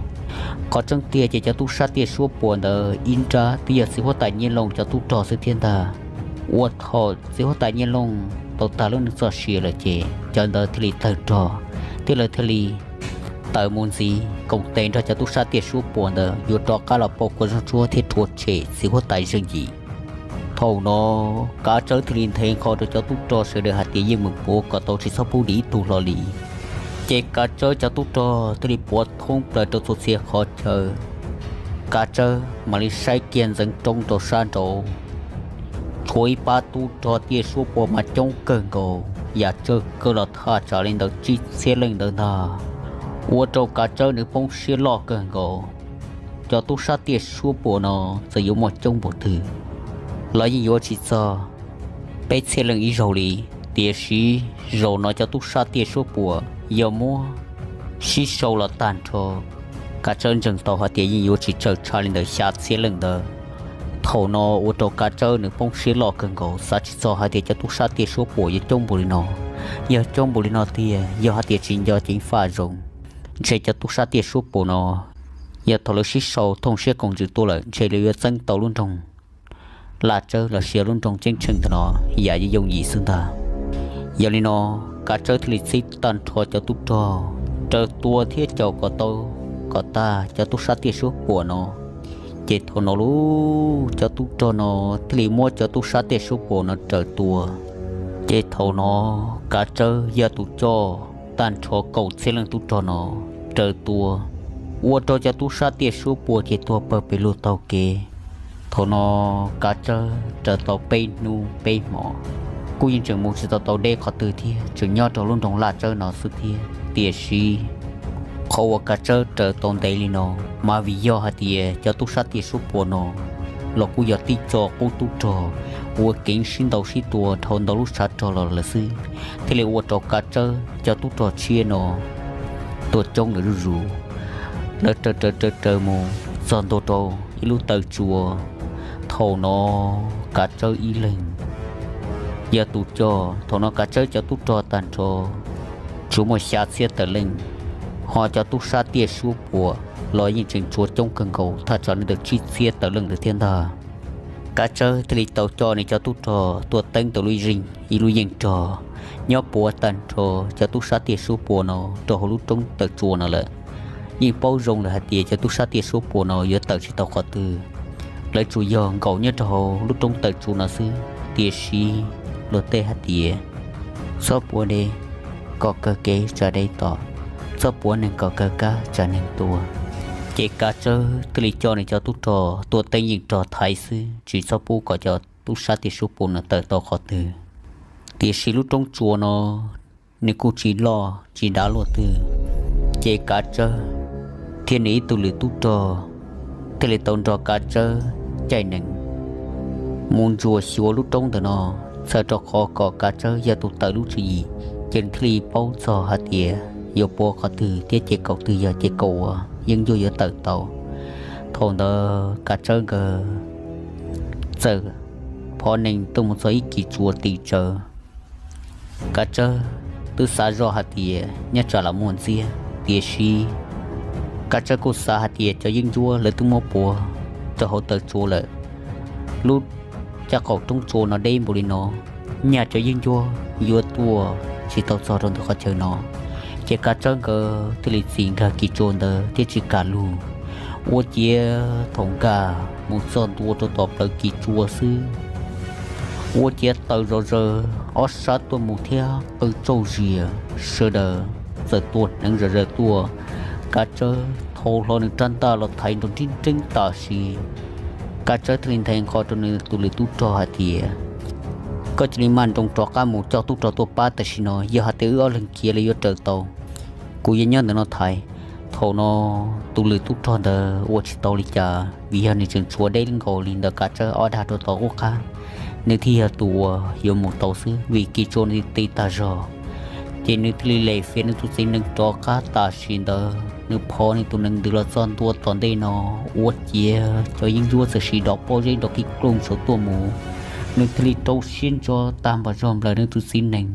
Qhov tseeb tiag ces cov tub sab tiaj suab puam ntawd ib nrab twb yog txiv huab tais Nyiaj Looj cov tub rog xwb thiab ntag. Ua thaum txiv huab tais Nyiaj Looj tau tag lub neej txoj sia lawm ces cov ntawd thiaj li tawg rog, thiab lawv thiaj li tawm mus ntxiv koom tes nrog cov tub sab tiaj suab puam ntawd yuav rov qab los pauj kua zaub tsuab thiab rhuav tshem txiv huab tais Zeej Yim. Thaum no Kav Tsawb thiaj li nthe nqho rau cov tub rog sawv daws hais tias yeej meem puav kom tau tsis txhob pub nws ib tug hlo li. Ces Kav Tsawb cov tub rog thiaj li puav thoob plaws rau txhua txhia qhov chaw. Kav Tsawb mam li saib kiag ntxeev roob rau sab nraud, tshuav ib pab tub rog tiaj suab puam mas coob kawg nkaus, yam tsawg kawg los thaj tsam li ntawd tsib txhiab leej ntawd ntag. Ua rau Kav Tsawb nws poob siab loj kawg nkaus. Cov tub sab tiaj suab puam no txawm yuav muaj coob npaum twg los yeej yuav tsis txog peb txhiab leej ib zaug li, tiam sis zaum no cov tub sab tiaj suab puam yog muab sib sau los tag nrho, Kav Tsawb ntseeg tau hais tias yeej yuav tsis tsawg tshaj li ntawm xya txhiab leej ntawd. Thaum no ua rau Kav Tsawb nws poob siab loj kawg nkaus, xav tsis txog hais tias cov tub sab tiaj suab puam yuav coob npaum li no. Yog coob npaum li no tiag, yog hais tias tsis nco ceev faj zoo, ntshe cov tub sab tiaj suab puam no yog thaum lawv sib sau thooj siab koom ntsws tuaj lawm ntshe lawv yuav txeeb tau lub nroog Laj Tsawb los sis lub nroog Ceeb Tsheej ntawm no yam yooj yim xwb ntag. Yog li no, Kav Tsawb thiaj li txib tag nrho cov tub rog raws tua thiab caum kom tau kom tag cov tub sab tiaj suab puam no. Ces thaum no lub cov tub rog no thiaj li muab cov tub sab tiaj suab puam no raws tua. Ces thaum no Kav Tsawb yog tus coj tag nrho kaum txhiab leej tub rog no raws tua, ua rau cov tub sab tiaj suab puam ces tuag pawg pes lug taug kev. Thaum no Kav Tsawb raws tau peb hnub peb hmo, kuj yeej tseem mus tsis tau tau deb qhov twg thiab, tseem nyob rau lub nroog Laj Tsawb no xwb thiab. Tiam sis qhov uas Kav Tsawb raws tau ntev li no, mas vim yog hais tias cov tub sab tiaj suab puam no los kuj yog tib co qub tub rog ua kev sib ntaus sib tua dhau ntau lub tshav rog los lawm xwb, thiaj li ua rau Kav Tsawb cov tub rog tshiab no tuaj coob lawm zuj zus. Lawv raws raws raws raws mus txog ntua rau ib lub taw tsua. Thaum no Kav Tsawb ib leeg yog tus coj. Thaum no Kav Tsawb cov tub rog tag nrho tsuas muaj xya txhiab tawm leej, ho cov tub sab tiaj suab puam los yeej tseem tshuav coob kawg nkaus thaj tsam li ntawm tsib txhiab tawm leej ntawd thiab ntag. Kav Tsawb thiaj li tau coj nws cov tub rog tuaj teeb tau lub zeej ib lub yeej rog nyob puav tag nrho cov tub sab tiaj suab puam no rau hauv lub roob taw tsua no lawm. Yeej paub zoo lawm hais tias cov tub sab tiaj suab puam no yuav tawm tsis tau qhov twg, lawv tsuas yog nkaum nyob rau hauv lub roob taw tsua no xwb. Tiam sis luag tej hais tias txhob puav dej kom kawg kev tsam dej tom, txhob puav neeg kom kawg kab tsam neeg tuag. Ces Kav Tsawb thiaj li coj nws cov tub rog tuaj teeb yeej rog thaiv xwb, tsis txhob pub kom cov tub sab tiaj suab puam no tawm tau qhov twg. Tiam sis lub roob tsua no nws kuj tsis loj tsis dav luaj twg, ces Kav Tsawb thiab nws ib tug lwm tub rog thiaj li tau nrog Kav Tsawb caij nees mus ntsuas xyuas lub roob ntawm no, txhawm rau qhov kom Kav Tsawb yog tus tawm lub tswv yim, ces nws thiaj li paub txog hais tias yuav puav qhov twg thiab ces kaum twg yog ces kaum uas yeeb ncuab yuav tawm tau. Thaum ntawd Kav Tsawb nkawd txawm phov nees tuaj mus txog ib kis tsua tim tsawv. Kav Tsawb twb xav zoj hais tias nyob tsam los muaj ntxiab, tiam sis Kav Tsawb kuj xav hais tias cov yeeb ncuab lawv twb muab puav rau hauv taw tsua lawm. Lub caj qaum roob tsua no deb npaum li no, nyaj cov yeeb ncuab yuav tuaj tsis tau txog rau ntawm qhov chaw no. Ces Kav Tsawb nkawd thiaj li txis nkag kis tsua ntawd thiab tsis kam lug. Ua ciav thaum nkag mus txog ntua rau tom plawv kis tsua xwb, ua ciav taws zom zaws ob sab tuaj mus thiab qw tsauj zias, sawv daws txawm tua hneev zom zaws tuaj. Kav Tsawb thau hlo nws rab ntaj los thaiv nrov nreeb nreeb tam sim. Kav Tsawb thiaj li nthe nqho rau nws tus lwm tub rog hais tias, koj cia li maj nroos rov qab mus coj tub rog tuaj pab tam sim no, yog hais tias wb ob leeg khiav li yuav raws tau, kuv yuav nyob ntawm no thaiv. Thaum no tus lwm tub rog ntawd ua tsis tau li cas vim yog nws tseem tshuav deb nkaus li ntawm Kav Tsawb ob dag rau tom qub qab, nws thiaj yog tus uas yuav mus tau xwb vim kis tsua nws ti tag zog. Ces nws thiaj li lem fiav nws tus txiv nees rov qab tam sim ntawd, nws phov nws tus nees ntws los txog ntua tom ntej no, ua ciav cov yeeb ncuab txawm sim dov pob zeb nrov kij klooj saum tuaj mus. Nws thiaj li rau siab ntso tag npam zog nplawm nws tus txiv nees.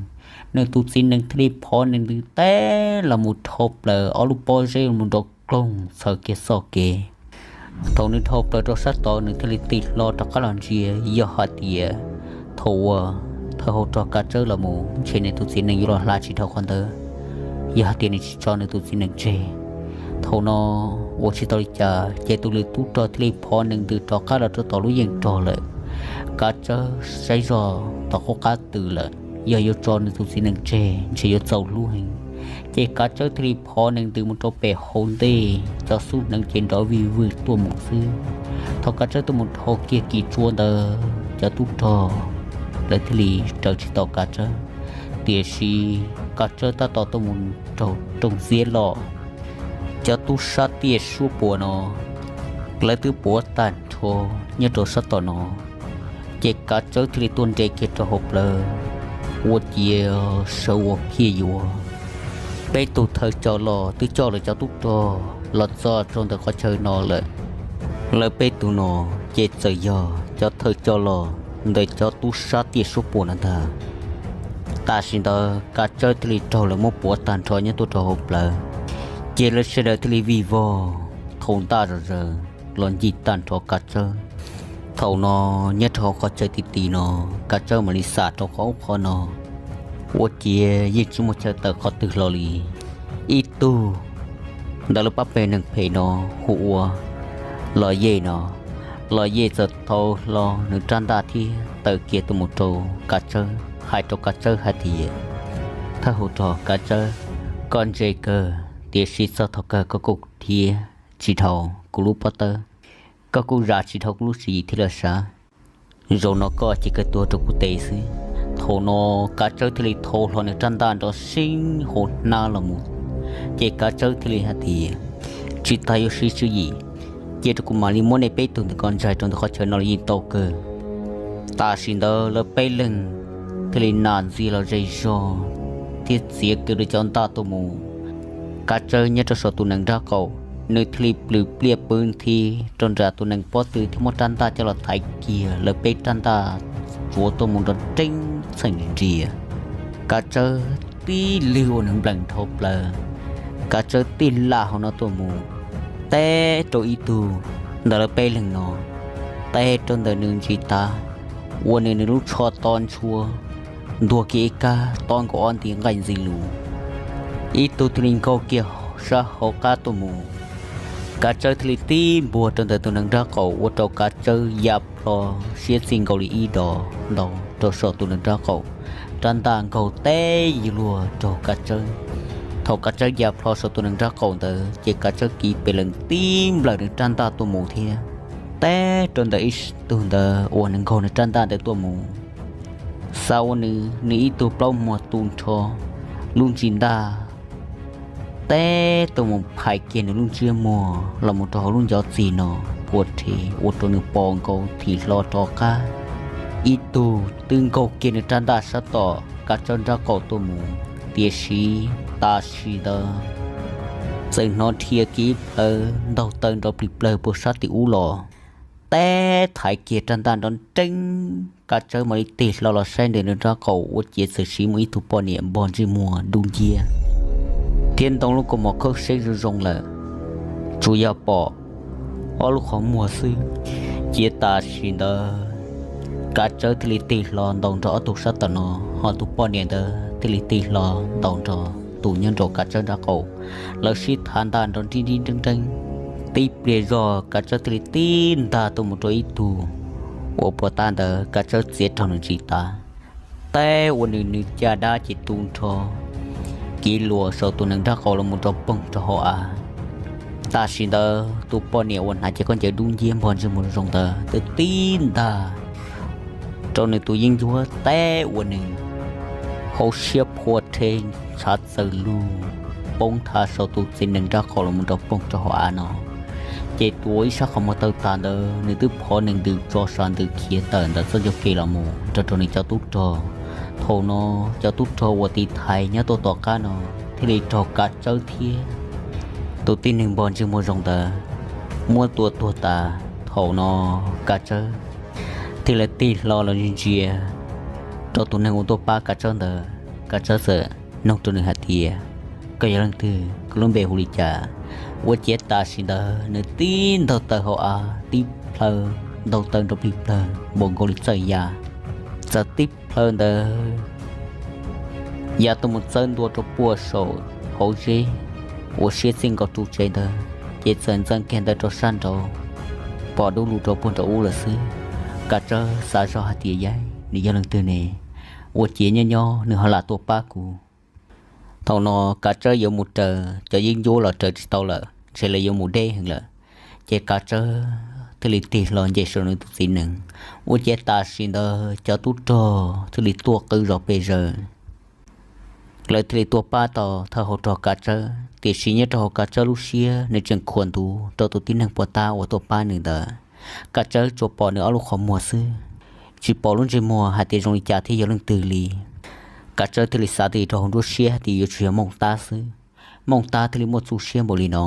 Nws tus txiv nees thiaj li phov nws ntws teb los mus dhau plaws ob lub pob zeb mus nrov kloog txhawv kiag txoj kev. Thaum nws dhau plaws rau sab tod nws thiaj li tig hlo rov qab los ntsia, yog hais tias thaum uas thawj hauv rog Kav Tsawb los mus ntshe nws tus txiv nees yuav los hla tsis dhau qhov ntawd, yog hais tias nws tsis tso nws tus txiv nees tseg. Thaum no ua tsis tau li cas ces tus lwm tub rog thiaj li phov nees ntws rov qab los rau tom lub yeej rog lawm. Kav Tsawb saib zog tom qub qab twm lawm, yog yuav tso nws tus txiv nees tseg ntshe yuav txaus hlub heev. Ces Kav Tsawb thiaj li phov nees ntws mus rau pem hauv ntej, cov xub hneev ces nrov vij vwj tuaj mus xwb. Thaum Kav Tsawb tuaj mus dhau kiag kis tsua ntawd, cov tub rog lawv thiaj li raws tsis tau Kav Tsawb. Tiam sis Kav Tsawb tab tom tuaj mus raug rooj txiab loj. Cov tub sab tiaj suab puam no lawv twb puav tag nrho nyob rau sab tom no, ces Kav Tsawb thiaj li tuaj nres kiag rau hauv plawv, ua ciav sawv ua phiaj yuav. Peb tug thawj coj loj twb coj lawv cov tub rog los txog rau ntawm qhov chaw no lawm. Lawv peb tug no ces txawm yog cov thawj coj loj ntawm cov tub sab tiaj suab puam no ntag. Tam sim ntawd Kav Tsawb thiaj li raug lawv muab puav tag nrho nyob tuaj rau hauv plawv, ces lawv sawv daws thiaj li vij vog thau ntaj zom zaws los ncig tag nrho Kav Tsawb. Thaum no nyob rau hauv qhov chaw ti ti no, Kav Tsawb mam li xam rau qhov ub qhov no, ua ciav yeej tsis muaj chaw tawm qhov twg los li. Ib tug ntawm lub pab peg neeg phem no hu ua Los Yej no, Los Yej txawm thau hlo nws rab ntaj thiab tawm kiag tuaj mus rau Kav Tsawb, hais rau Kav Tsawb hais tias, thawj hauv rog Kav Tsawb, koj ntse kawg, tiam sis txog thaum kawg koj kuj thiab tsis dhau kuv lub pob tawb, koj kuj zam tsis dhau kuv lub tswv yim thiab lawm sav. Zaum no koj cia kawg tuag rau kuv tes xwb. Thaum no Kav Tsawb thiaj li thau hlo nws rab ntaj nrov seeb hauv hnab los mus, ces Kav Tsawb thiaj li hais tias, tsis tas yuav siv tswv yim, cia rau kuv mam li muab nej peb tug ntawm ko ntsaig rau ntawm qhov chaw no los yeej tau kawg. Tam sim ntawd lawv peb leeg thiaj li nam ntxias los zej zog thiab txiav kiag lawv cov ntaj tuaj mus. Kav Tsawb nyob rau saum tus nees nraub qaum, nws thiaj li plhws pliaj pw nthi rau nram tus nees pob tw thiab muab rab ntaj coj los thaiv kiag lawv peb rab ntaj tsuav tuaj mus nrov nreeb txheej nrias. Kav Tsawb tib lwg uas nws npleem dhau plaws, Kav Tsawb tib lam hauv no tuaj mus, teb rau ib tug ntawm lawv peb leeg no, teb rau ntawm nws ntsis tav, ua nws nws lub tsho to ntshua, ntuag kiag ib kab tob nkaus ob nti nqaij ntxi lus. Ib tug thiaj li nkaug kiag sab hauv qab tuaj mus. Kav Tsawb thiaj li tib npuag rau ntawm tus nees nraub qaum ua rau Kav Tsawb ya plho siab txij nkaus li ib dos ntau rau saum tus nees nraub qaum. Rab ntaj nkaug teb yuav luag raug Kav Tsawb. Thaum Kav Tsawb ya plho saum tus nees nraub qaum ntawd ces Kav Tsawb kiv pes lees tib nplawm nws rab ntaj tuaj mus thiab teb rau ntawm ib tug ntawd uas nws nkaug nws rab ntaj ntawd tuaj mus. Xav ua nws, nws ib tug plaub muag tu nrho, lub ntsis ntaj teb tuaj mus phais kiag nws lub ntsiab muag los mus rau hauv lub ncov txig no, puas rhe ua rau nws pom nkaus thim hlo rov qab. Ib tug twb nkaug kiag nws rab ntaj sab tom Kav Tsawb nraub qaum tuaj mus, tiam sis tam sim ntawd txawm hnov dhia kiag ib plhaw ntaug taw nrov plig plawg puag sab tim ub los, teb thaiv kiag rab ntaj nrov nreeb. Kav Tsawb mam li tig hlo los saib ntawm nws nraub qaum ua ciav txawm siv mus ib tug poj niam npog ntsej muag dub nciab thiab ntoo lub kaus mom khaub seb zoo zoo lawm, tsuas yog pom ob lub qhov muag xwb. Ces tam sim ntawd Kav Tsawb thiaj li tig hlo ntaus nrog ob tug sab tom no, ho tus poj niam ntawd thiaj li tig hlo ntaus nrog tus nyob nraum Kav Tsawb nraub qaum. Lawv sib thav ntaj nrov nrib nrib nreeb nreeb. Tib pliag zog Kav Tsawb thiaj li tib ntag tuaj mus rau ib tug uas puas tab ntawd Kav Tsawb txiav raug nws ntsis tav, teb ua nws nws caj dab ces tu nrho kiv luas saum tus nees nraub qaum los mus rau poog rau hauv av. Tam sim ntawd tus poj niam uas hnav cev khaub ncaws dub nciab npog ntsej muag zoo ntawd twb tib ntag rau nws tus yeeb ncuab, teb ua nws hauv siab phua rhe ntshav txawm lug poob thav saum tus txiv nees nraub qaum los mus rau poog rau hauv av no. Ces tus uas ib sab qhov muag tawg tas ntawd nws twb phov nws ntws tso sav ntws khiav tawm ntawm txoj ncauj ke los mus nrog rau nws cov tub rog. Thaum no cov tub rog uas tiv thaiv nyob tuaj tom qab no thiaj li raug Kav Tsawb thiab tus tib neeg npog ntsej muag zoo ntawd muab tua tuag tas. Thaum no Kav Tsawb thiaj li tig hlo los ntsia rau tus neeg uas tuaj pab Kav Tsawb ntawd. Kav Tsawb txawm nug rau nws hais tias, koj yog leej twg, koj lub npe hu li cas? Ua ciav tam sim ntawd nws tib ntaug taw hauv av, tib plhaw ntaug taw nrov plig plawg npaum nkaus li txawj ya. Txawm tib plhaw ntawd ya tuaj mus txawb ntua rau puag saum hauv zeb uas siab txij nkaus ru tsev ntawd, ces txawm ntxeev kiag ntawd rau sab nraud, pom dub lug rau puag nraum ub lawm xwb. Kav Tsawb xav zog hais tias, yaig, nws yog leej twg ne? Ua ciav nyob nyob nws ho lam tuaj pab kuv. Thaum no Kav Tsawb yuav mus raws cov yeeb ncuab los raws tsis tau lawm, ntshe lawv yuav mus deb heev lawm. Ces Kav Tsawb thiaj li tig hlo nce saum nws tus txiv nees. Ua ciav tam sim ntawd cov tub rog thiaj li tuaj qw zom pes zaws, lawv thiaj li tuaj pab tau thawj hauv rog Kav Tsawb. Tiam sis nyob rau hauv Kav Tsawb lub siab nws tseem khuam ntuv rau tus tib neeg puas tab uas tuaj pab nws ntawd. Kav Tsawb tsuas pom nws ob lub qhov muag xwb, tsis pom lub ntsej muag hais tias zoo li cas thiab yog leej twg li. Kav Tsawb thiaj li xav twj ywm rau hauv nruab siab hais tias yuav tsum yog Mooj Tab xwb. Mooj Tab thiaj li muaj txuj siab npaum li no.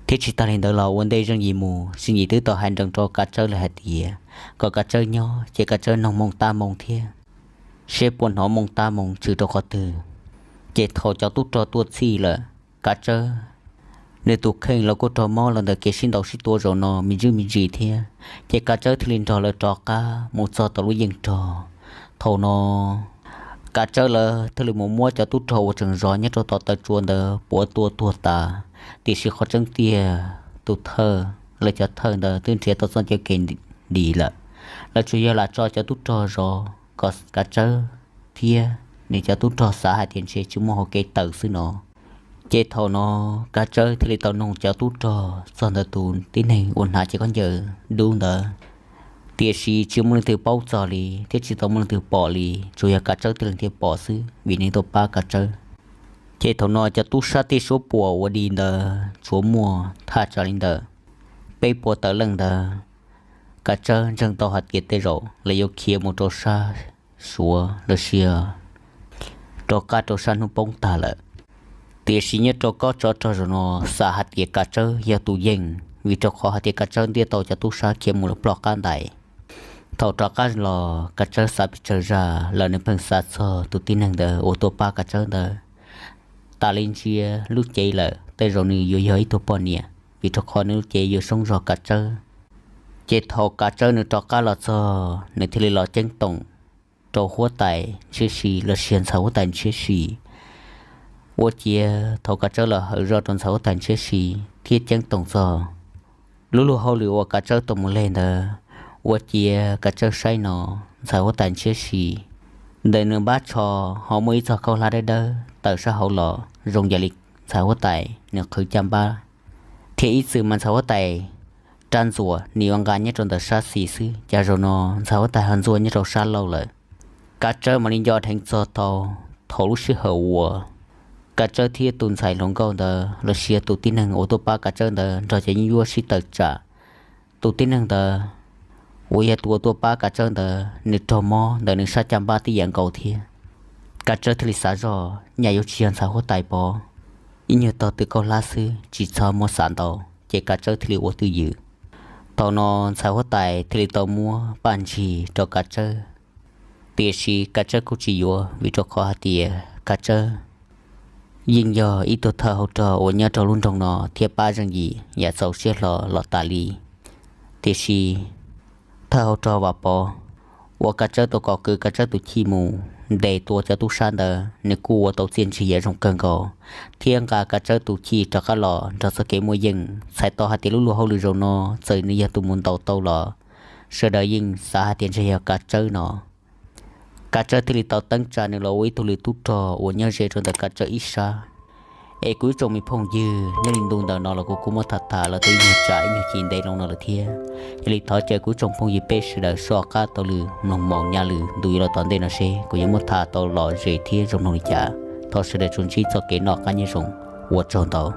Thiab tsis tas li ntawd los ua ntej Zeej Yim mus, Zeej Yim twb tau hais nrees rau Kav Tsawb lawm hais tias kom Kav Tsawb nyob ces Kav Tsawb noog Mooj Tab moo thiab, seb puas hnov Mooj Tab moo tshwm rau qhov twg. Ces thaum cov tub rog tuaj txhij lawm, Kav Tsawb nws tus kheej los kuj raug mob los ntawm kev sib ntaus sib tua zaum no me ntsis me ntsis thiab. Ces Kav Tsawb thiaj li nrog lawv rov qab mus txog tom lub yeej rog. Thaum no Kav Kav Tsawb lawv thiaj li mus muab cov tub rog uas tseem zov nyob rau tom taw tsua ntawd puav tua tuag tas. Tiam sis qhov tseeb tiag tus thawj, lawv cov thawj ntawd twb nrhiav tau txoj cov kev dim lawm. Lawv tsuas yog lam tso cov tub rog zov kom Kav Tsawb thiab nws cov tub rog xav hais tias ntshe tsis muaj hauv kev tawm xwb no. Ces thaum no Kav Tsawb thiaj li tau nug cov tub rog txog ntawm tus tib neeg uas hnav cev khaub ncaws dub ntawd. Tiam sis tsis muaj leej twg paub txog li thiab tsis tau muaj leej twg pom li, tsuas yog Kav Tsawb tib leeg thiaj pom xwb vim nws tuaj pab Kav Tsawb. Ces thaum no cov tub sab tej suab puam uas dim ntawd tsuas muaj thaj tsam li ntawm peb puas tawm leej ntawd. Kav Tsawb ntseeg tau hais tias tej zaum lawv yuav khiav mus rau sab Suav los sis rov qab rau sab hnub poob tag lawm. Tiam sis nyob rau kob tsov rog zaum no xav hais tias Kav Tsawb yog tus yeej, vim rau qhov hais tias Kav Tsawb ntiab tau cov tub sab khiav mus lawm ploj qab ntais. Thaum rov qab los Kav Tsawb xav pes tsawg zaj los nws pheej xav txog tus tib neeg ntawd uas tuaj pab Kav Tsawb ntawd. Tas li ntsia lub cev lawm tej zaum nws yuav yog ib tug poj niam, vim rau qhov nws lub cev yuav soob zog Kav Tsawb. Ces thaum Kav Tsawb nws rov qab los txog nws thiaj li los ceeb toom rau huab tais Ntshiab Si los sis ntxhais huab tais Ntshiab Si. Ua ciav thaum Kav Tsawb los hawm zog rau ntxhais huab tais Ntshiab Si thiab ceeb toom txog lub luag hauj lwm uas Kav Tsawb tau mus leg ntawd, ua ciav Kav Tsawb saib no ntxhais huab tais Ntshiab Si ntawm nws npab tsho ho muaj ib txog khaub hlab dawb dawb tawm sab hauv los zoo yam li ntxhais huab tais nws qhwv caj npab. Thiab ib txwm mas ntxhais huab tais rab ntxuas nws yuav nqa nyob rau ntawm sab xis xwb, cas zaum no ntxhais huab tais ho ntxuaj nyob rau sab laug lawm. Kav Tsawb mam li nco dheev txog tau thaum lub sij hawm uas Kav Tsawb thiab tus ntxhais hluas nkauj ntawd los sis tus tib neeg uas tuaj pab Kav Tsawb ntawd nrog cov yeeb ncuab sib tawm tsam. Tus tib neeg ntawd uas yog tus uas tuaj pab Kav Tsawb ntawd nws raug mob ntawm nws sab caj npab tib yam nkaus thiab. Kav Tsawb thiaj li xav zog nyaj yuav tsis yog ntxhais huab tais pov, ib nyuag tog tw khaub hlab xwb tsis txhob muab xav ntau, ces Kav Tsawb thiaj li ua twj ywm. Thaum no ntxhais huab tais thiaj li tau muab paj ntsig rau Kav Tsawb. Tiam sis Kav Tsawb kuj tsis yuav vim rau qhov hais tias Kav Tsawb yeej yog ib tug thawj hauv rog uas nyob rau lub nroog no thiab pab zeej yim yam txaus siab hlo los tas li. Tiam sis thawj hauv rog Vam Pov uas Kav Tsawb tau kom kwv Kav Tsawb tus chij mus ntes tua cov tub sab ntawd, nws kuj ua tau txiaj ntsig yam zoo kawg nkaus thiab nqa Kav Tsawb tus chij rov qab los nrog txoj kev muaj yeej. Txhais tau hais tias lub luag hauj lwm zaum no txawm nws yog tus mus ntaus tau los sawv daws yeej xav hais tias ntshe yog Kav Tsawb no. Kav Tsawb thiaj li tau teeb tsa nws los ua ib tug lwm tub rog uas nyob ze rau ntawm Kav Tsawb ib sab. Es kuv ib tsoom me phooj ywg, nyob li ntu ntawm no los kuv kuj muab tham tham los tau ib nyuag tsam ib nyuag ci ntev loo no lawm thiab. Yog li thov caw kuv ib tsoom phooj ywg peb sawv daws soj qab taug lw mloog mus nyob li ntu yuav los tom ntej no seb kuv yuav muab tham tau lom zem thiab zoo mloog li cas. Thov sawv daws tsuas ntsib txoj kev noj qab nyob zoo, ua tsaug ntau.